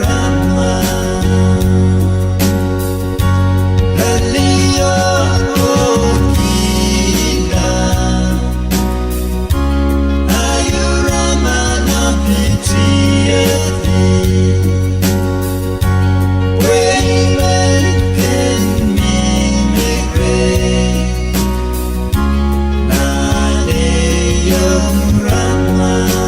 rong malap. Lel ie oh kihla. Ahi rong malap iti edi. Wehi men ken mihmi rehi. Nan ei rong malap.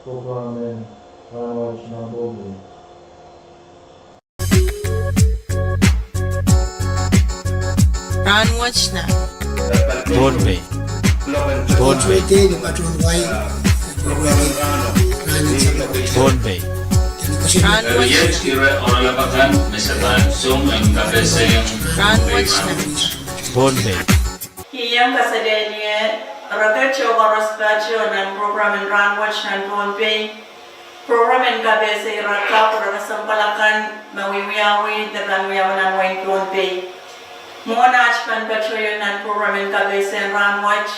Program en Rahnwet nan Pohnpei. Rahnwet nan Pohnpei. Pohnpei. Pohnpei. Rahnwet nan Pohnpei. Kihong kaselehlie rehn kitail koaros pato nan program en Rahnwet nan Pohnpei. Program en kapehse ire kapw, ire kesempwal akan me wiwiawi de pahn wiawi nan wehin Pohnpei. Mwohn aht pahn patohieng nan program en kapehse en rahnwet,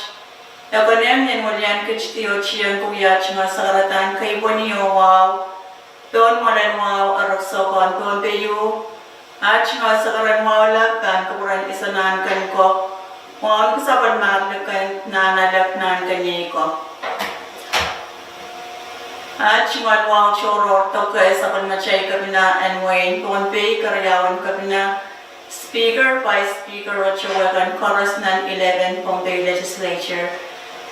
e konehng ni en welian kit di oh tieng ko wiahda sakaradahn keipweni oh wahu pohn mwoalen wahu, erekiso kan Pohnpei ieu. Aht tungoal sakaradahn wahu lap pahn kupwuren Iso Nahnken ko, wahu en Sapwellimahr Likin, Nahnalek, Nahnken iei ko. Aht tungoal wahu tohrohr doke Sapwellimatail Kepina en wehin Pohnpei, keriaun Kepina, Speaker, Vice Speaker, oh towe kan koaros nan eleven Pohnpei Legislature.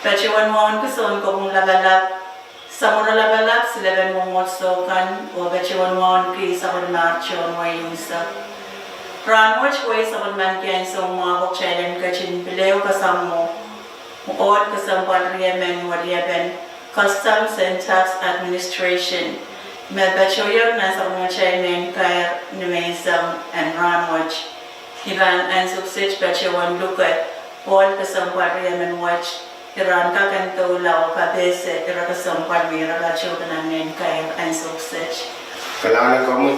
Patohwan wahu en Kisoun Kopwung Lapalap, Samworo Lapalap, silepen mwomwohdiso kan, oh patohwan wahu en Sapwellimahr Tohn Wei unsek. Rahnwet wehi sapwellimaniki ansou mwahu, kitail en ketin pil ehu kasamwo ohl kesempwal riemen weliepen Customs and Tax Administration me patohieng nan sapwellimatail mehn kair ni menseng en rahnwet. I pahn ansou kiset patohwan luke ohl kesempwal riemen wet, ire en kak en doula oh kapehse ire kesempwal me ire patohdo nan mehn kair ansou kiset. Kalahngan en komwi,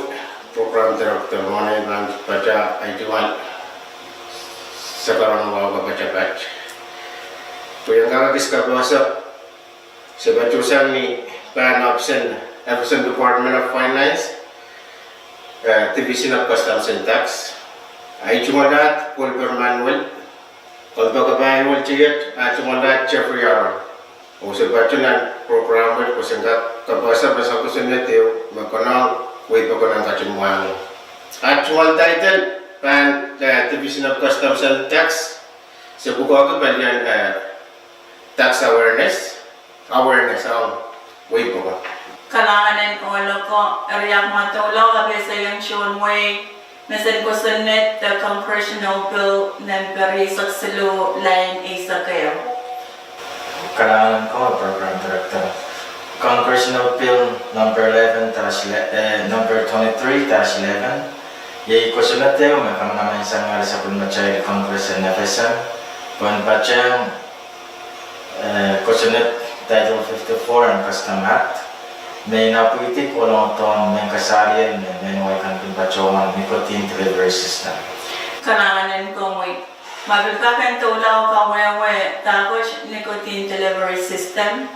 Program Director, mwohn ei pahn pata ahi tungoal sakaradahn wahu kapatapat. Pwe I en kak ekis kapehse, se patohsang ni pahn ohpis en F S M Department of Finance, eh, Division of Customs and Tax. Ahi tungoal ahd Wilbur Manuel, kompoakepahi Wiltiet, ahi tungoal ahd Jeffrey Aaron. Oh se patohwan program wet pwe se en kak kapehse pasapeng kosonned ehu me konehng wehi pokon en ketin mwahngo. Ahi tungoal title pahn, eh, Division of Customs and Tax, se pwukoahki palian, eh, tax awareness, awareness ong wehi pokon. Kalahngan en ohl oko, eri ahmw doula oh kapehsehiong Tohn Wei, mesen kosonned de Congressional Bill nempe rieisek siluh, lain eisek ehu. Kalahngan ko, Program Director. Congressional Bill number eleven dash, eh, number twenty-three dash eleven. Iei kosonned ehu me kamanaman sang ale sapwellimatail Congress en F S M, Pwehn patehng, eh, kosonned Title fifty-four en Custom Act, me inapwidi kolong dohn mehn kasariel me mehn wai kan kin patohwan nicotine delivery system. Kalahngan en komwi. Ma pil kak en doula oh kawehwe dahkot nicotine delivery system.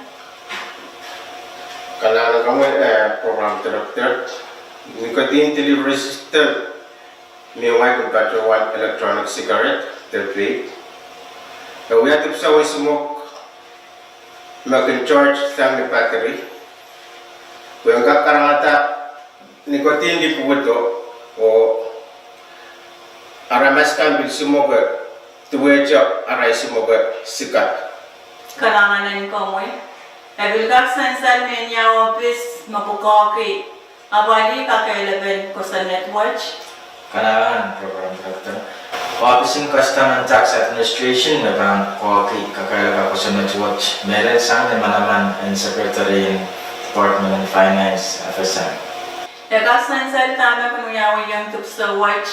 Kalahngan en komwi, eh, program director. Nicotine delivery system me wai kin patohwan electronic cigarette de vape. E wia dipwisou en smoke me kin charge sang ni battery. Pwehn kak karangada nicotine ni pwudo oh aramas kan pil smoke, duwehte arail smoke cigar. Kalahngan en komwi. E pil kak sansal me ia ohpis me pwukoahki apwalih kakehlapen kosonned wet? Kalahngan, Program Director. Ohpisin Custom and Tax Administration me pahn pwukoahki kakehlaka kosonned wet, mehlel sang ni manaman en Secretary en Department of Finance, F S M. E kak sansal dahme kin wiawiong dipwisou wet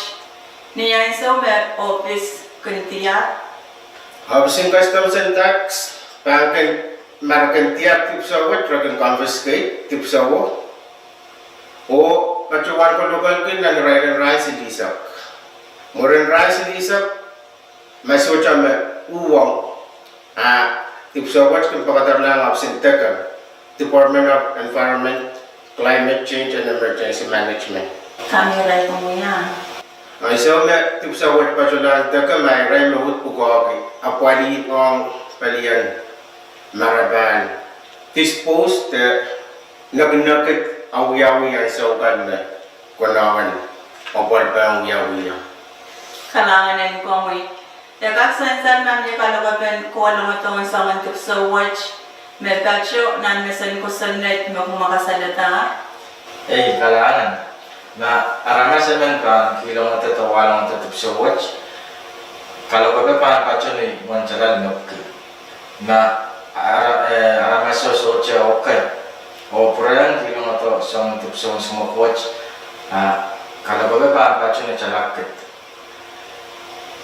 ni ansou me ohpis kin diar? Ohpisin Customs and Tax pahn kin, ma re kin diar dipwisou wet, re kin confiscate dipwisou oh patohwan kolokolki nan irair en rahn silihsek. Mwurin rahn silihsek, ma sohte me uhwong, a dipwisou wet kin pakadarlahng ohpisin dekem, Department of Environment, Climate Change and Emergency Management. Kami irail pwung wia? Ansou me dipwisou wet patohlahng dekem, a irail me uhd pwukoahki apwalih ong pelien ma re pahn dispose de nekinekid awiawi ansou kan me konehng apwal pahn wiawiong. Kalahngan en komwi. E kak sansal ma mie kalokapen kolong dohn soangen dipwisou wet me patoh nan mesen kosonned me kumwa kasalehda? Ei, kalahngan. Ma aramas emen pahn kihlongada de wahlongada dipwisou wet, kalokape pahn patoh ni uwen tala limepwiki. Ma ara-, eh, aramaso sohte oke oh pwurehng kihlongada soangen dipwisou en smoke wet, a kalokape pahn patoh ni talakid.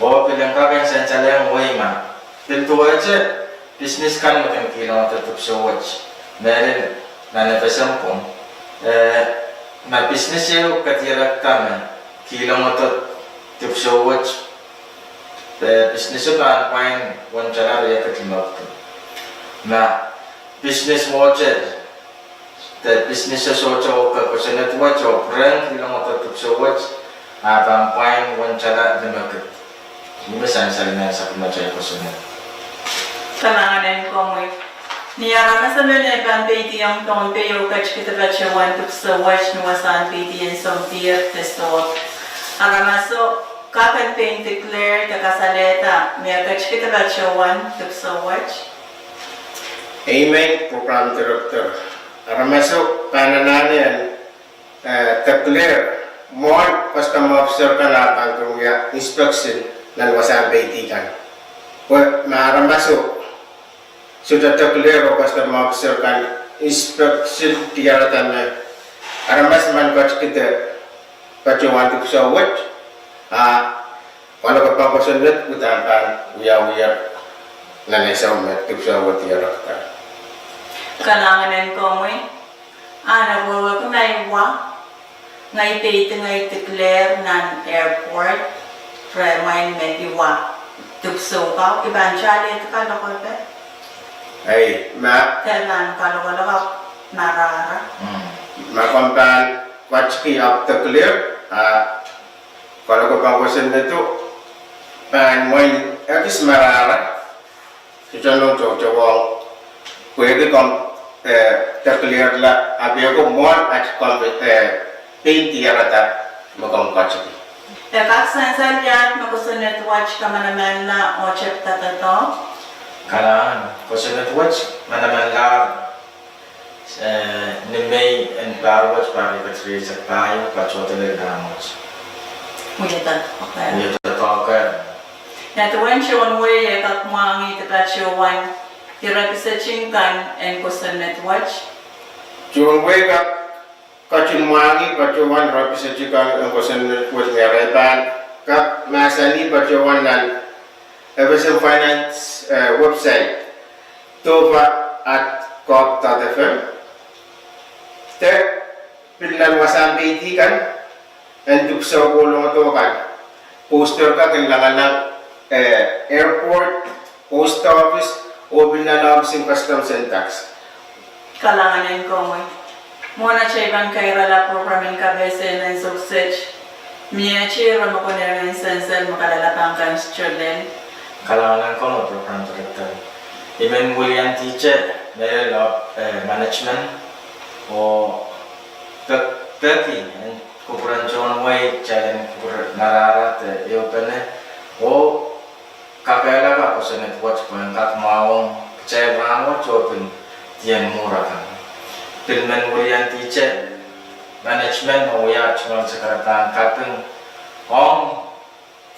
Oh pil en kak en sansalehng wei ma pil duwehte business kan me kin kihlongada dipwisou wet, mehlel nan F S M pwung, eh, ma business ehu kadierekda me kihlongada dipwisou wet, eh, business o pahn pwain uwen tala riekid limepwiki. Ma business wet, de business o sohte oke kosonned wet oh pwurehng kihlongada dipwisou wet, a pahn pwain uwen tala limekid. Ih me sansal nan sapwellimatail kosonned. Kalahngan en komwi. Ni aramas emen me pahn peidiong Pohnpei oh ketikihda patohwan dipwisou wet ni wasahn peidi en soundier de sohp, aramaso kak en pein declare de kasalehda me ketikihda patohwan dipwisou wet? Amen, Program Director. Aramaso pahn anahne en, eh, declare mwohn custom officer kan ah pahn kin wia inspection nan wasahn peidi kan. Pwe ma aramaso sohte declare oh custom officer kan inspection diarada me aramas men ketikihda patohwan dipwisou wet, a kalokapen kosonned uhdahn pahn wiawiher nan ansou me dipwisou wet diarekda. Kalahngan en komwi. A nan wehwehki ma I wa, ngehi peidi ngehi declare nan airport, re mwein me I wa dipwisou kau, I pahn taliedi kalokape? Ei, ma. De pahn kalokolok ahpw marahra. Ma komw pahn ketiki ahpw declare, a kalokapen kosonnedo pahn mwein ekis marahra. Sohte nohn toutowohng pwehki komw, eh, declarela, ahpw ih ko mwohn at komw, eh, pein diarada me komw ketiki. E kak sansal iahd me kosonned wet kamanamanla oh tepda doadoahk? Kalahngan, kosonned wet manamanlahr, eh, ni Mei en pahr wet, pahr riekid rieisek pahieu, patohdo lel rahn wet. Wia doadoahk. Wia doadoahk. Ia duwen tohn wehi e kak mwahngih de patohwan ire pisetik kan en kosonned wet? Tohn wehi kak ketin mwahngih patohwan ire pisetik kan en kosonned wet, me re pahn kak mahsanih patohwan nan F S M Finance, eh, website, dofa at gov dot F M. De pil nan wasahn peidi kan, en dipwisou kohlongodo kan, poster kan kin lakalang, eh, airport, post office, oh pil nan office en Customs and Tax. Kalahngan en komwi. Mwohn atail pahn kairala program en kapehse en ansou kiset, mie ire me konehng en sansal me kalelapak kan sitolel. Kalahngan en komwi program director. I men wiliandi te mehlel, eh, management oh pek, peki en kupwuren tohn wehi, kitail en kupwur marahra de ehupene oh kakehlaka kosonned wet pwehn kak mwahuong kitail rahnwet oh pil dien mwuhr akan. Pil men wiliandi te management me wia tungoal sakaradahn kaping ong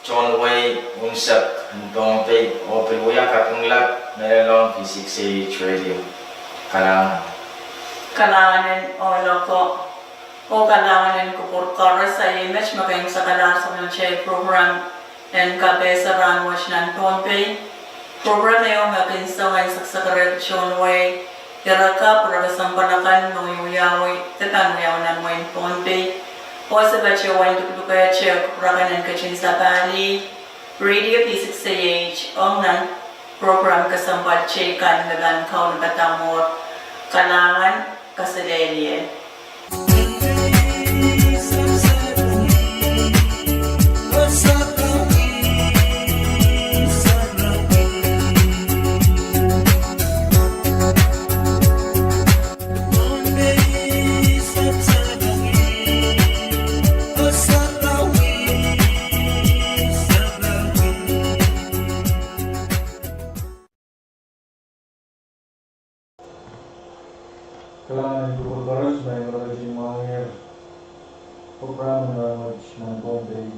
tohn wehi unsek en Pohnpei oh pil wia kaping lap mehlel ong V six A H radio. Kalahngan. Kalahngan en ohl oko. Oh kalahngan en kupwur koaros, a iei met me kin sakalahr sapwellimatail program en kapehse rahnwet nan Pohnpei. Program ehu me kin song en seksekerehki tohn wehi ire kapw, ire kesempwal akan me wiawi de pahn wiawi nan wehin Pohnpei. Oh se patohwan luklukehte kupwur akan en ketin sapahlih radio V six A H ong nan program kesempwal teikan me pahn kaunopada mwuhr. Kalahngan, kaselehlie. Kalahngan en kupwur koaros me kin mwahngih program en rahnwet nan Pohnpei.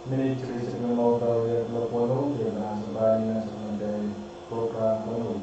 Minit three second mo, kawia kuloak weneu, de nan sapahl nan sapahl nan program weneu.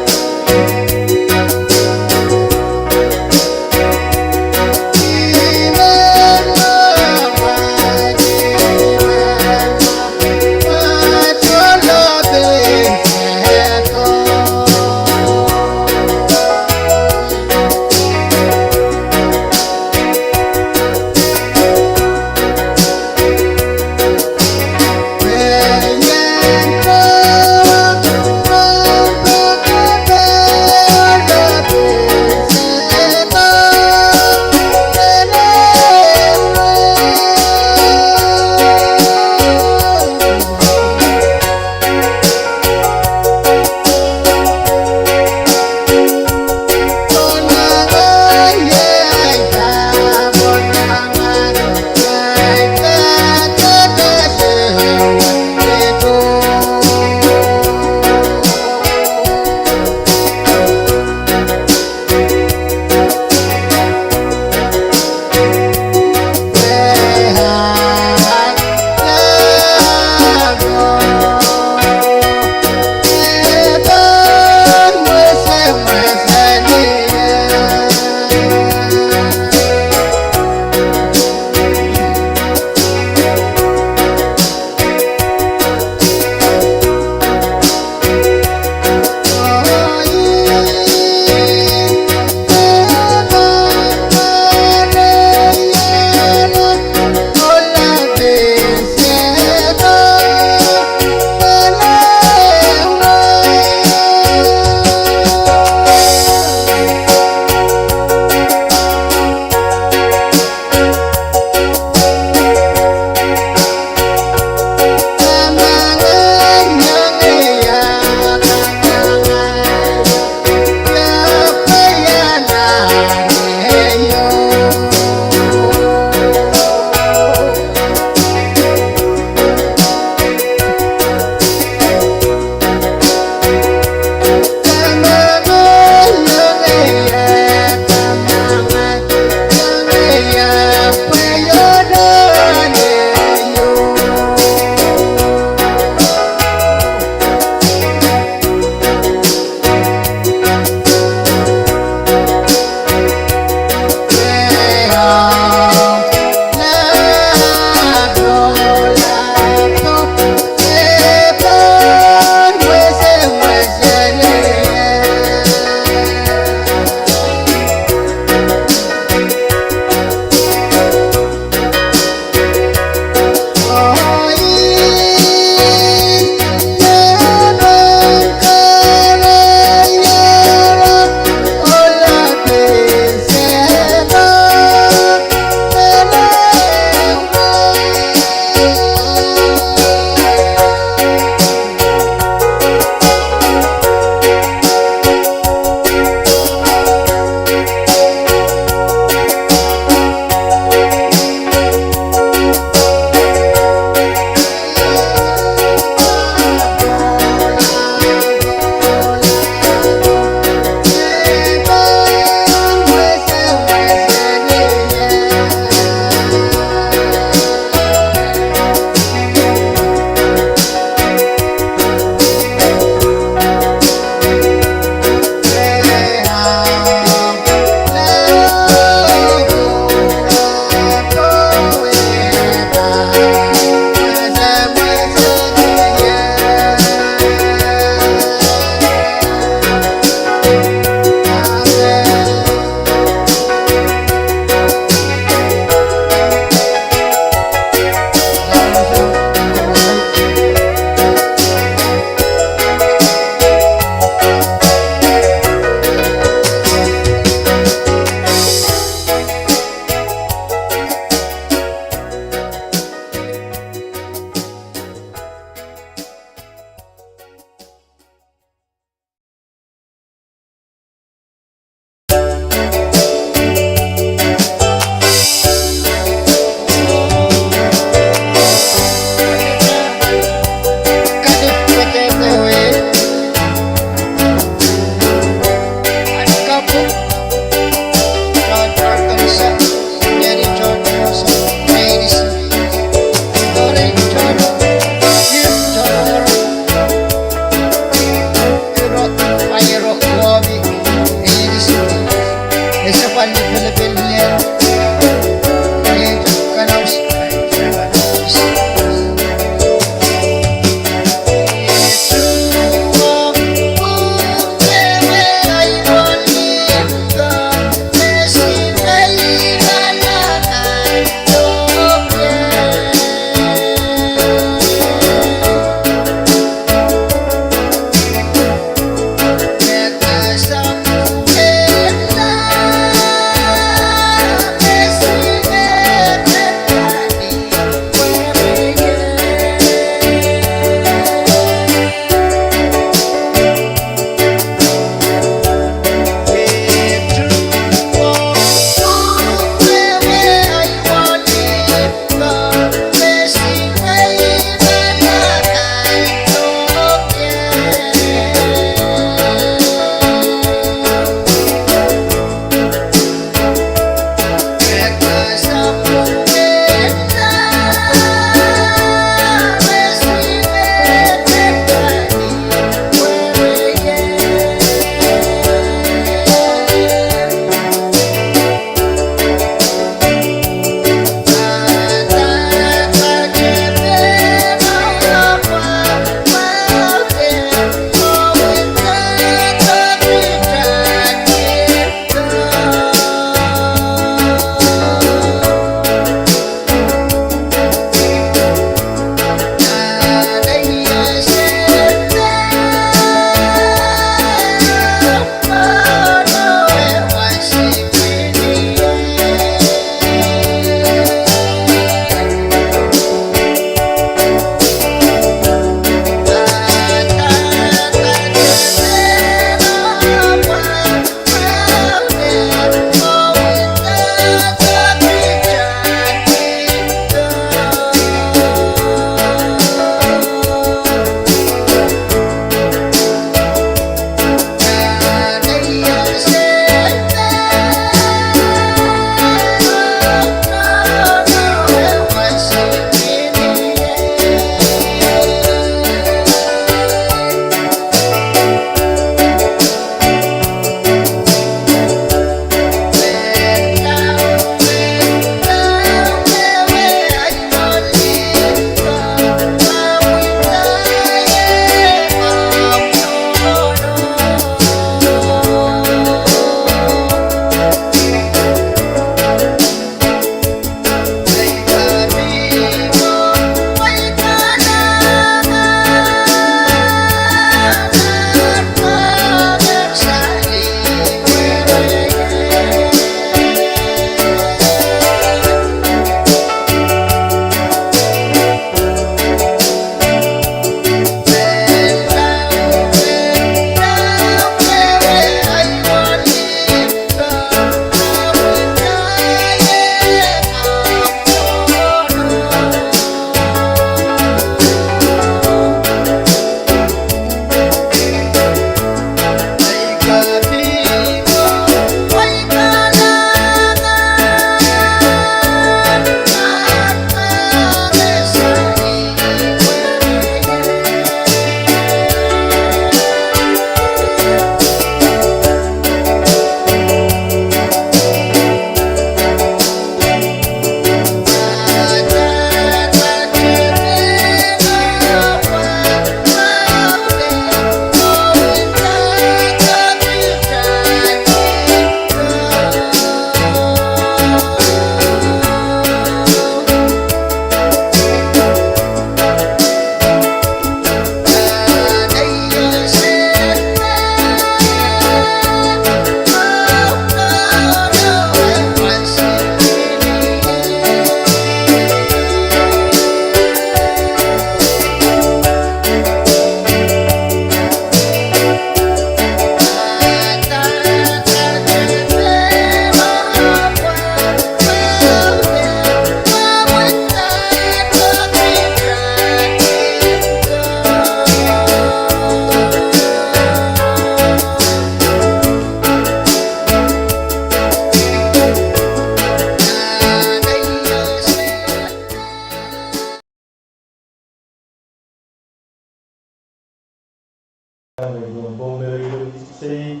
Kitail pahn pwong pere ipwidi seiik.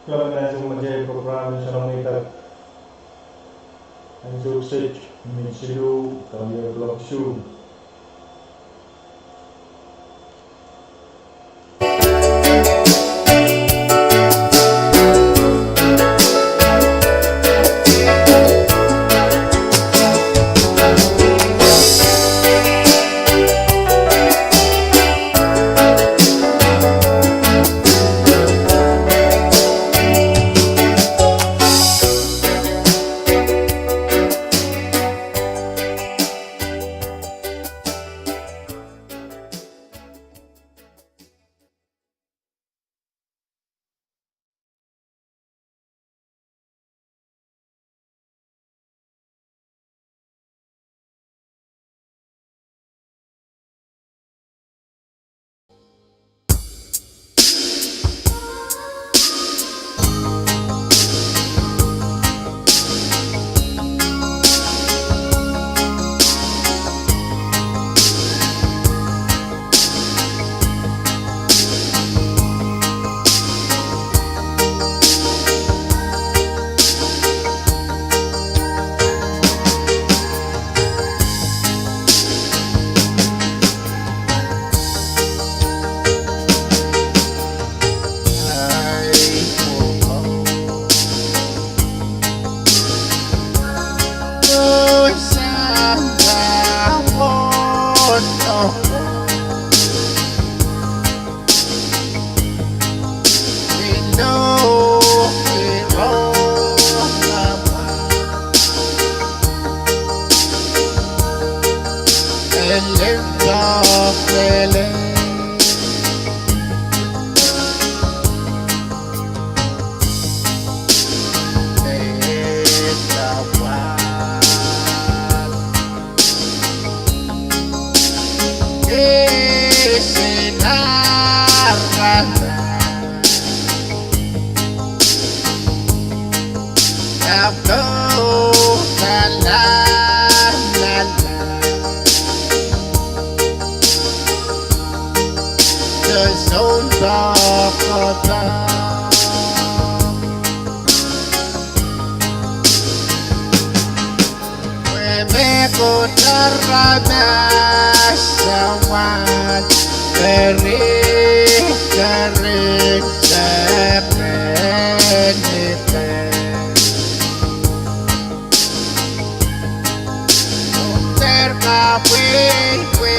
Kilang nan ansou me kitail program en soanamweida. Ansou kiset me siluh, kawia kuloak isuh. Pwe mehkot aramas emen, keriek, keriek, sepenepe. Sohte kapwehpwe,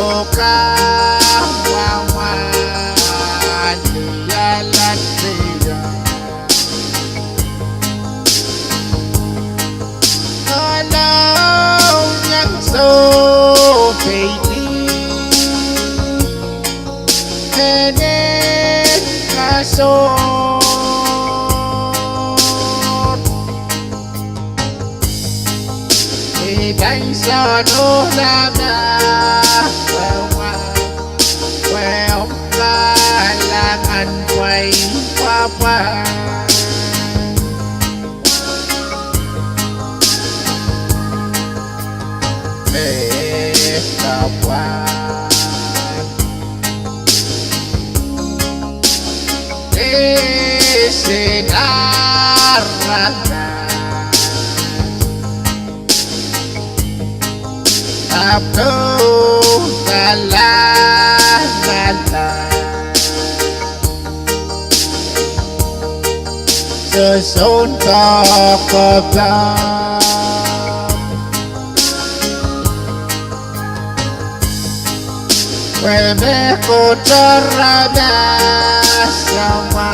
oh kamwamwahliala. Ahnsoun iang sohpeidi, enen kasohr. Idan soangen aramas, pwe omw kalahngan pwei pwapwa. Me kapwa. Ese nara. Ahpw kalahngan. Sohte kapwa. Pwe mehkot aramas emen,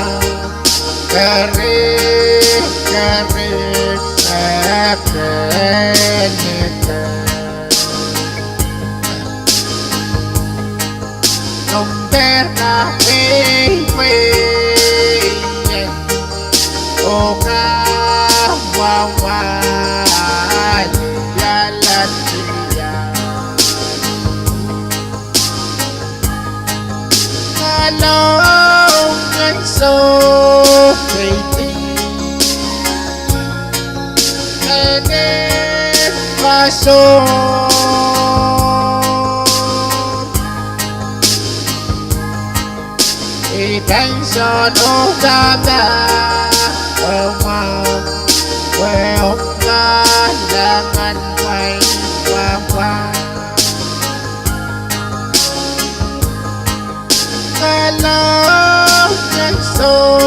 keriek, keriek, sepenepe. Sohte kapwehpwe, oh kamwamwahliala. Ahnsoun iang sohpeidi, enen kasohr. Pahn sohte dahme, pwe mwahu, pwe omw kalahngan pwain pwapwa. Kalahngan sohte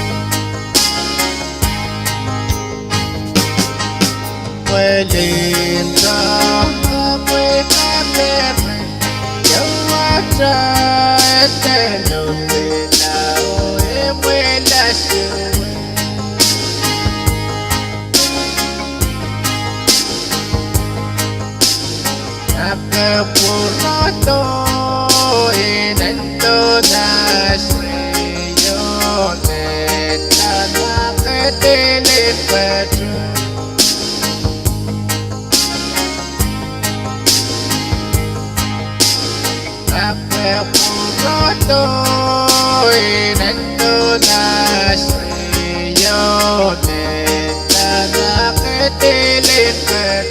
Pwe limpoak, pwe kaperen, iawehte, e dene pil, oh, e mweilaso. Ahpw e pwurodo inenen Nasaret, oh, me dene ketin lipilipet. Ahpw e pwurodo inenen Nasaret, oh, me dene ketin lipilipet.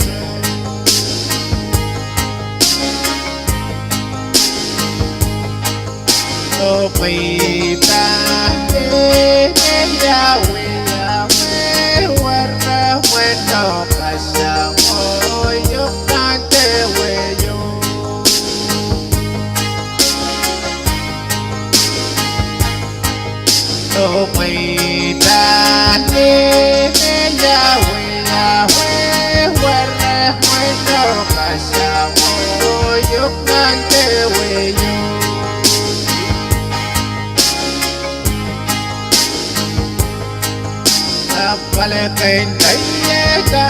Oh, pwe I pahn iang, iang wia, wia, wia, were, were, oh, kasang, oh, iuk nan dehwe ieu. Oh, pwe I pahn iang, iang wia, wia, were, were, oh, kasang, oh, iuk nan dehwe ieu. Ahpw kalek en kaiehda,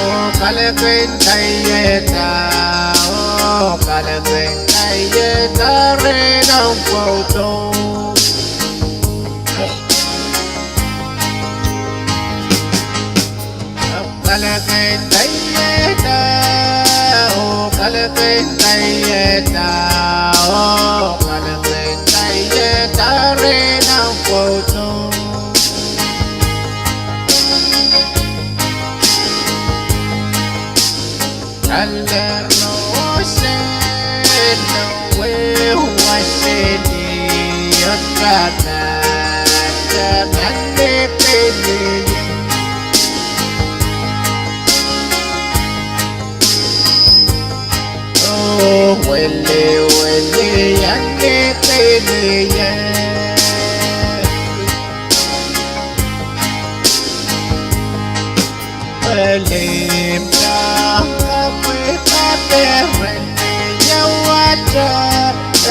oh, kalek en kaiehda, oh, kalek en kaiehda rehn ahmw pwoudo. Ahpw kalek en kaiehda, oh, kalek en kaiehda, oh, kalek en kaiehda rehn ahmw pwoudo. Ale rohs en wehwehseli, oh, taman, taman lipilipet. Oh, wehwehli, wehwehli, iang lipilipet. Pwe limpoak, pwe kaperen, iawehte,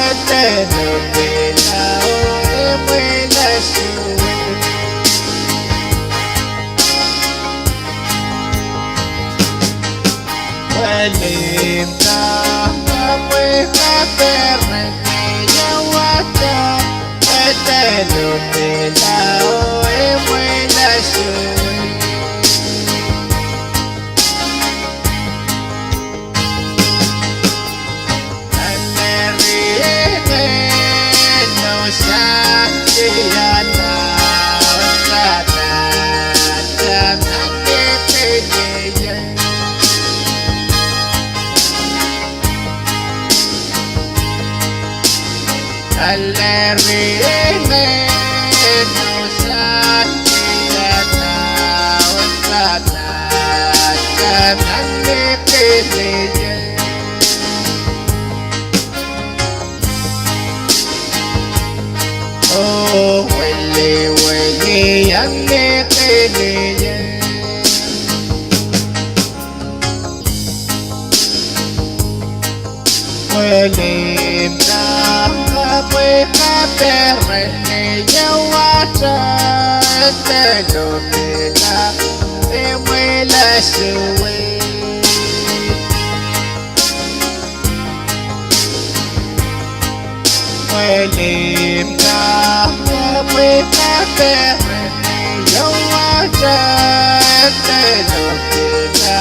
e dene pil, oh, e mweilaso. Pwe limpoak, pwe kaperen, iawehte, e dene pil, oh, e mweilaso. Oh, wehwehli, wehwehli, iang lipilipet. Pwe limpoak, pwe kaperen, iawehte, e dene pil, e mweilaso. Pwe limpoak, pwe kaperen, iawehte, e dene pil,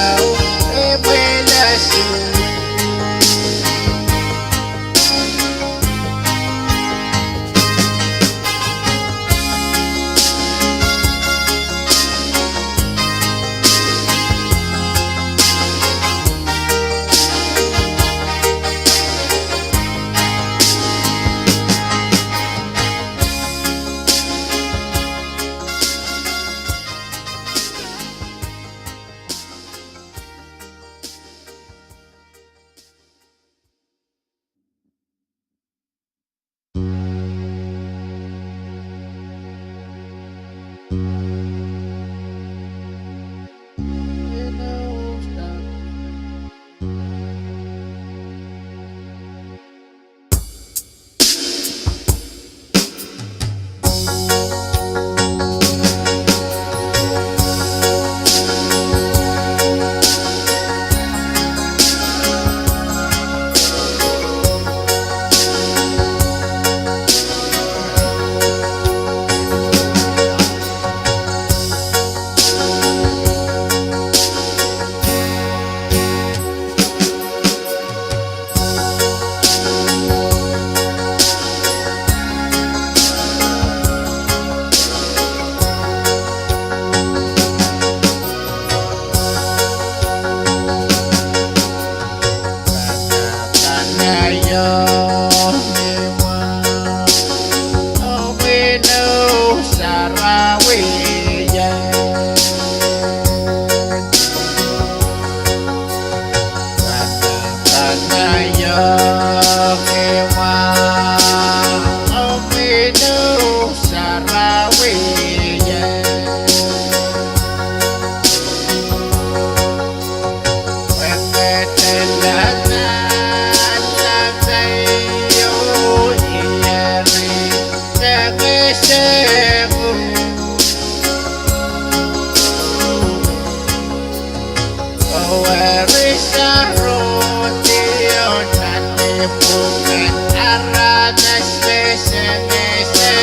Weri sarohdi oh nan ipwingen aramas me se, me se,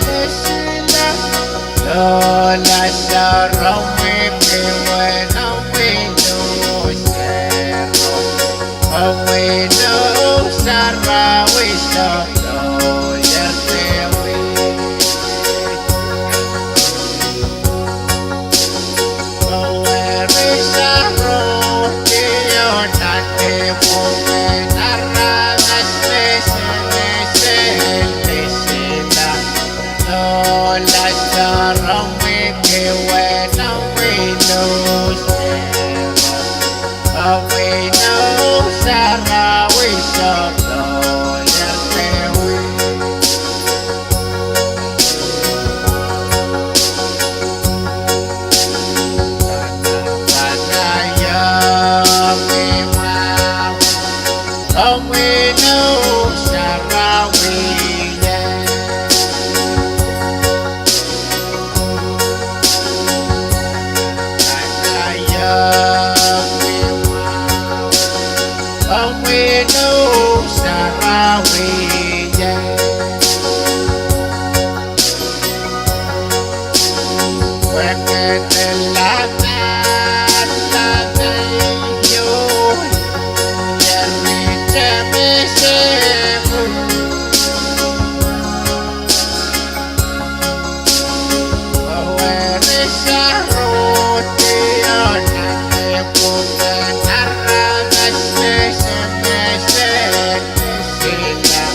me sehla. Lohla sarawih pwe wehn omwi Nuhs Sarawi. Omwi Nuhs Sarawi sohte loler dewi. Weri sarohdi oh nan ipwingen aramas me se, me se, me sehla. Lohla sarawih pwe wehn omwi Nuhs Sarawi. Omwi Nuhs Sarawi sohte loler dewi. Panahiong mwahu omwi Nuhs Sarawi. Panahiong mwahu omwi Nuhs Sarawi. Wekidala lamaio, eri temese mwo. Weri sarohdi oh nan ipwingen aramas me se, me se, me sehla.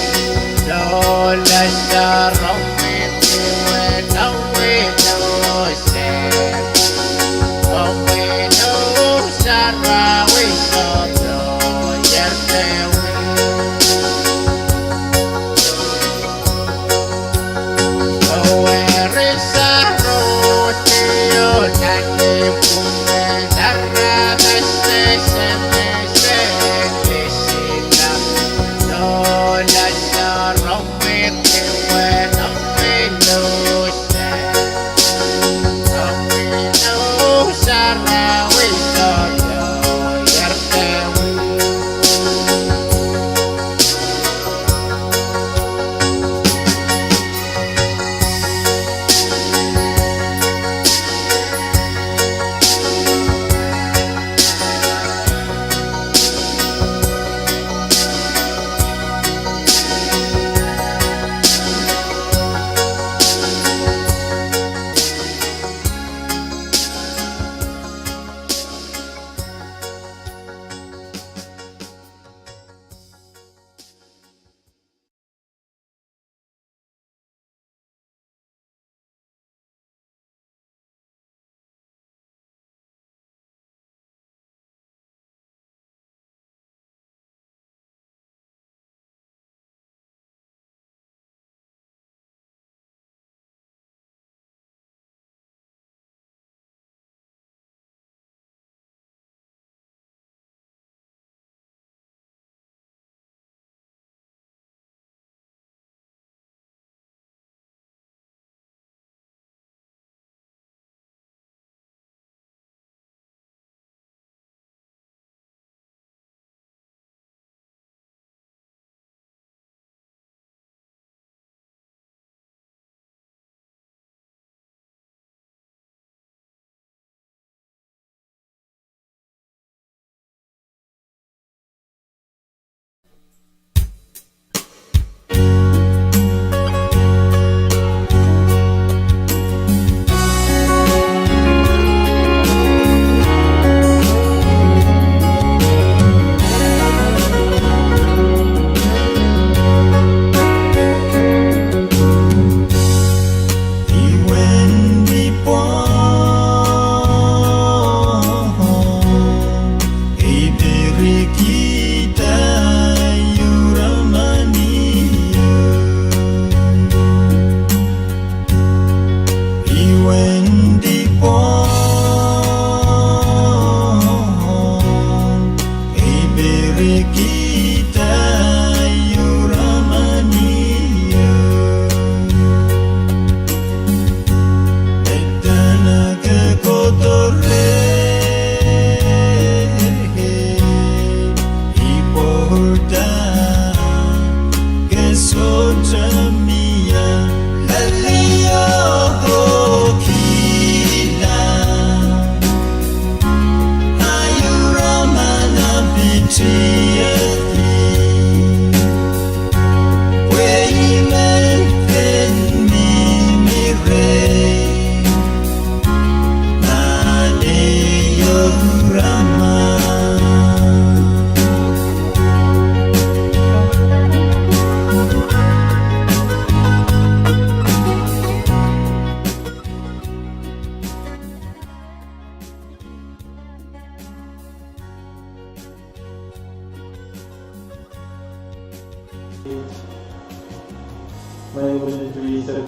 Mwein wini tulisek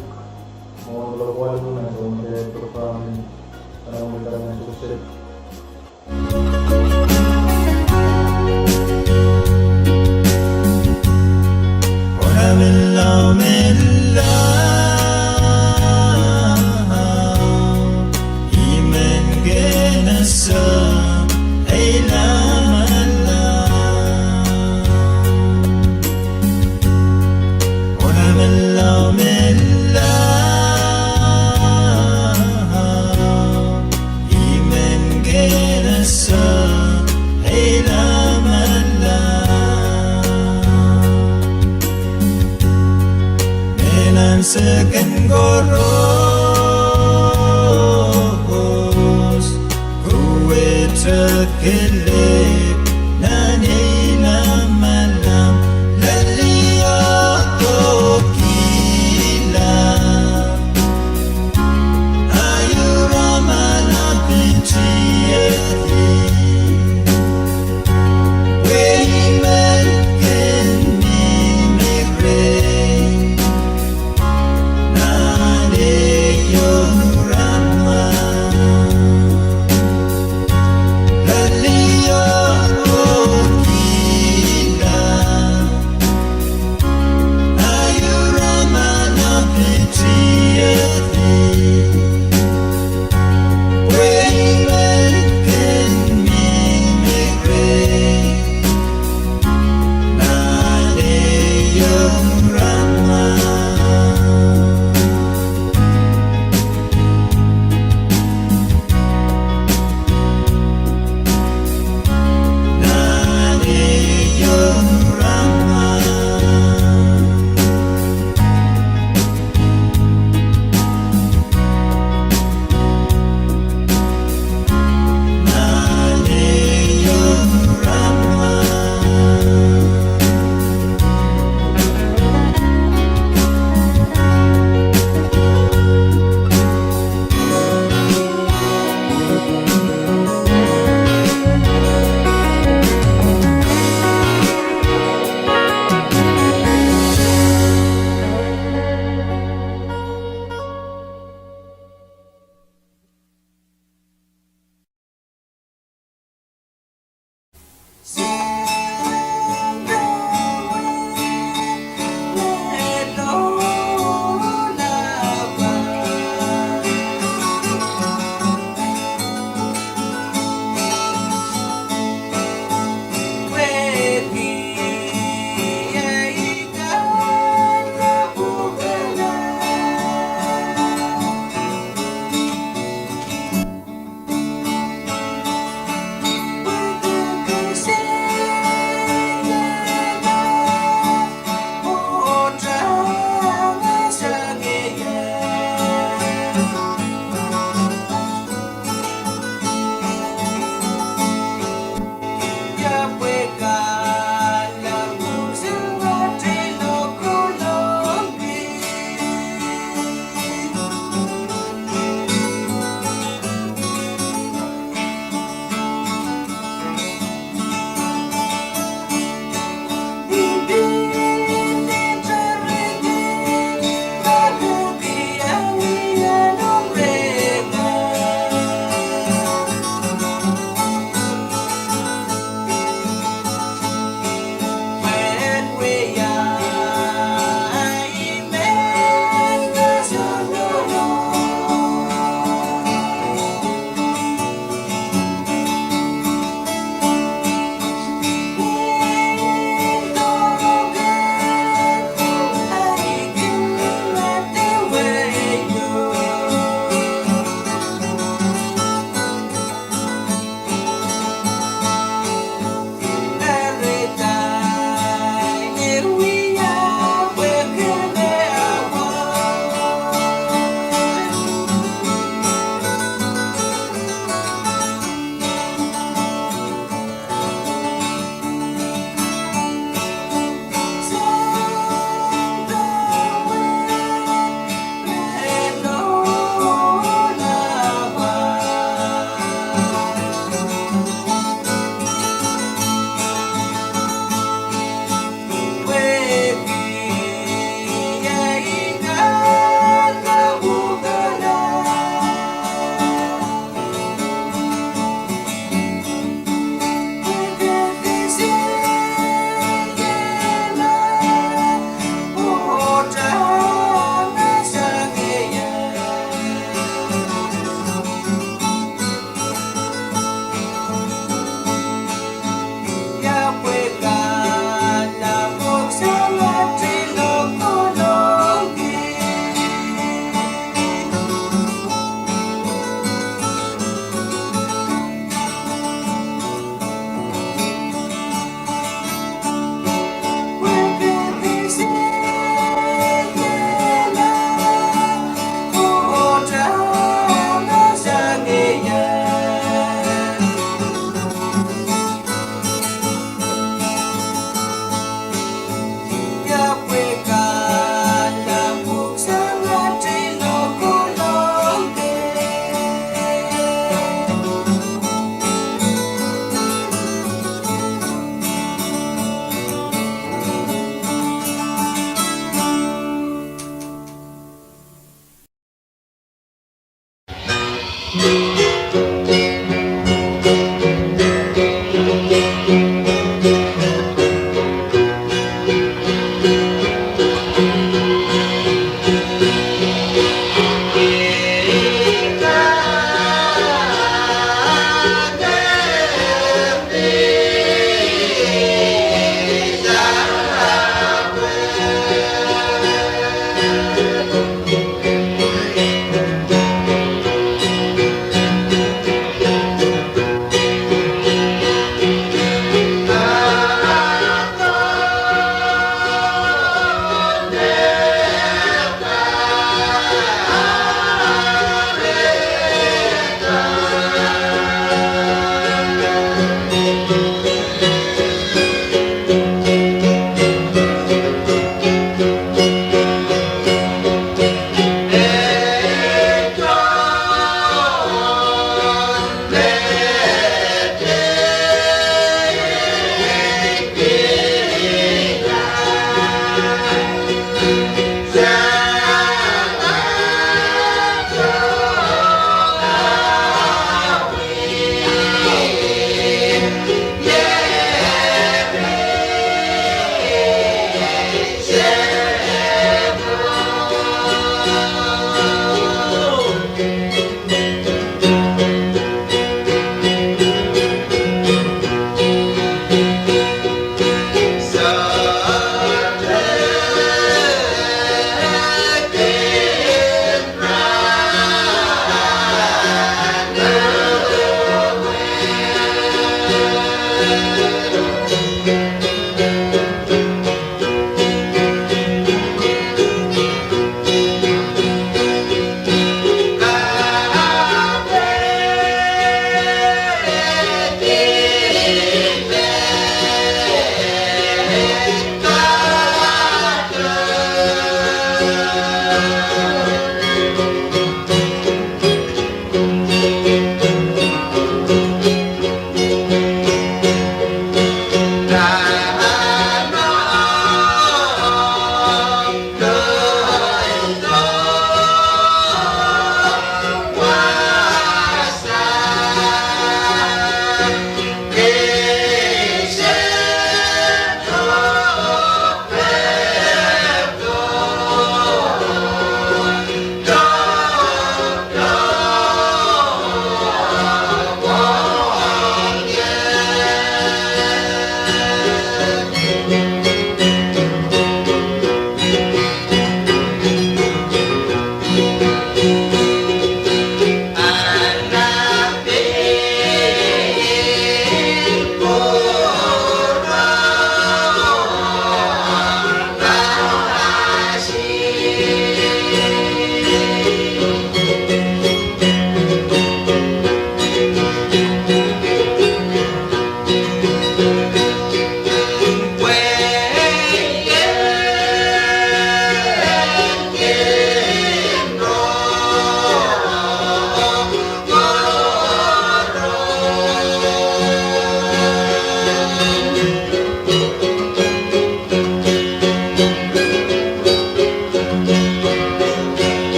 mwohn lokaia me sohte program en kanamwikarangan sukesek. Nan seken koaros, kohwei kelehpw nan ei lamalam, lel ih oh kihla. Aio Ramana pitihedi, pwe I men kin mihmi rehi nan ehu Rama. Lel ih oh kihla.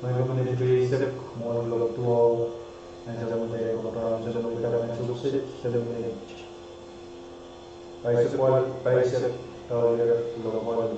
Mwein komwi en pil eisek mwohn kuloak duwau, ansou me dehr pahn ansou me pahn ansou kiset, ansou me paisek walu, paisek dolar kuloak walu.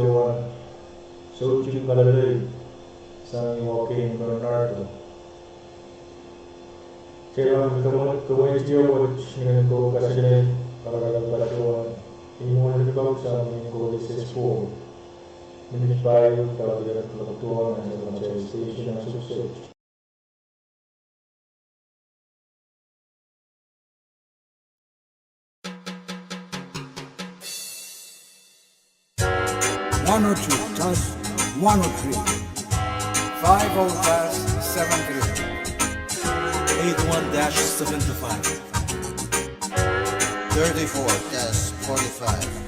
patohwan soutik kalelel sang ih wahkihong Leonardo. Kitail pahn kemwe-, kemwehte wet ni koh kaselel, kahrehda patohwan ih mwohn limpoak sang ni koh list S four. Minit pahieu, patohwan ih patohwan sang atail station ansouso. One oh two, test one oh three. Five oh, test seven three. Eight one, test seven two five. Thirty-four, test forty-five.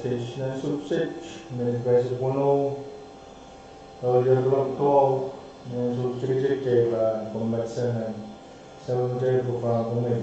Stage nan Sub State, minit pahisek weneu, oh ire kuloak duwau, nan Sub State tikitik, kitail pahn kompoakte nan Sub State pwe pahn komwi.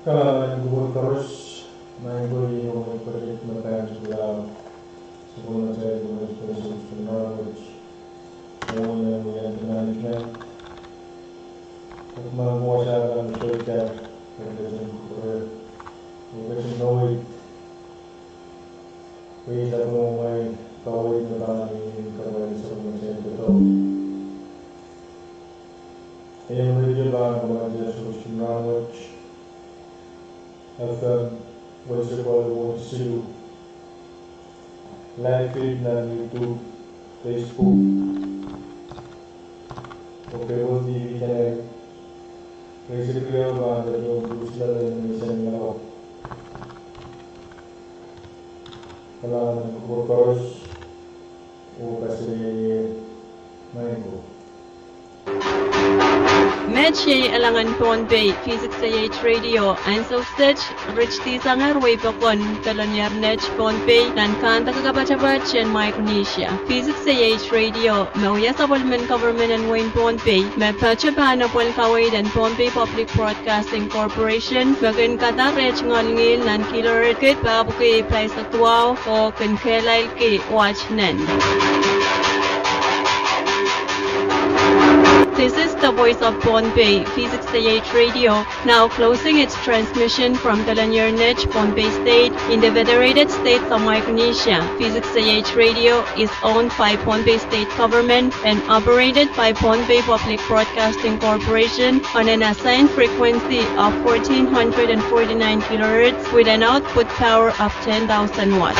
Kalahngan en kupwur koaros, maing ko, ih ong pwukat me pahn tukulah sapwellimatail pwukat en Sohn Rahn Wet, Mwohn en Wia Tumanik Nan. Pwukat me wasa kan sohte pwukat en kupwure, pwukat en nowi, pwe ih lapwung mwail kaweid me pahn mihmi kapwaiada sapwellimatail doadoahk. Ei radio pahn kamwakelehda Sohn Rahn Wet, F M welisek walu ngehi siluh, live feed nan YouTube, Facebook, oh cable T V channel. Rehn siluh pahn doadoahk dusulale ni menseng lapwap. Kalahngan en kupwur koaros, oh kasalehier, maing ko. Met iei Alangen Pohnpei, V six A H Radio, ansou wet, Rich Tisanger wehi pokon, Pelenier Net, Pohnpei, nan kahnde kapatapat en Micronesia. V six A H Radio, me wia sapwellimen government en wehin Pohnpei, me patohwan pahn apwalih kaweid en Pohnpei Public Broadcasting Corporation, me kin kadahr eh tungoal ngihl nan kilohertz kid pahpwiki pahisek duwau, oh kin kehlailki waht nan. This is the voice of Pohnpei, V six A H Radio, now closing its transmission from Pelenier Net, Pohnpei State, in the Federated States of Micronesia. V six A H Radio is owned by Pohnpei State Government and operated by Pohnpei Public Broadcasting Corporation on an assigned frequency of fourteen hundred and forty-nine kilohertz with an output power of ten thousand watt.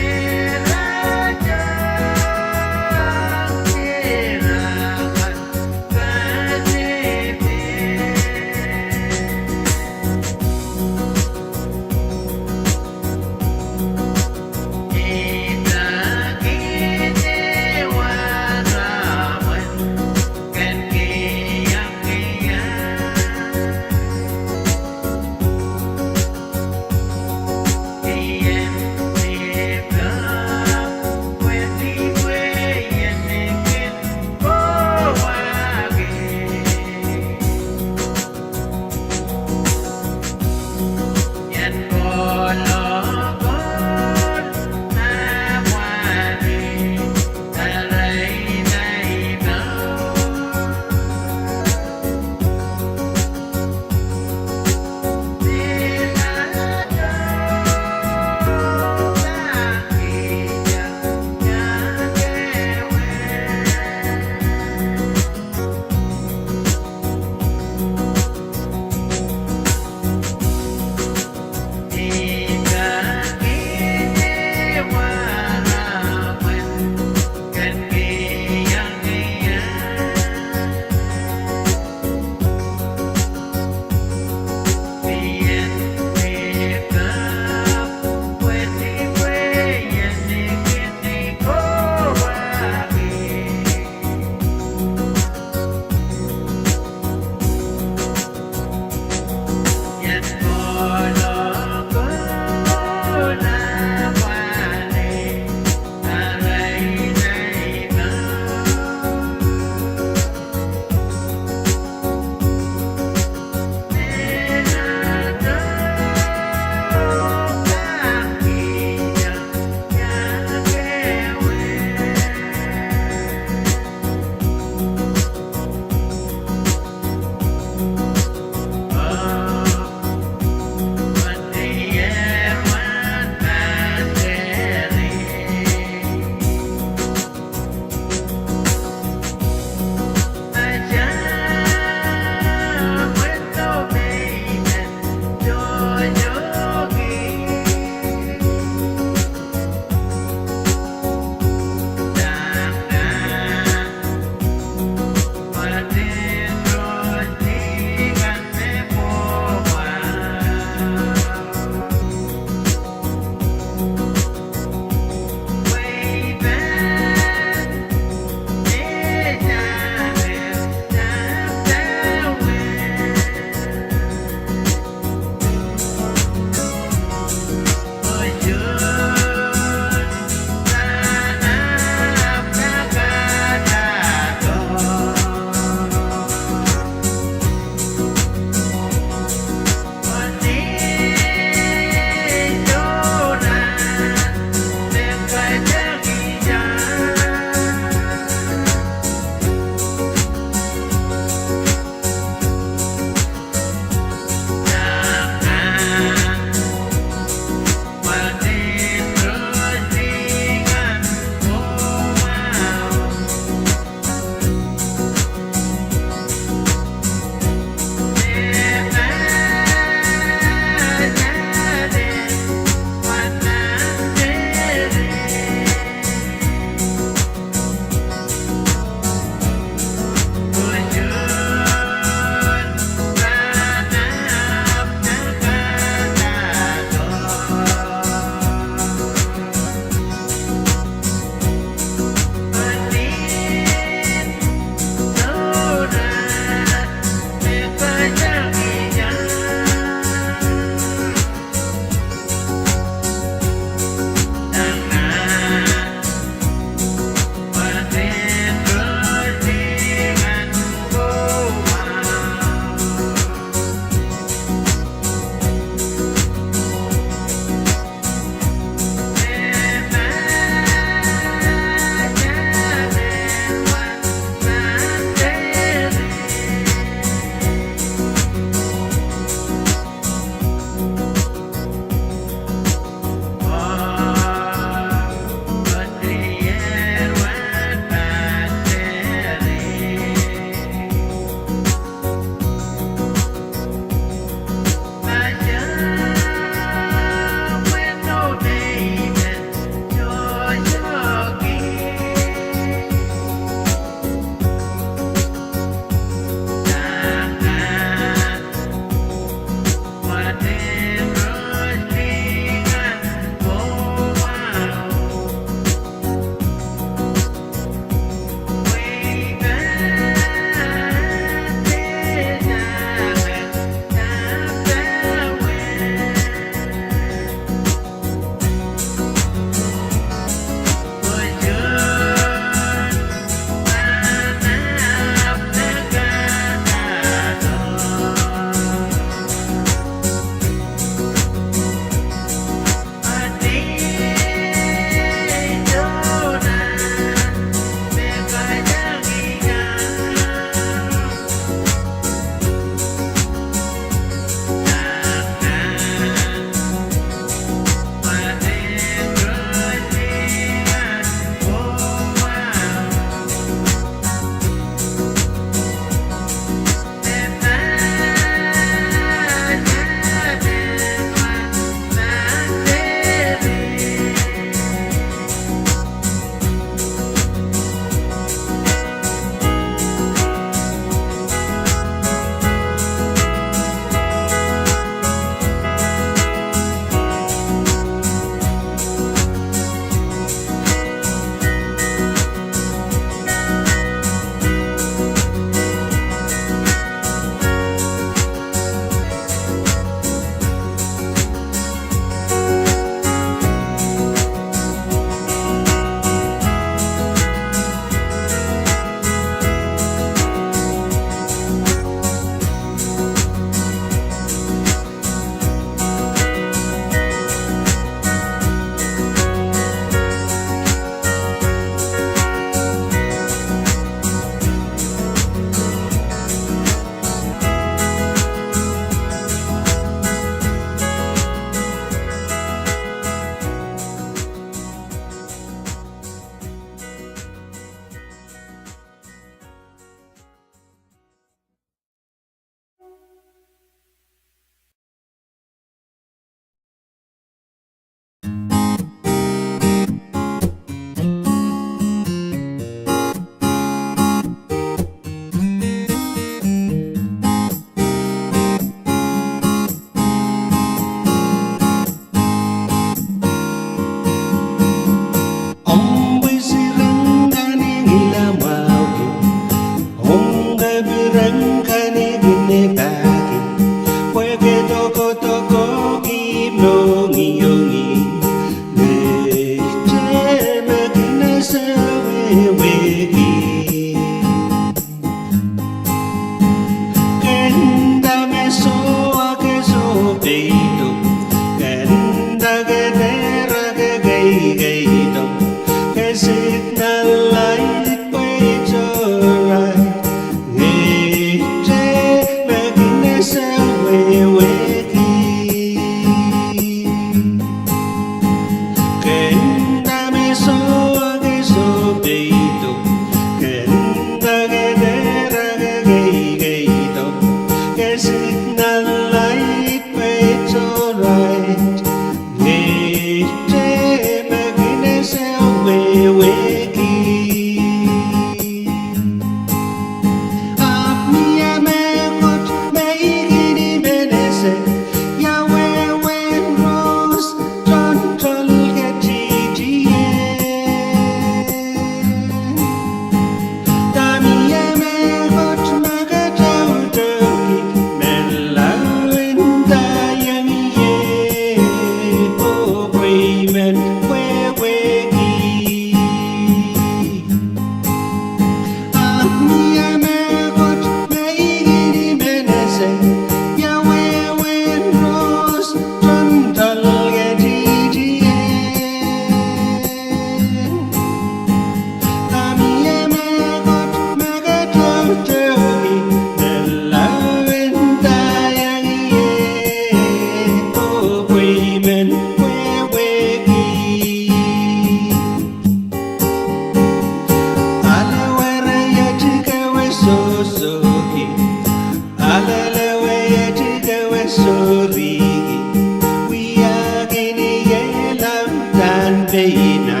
Ina,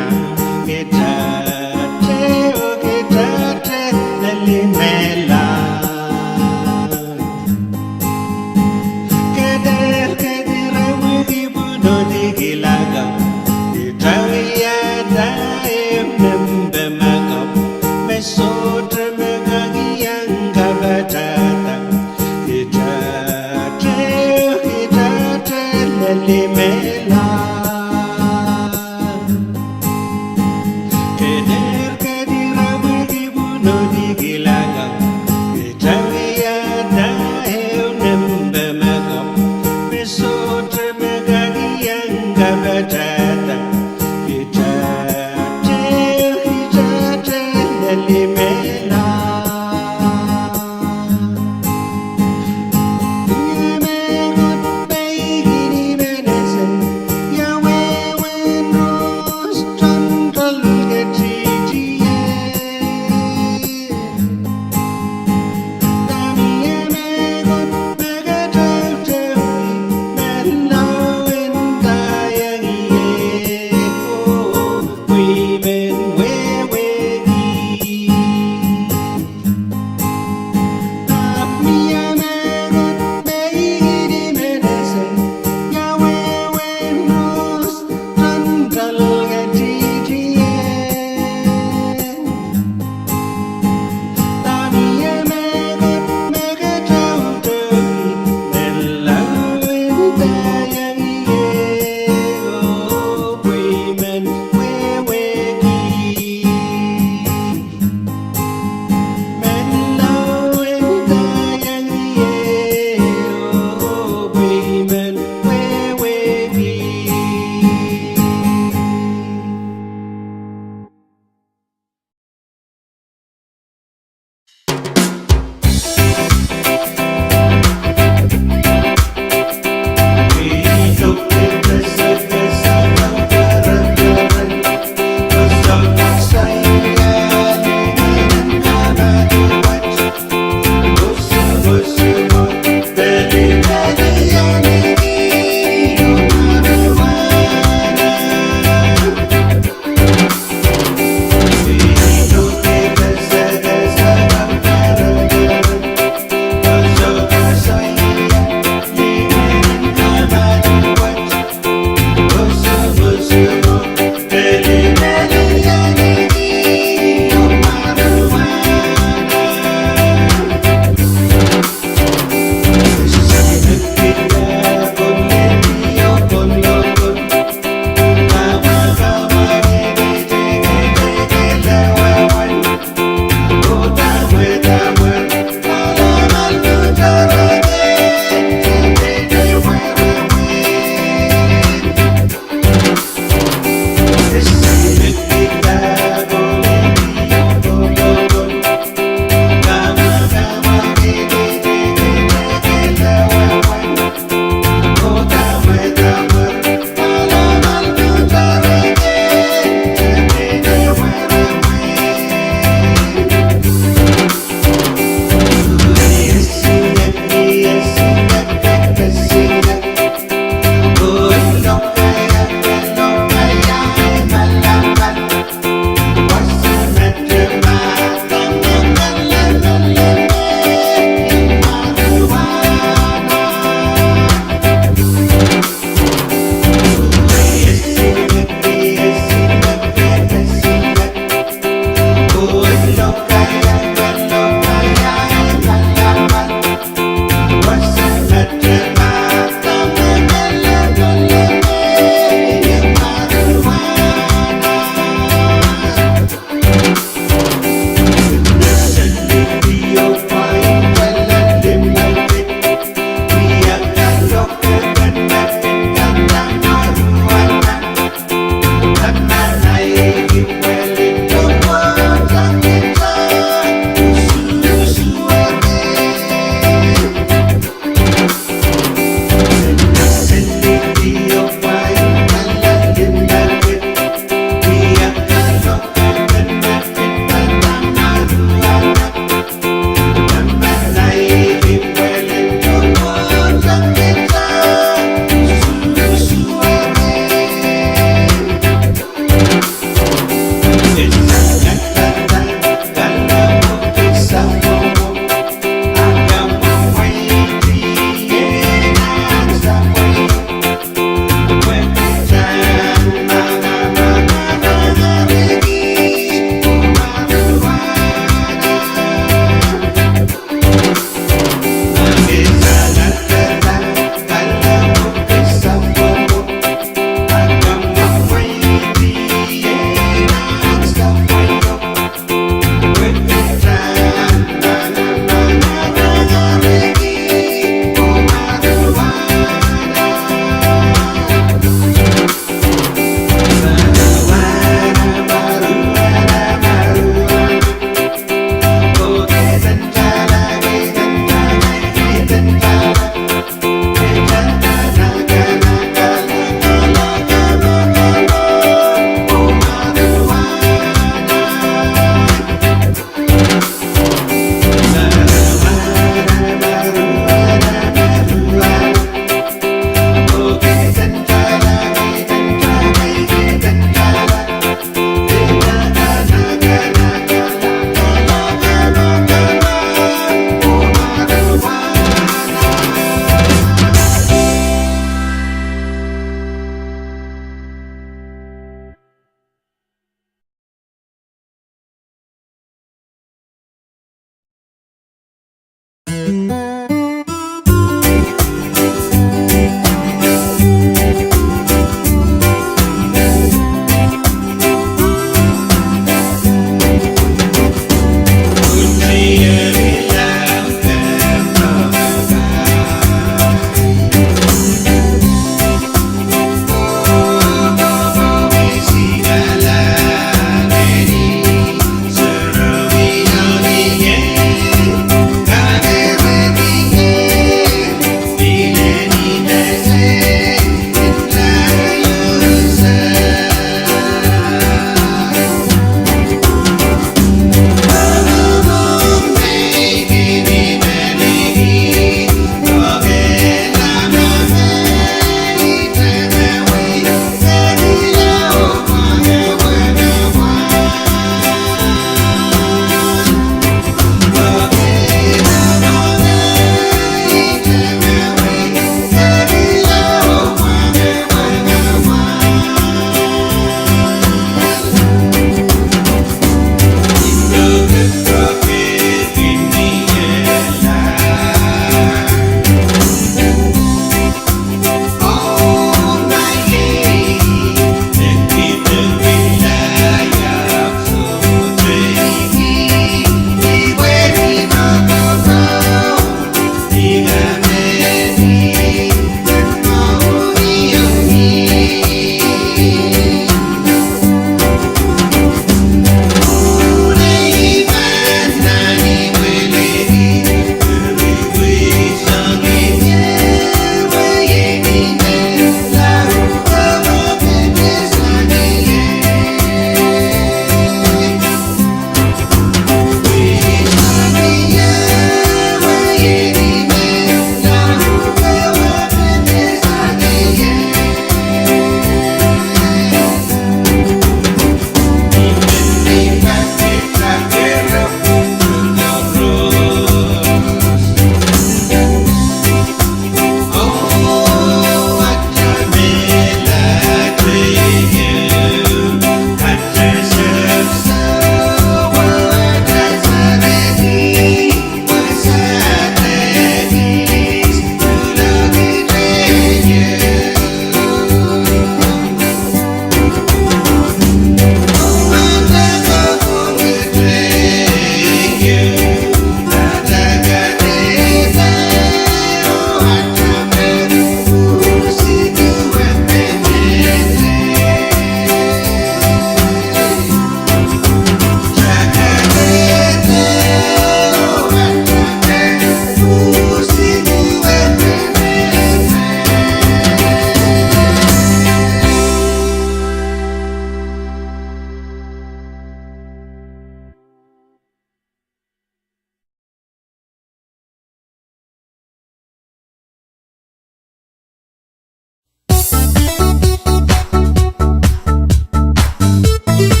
kitail te, oh kitail te lel ih me lahng. Ke dehr kedirepwiki pwunodiki lakapw, kitail wiahda ehu nempe me kapw, me sohte me kak iang kapahdahda. Kitail te, oh kitail te lel ih me lahng. Ke dehr kedirepwiki pwunodiki lakapw, kitail wiahda ehu nempe me kapw, me sohte me kak iang kapahdahda. Kitail te, oh kitail te lel ih me lahng. Ih me Koht me I kin men ese, ia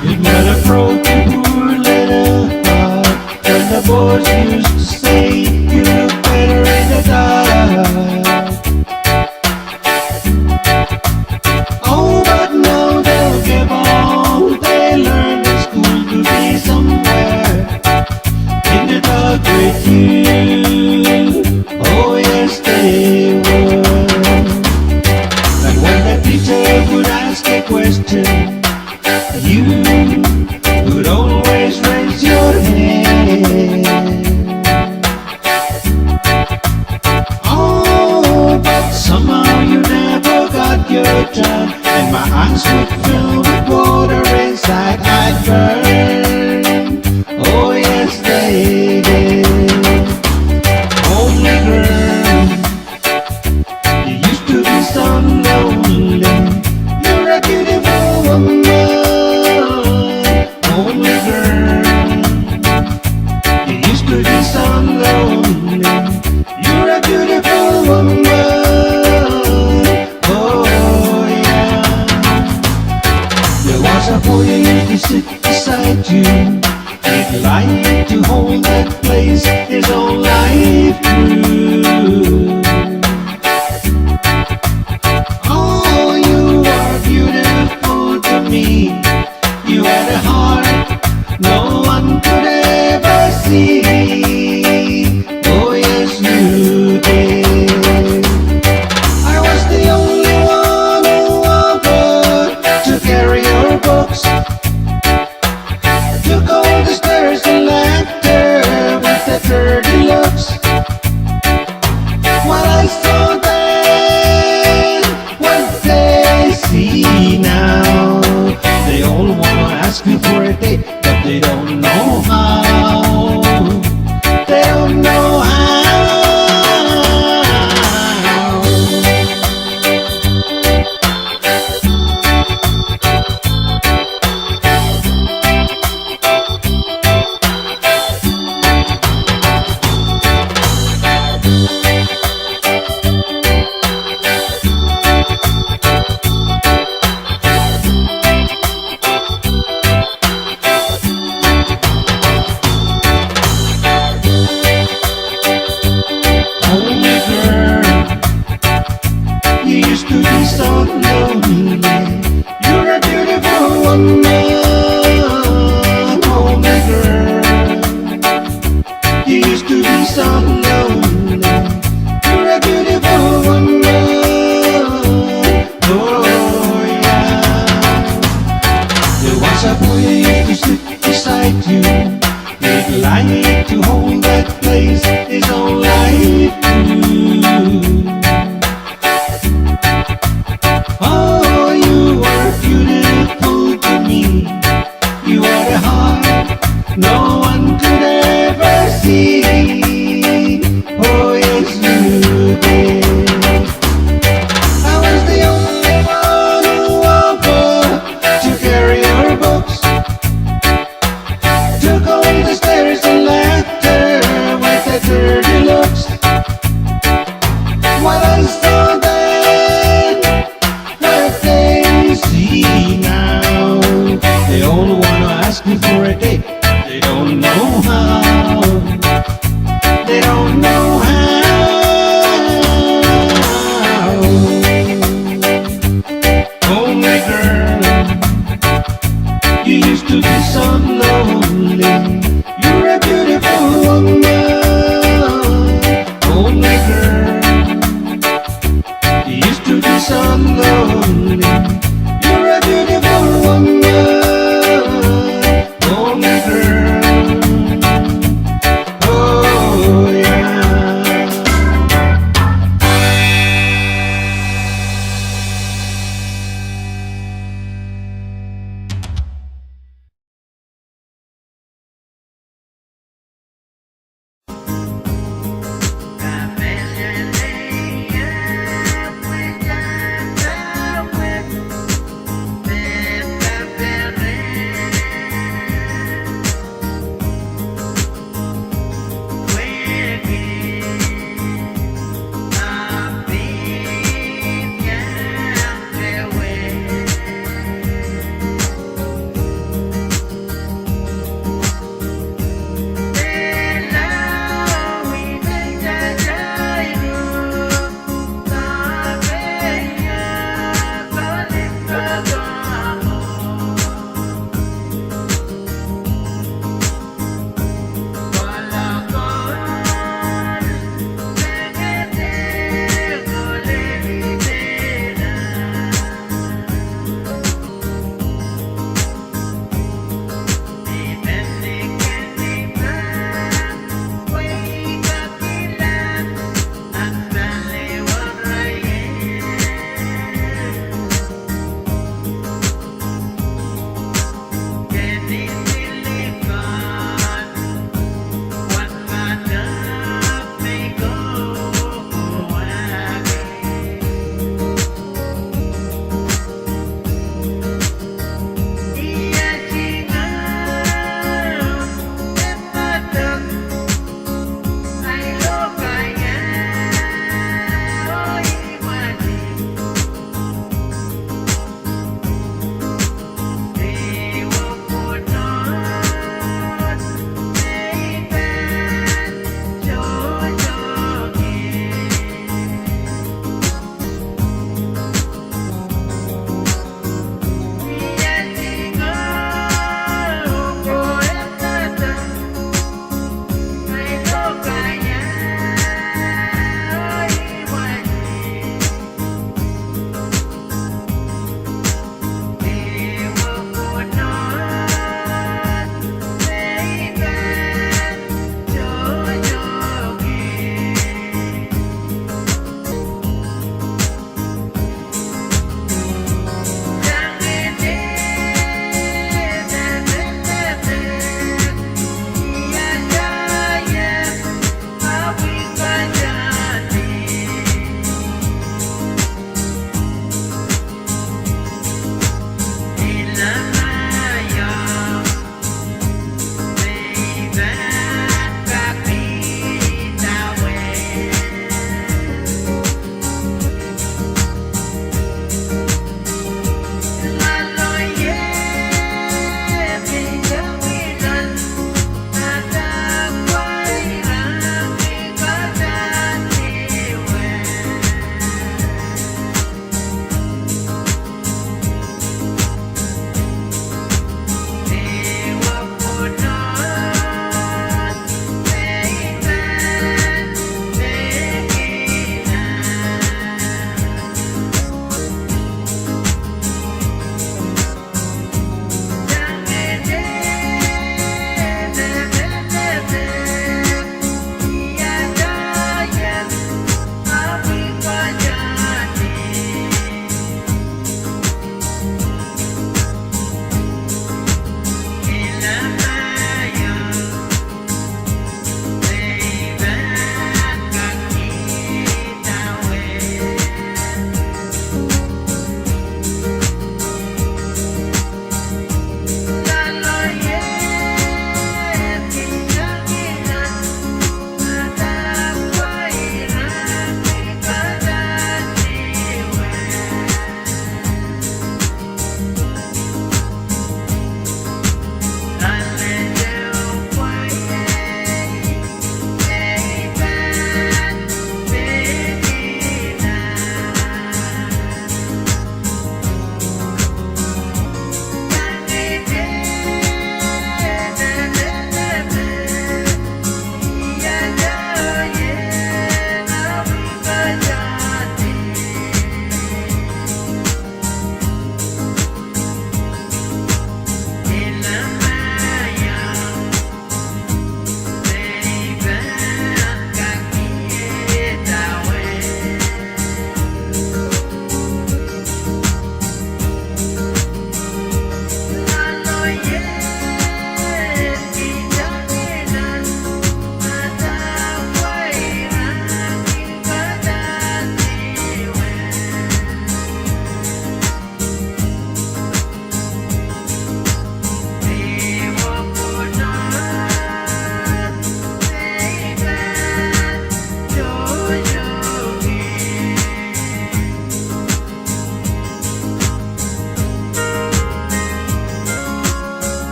It might have broken poor little heart when the boys used to say, "You look better in the dark." Oh, but now they'll give all they learned in school to be somewhere in the dark with you. Oh, yes, they will. And when the teacher would ask a question, you would always raise your hand. Oh, but somehow you never got your turn, and my eyes would fill with water inside, I'd burn. Oh, yes, they did. Only girl, you used to be so lonely. You're a beautiful woman. Only girl, you used to be so lonely. You're a beautiful woman. Oh, yeah. There was a boy who used to sit beside you. He'd like to hold that place his whole life through. Oh, you are beautiful to me. You had a heart no one could ever see. Oh, yes, you did. I was the only one who offered to carry your books. Took all the stares and laughter with the dirty looks. While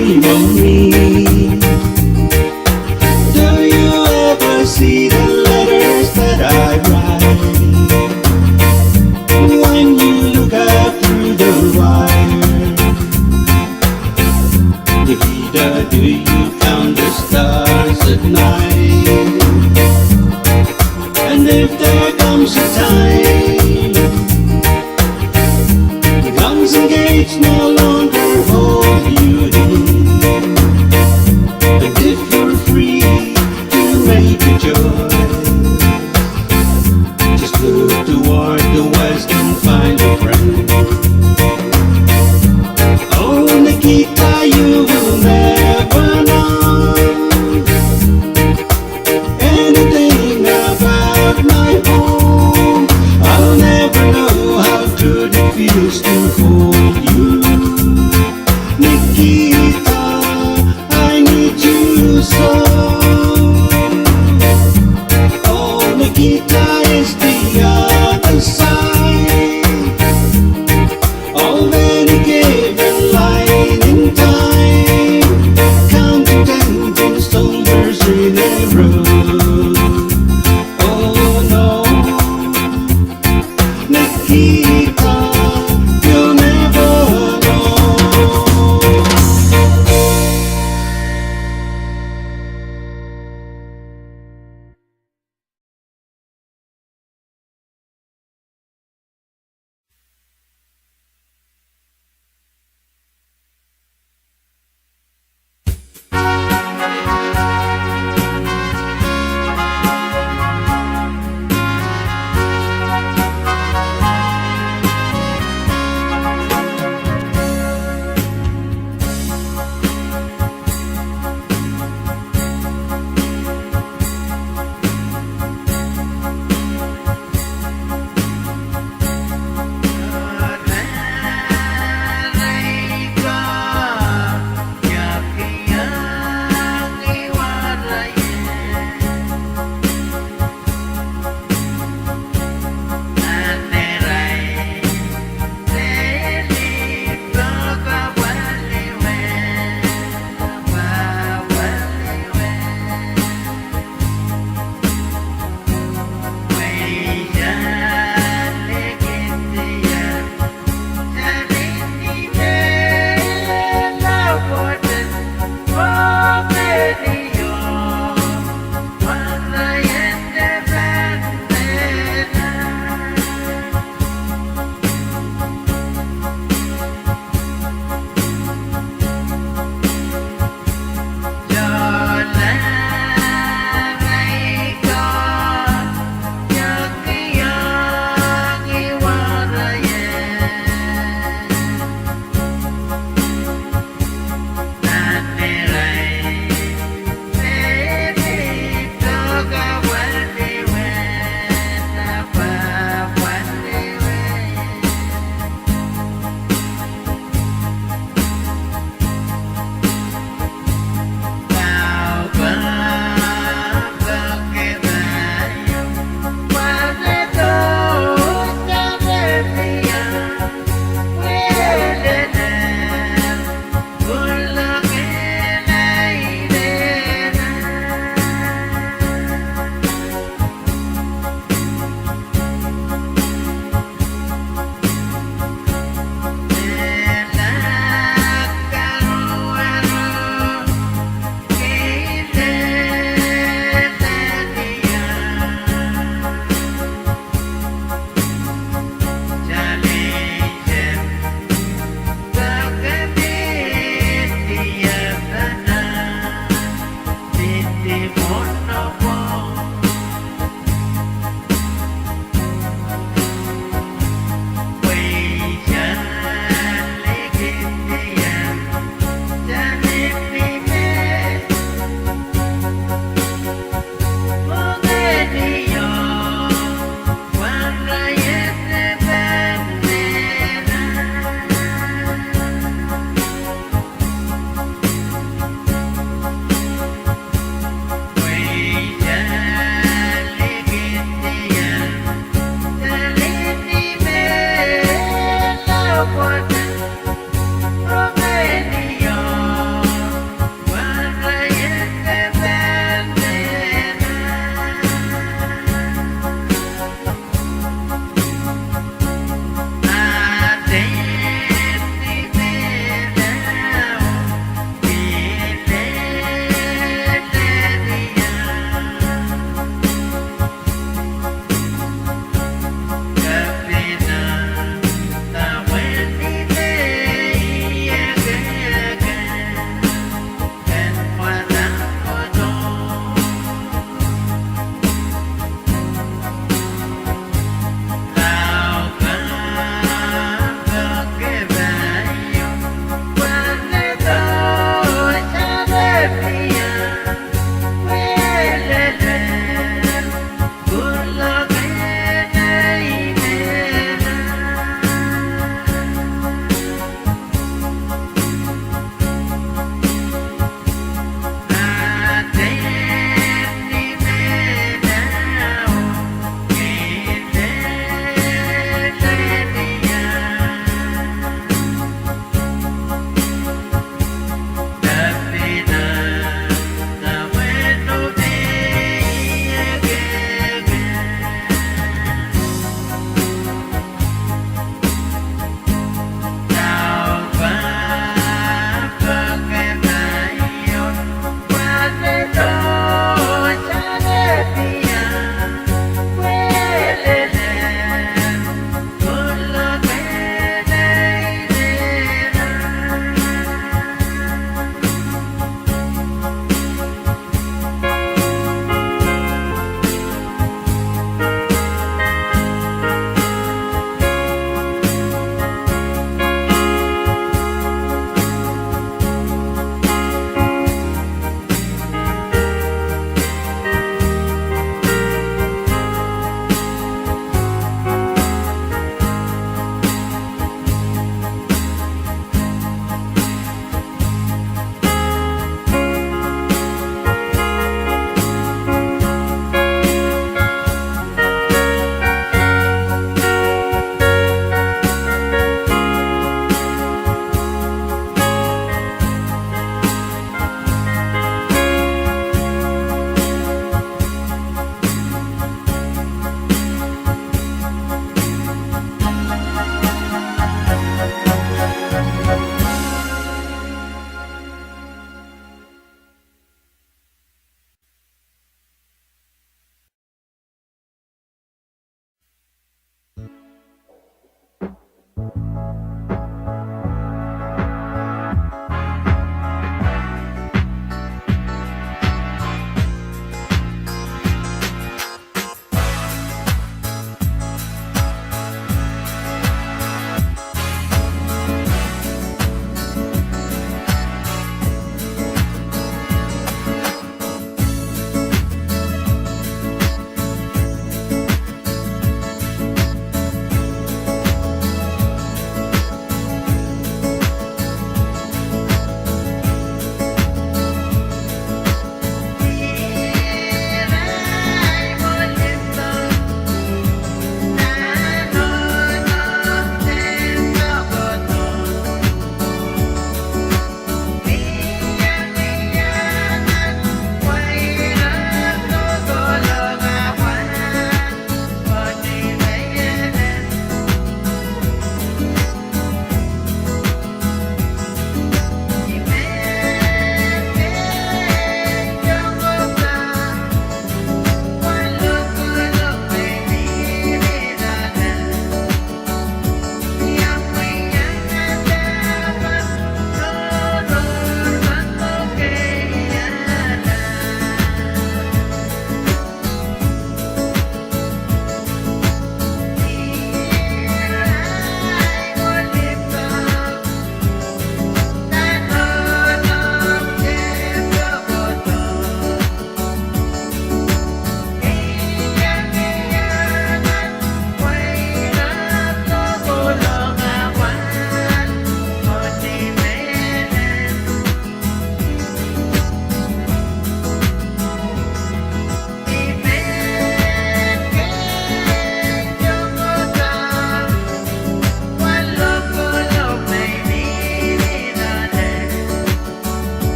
Do you ever see the letters that I write when you look up through the wire? Nikita, do you count the stars at night? And if there comes a time, the guns and gates no longer hold you in, and if you're free to make a choice, just look toward the west and find a friend. Oh, Nikita, you will never know anything about my home. I'll never know how good it feels to hold you.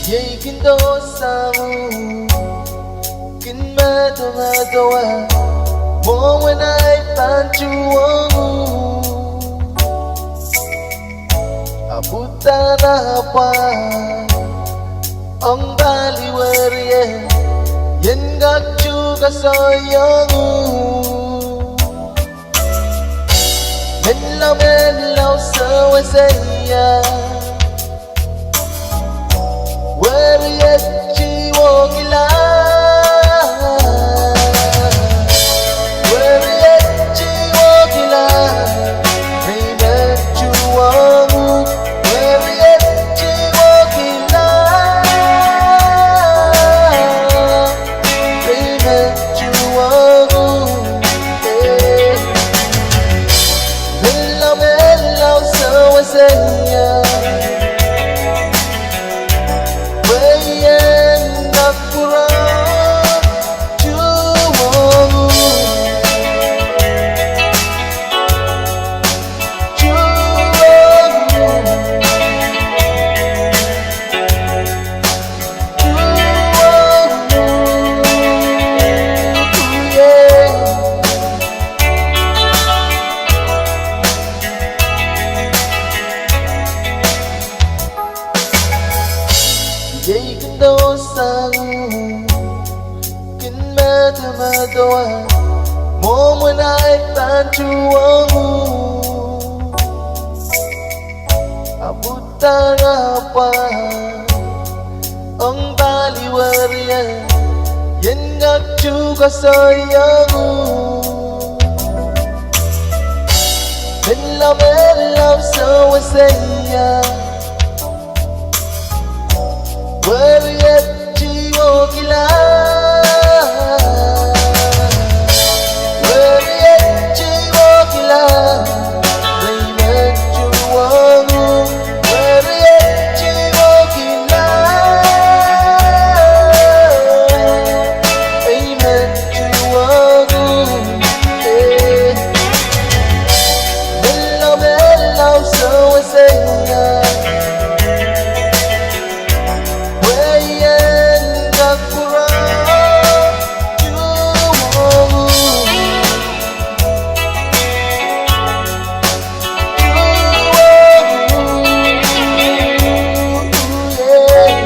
Iei kin dohsang uhk, kin medemedewe mwomwen ahi pahn tuhwong uhk. Ahpw uhdahn apwal ong pali weriei, ien kak tuhkoasoiong uhk. Menlau, menlau, sewese ia. Weriei, tuhwong kila. Weriei, tuhwong kila. Nei men tuhwong uhk. Weriei, tuhwong kila. Nei men tuhwong uhk. Eh. Menlau, menlau, sewese ia. Pwe ien kak pwurehng tuhwong uhk. Tuhwong uhk. Tuhwong uhk, yeah. Iei kin dohsang uhk, kin medemedewe mwomwen ahi pahn tuhwong uhk. Ahpw uhdahn apwal ong pali weriei, ien kak tuhkoasoiong uhk. Menlau, menlau, sewese ia. Weriei, tuhwong kila. Weriei, tuhwong kila. Nei men tuhwong uhk. Weriei, tuhwong kila. Nei men tuhwong uhk. Eh. Menlau, menlau, sewese ia. Pwe ien kak pwurehng tuhwong uhk. Tuhwong uhk, yeah.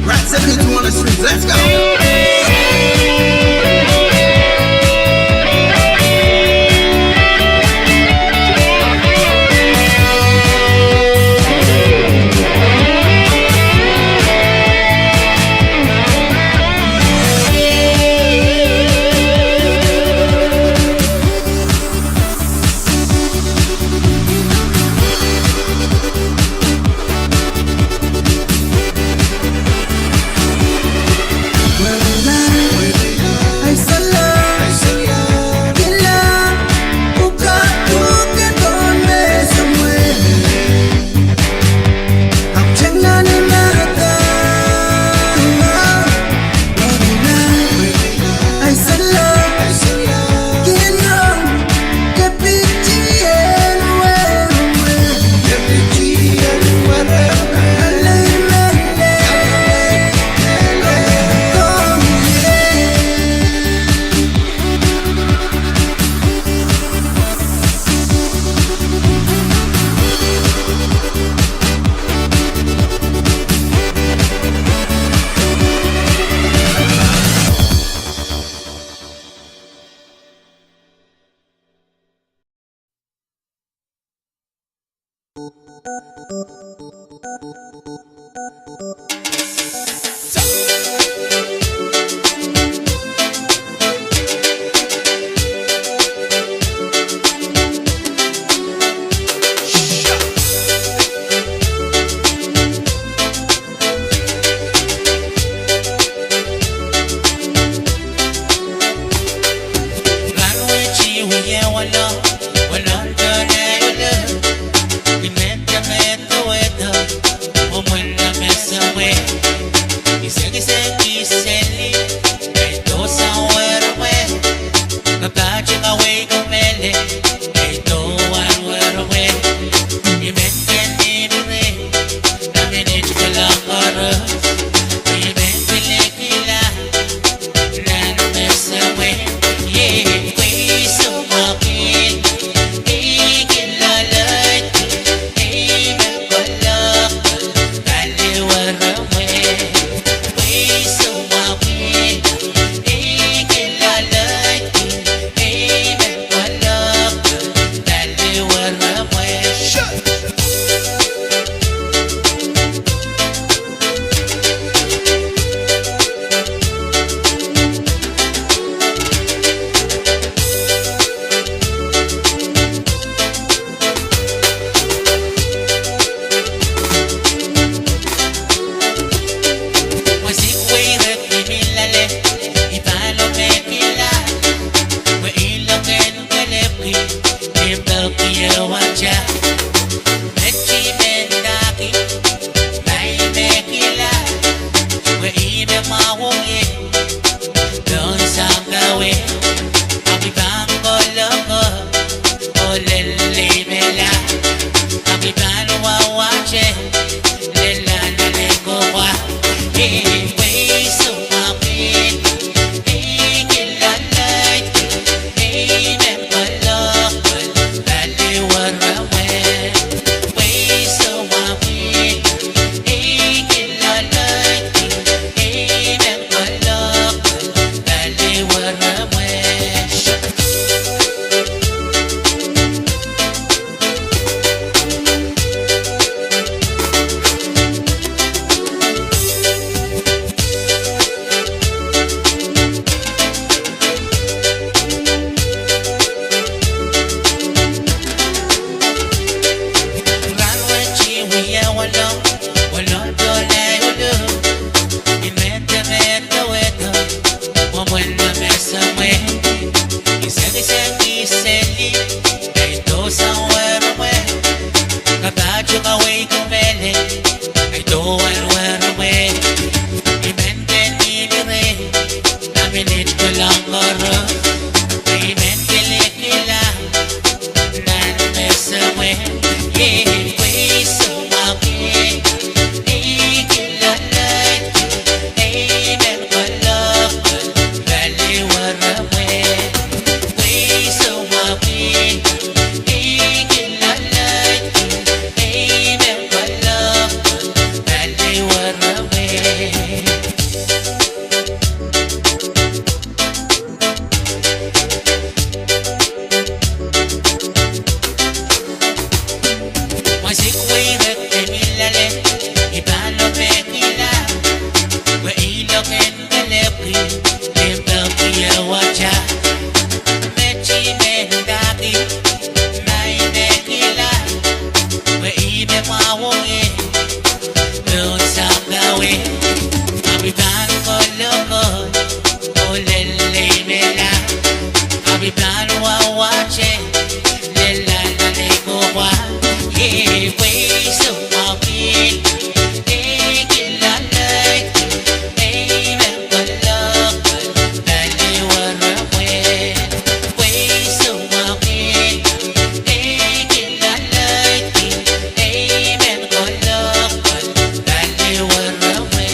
Rat Seventy-two on the streets. Let's go. Kawei kumele, I do wen wen mwe. I men ken ni mire, na minit kulong koro. I men kelehkihla, nan mese mwe. Ye, pwe I sohte mwahu kin, I kihla lel. Mwasikweirek en ilale, I pahn lopekihla, pwe I loken kelehpw ki, limpoak ie wasa. Met I men dahki, ma I mehkihla, pwe I me mwahuong ie, pohn sampah wet, ahpw I pahn kolokol, oh lel leimehla, ahpw I pahn wawahte, lel lala nei kohwa, ye pwe I sohte mwahu kin, I kihla lel, I men kolokol, pali were mwe, pwe I sohte mwahu kin, I kihla lel, I men kolokol, pali were mwe.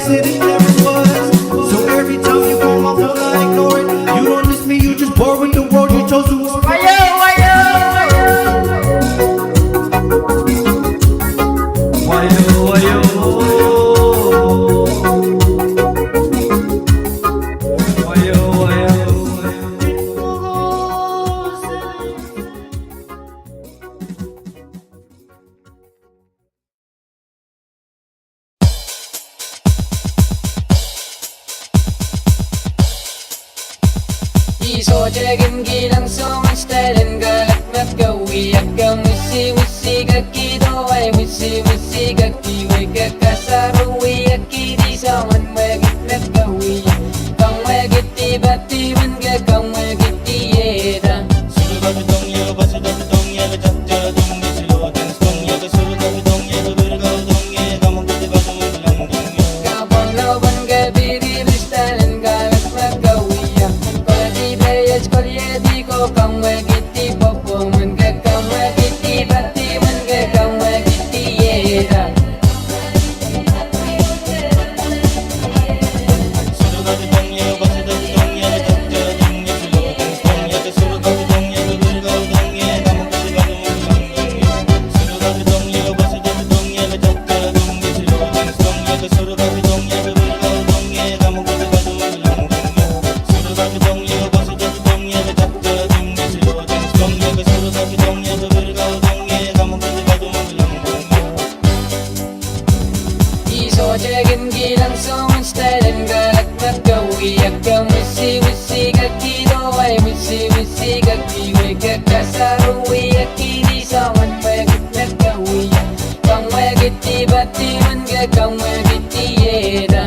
It never was. So every time you call my phone, I ignore it. You don't miss me, you just bored with the world. You chose to I sohte kin kilang soangen style en kalak me ke wia, ke mwisi mwisi kaki, doh ahi mwisi mwisi kaki, wei ke kasarawi kidi soangen mwekid me ke wia. Kamwekid pati men ke kamwekid ieda. I sohte kin kilang soangen style en kalak me ke wia, ke mwisi mwisi kaki, doh ahi mwisi mwisi kaki, wei ke kasarawi kidi soangen mwekid me ke wia. Kamwekid pati men ke kamwekid ieda.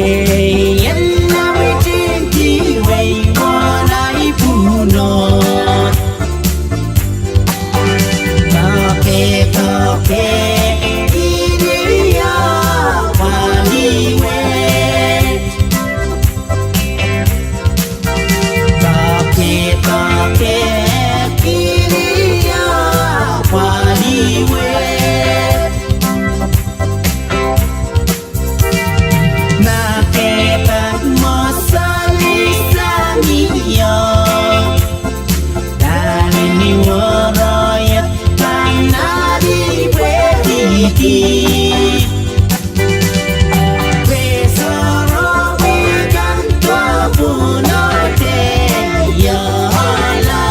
Ei, en na wihtin kihwei wahn ahi pwunod. Doke, doke, kihdi oh pwalih wet. Doke, doke, kihdi oh pwalih wet. Ma ke pahn mwosalih sang ih, oh, dahlen ni woroia pahn alih pwehki. Pwe sohrohri kan kapwunod iehla.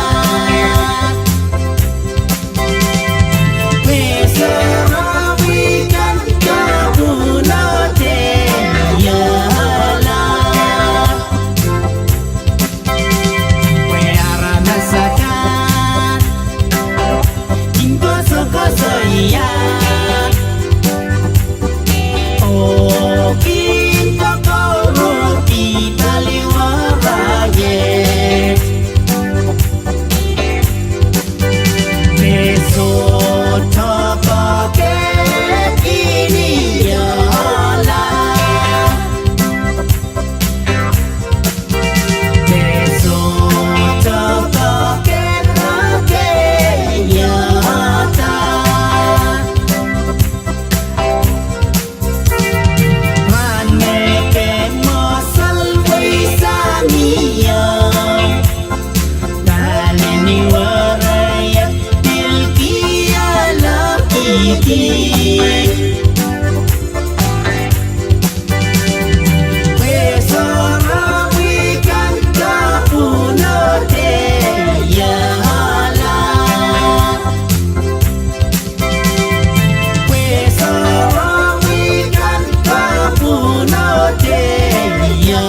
Pwe sohrohri kan kapwunod iehla. Pwe aramas akan kin kosokosoia oh kin kokourki paliwar wet. Pwe sohte poakohng kihdi iehla. Pwe sohte poakohng kihdi iehla. Rahn me ke mwosalih sang ih, oh, dahlen ni woroia pil kiala kihdi. Pwe sohrohri kan kapwunod iehla. Pwe sohrohri kan kapwunod iehla.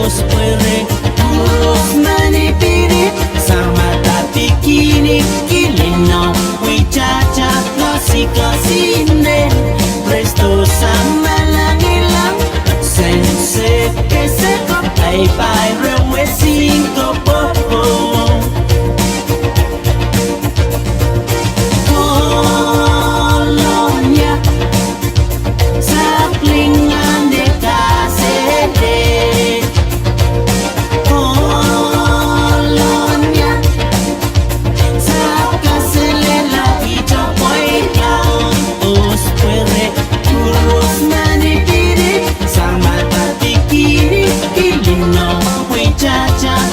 Spwere, kurus mani pidi, samada pikini, kilino, pwihtatak, koasikosine, presto, samwalahng ilang, sense, keseko, paipai, rewesi, kopopo. Kolonia, sapwlinganeka sede. Kolonia, sapwkaselehla ito pweida. Ospwere, kurus mani pidi, samada pikini, kilino, pwihtatak,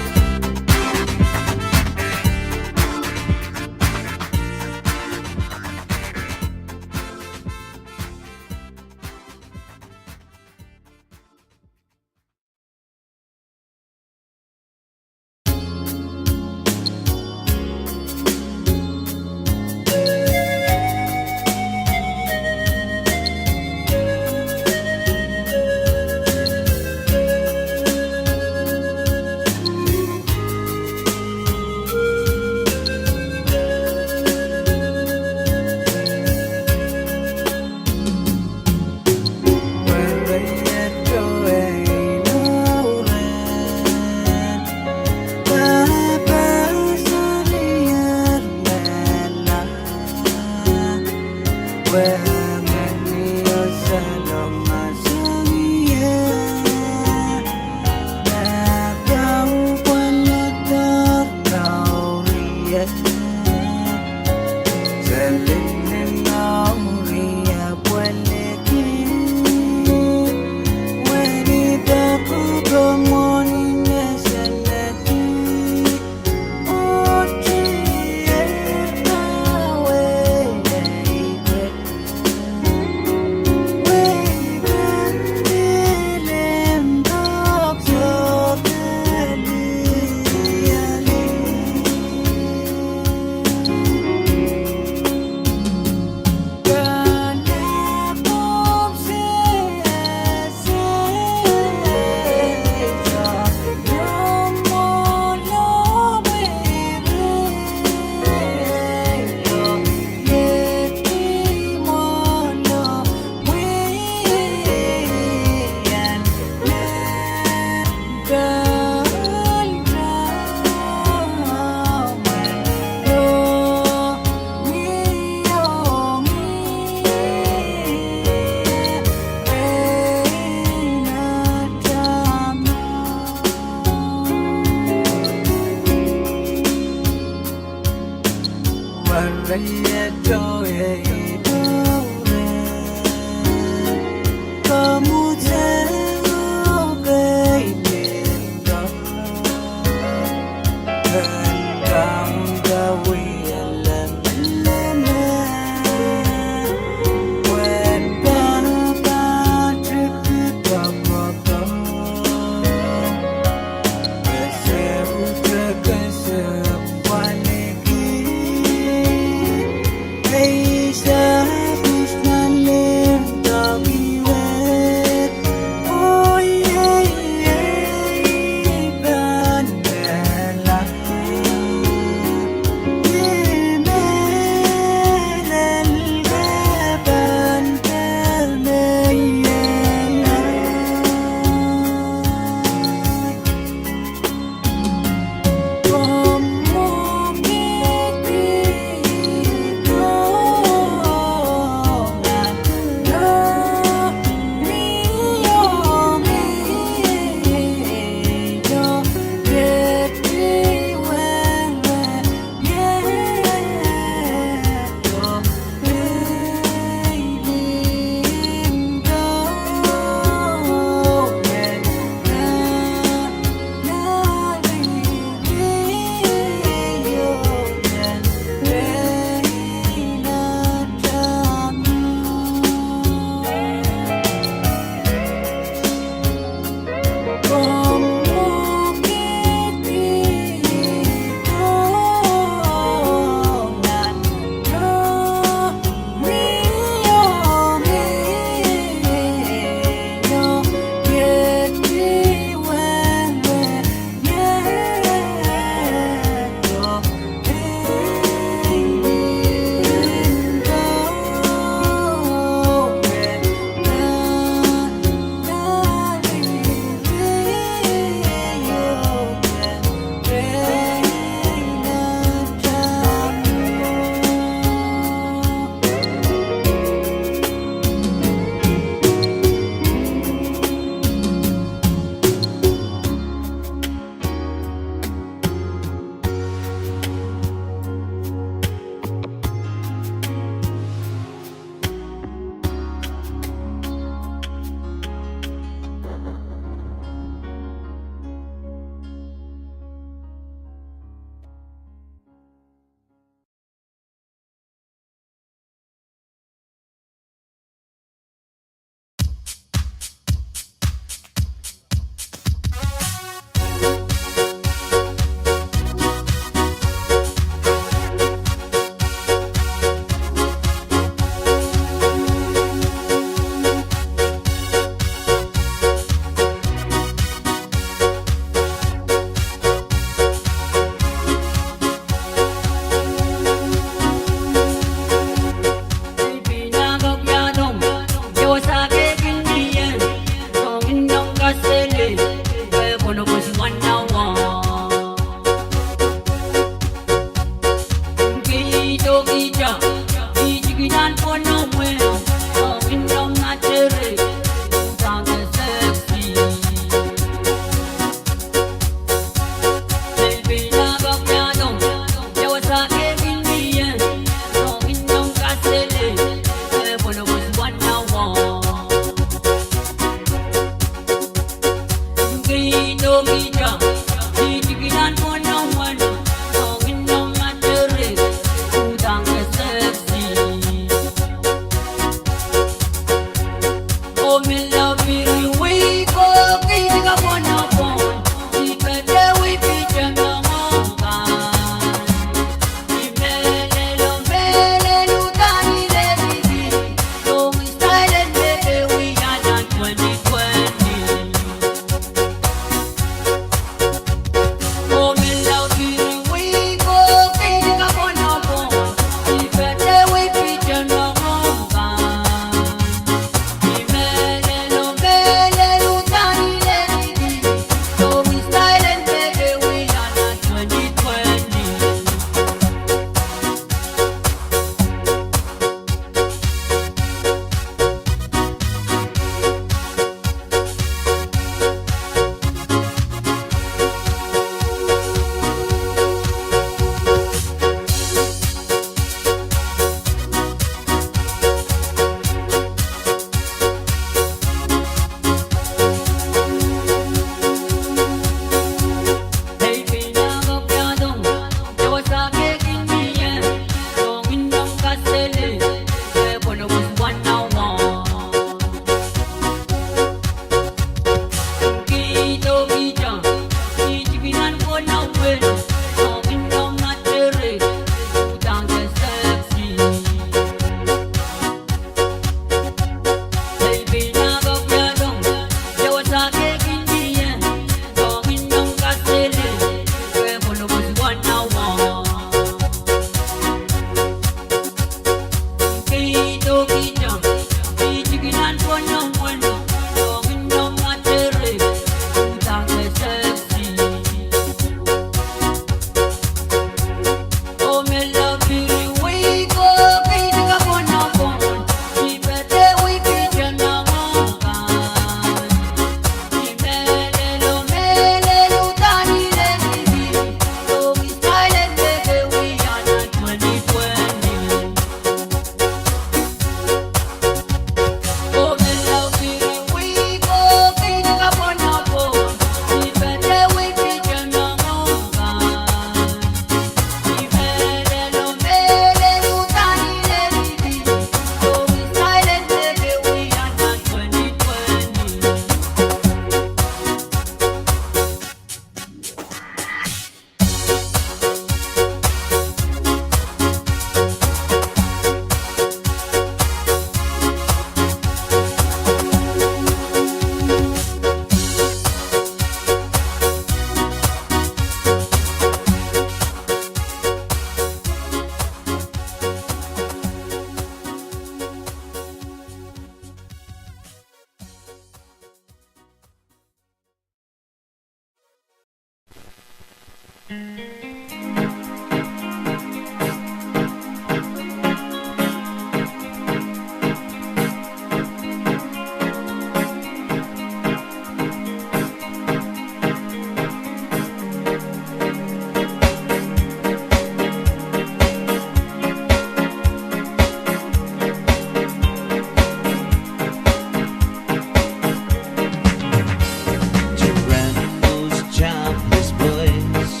Tyranno's childless boys.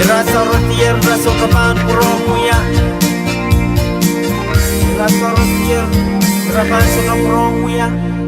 Ira sohredier, ira sohte pahn pwurehng wia. Ira sohredier, ira pahn sohte pwurehng wia.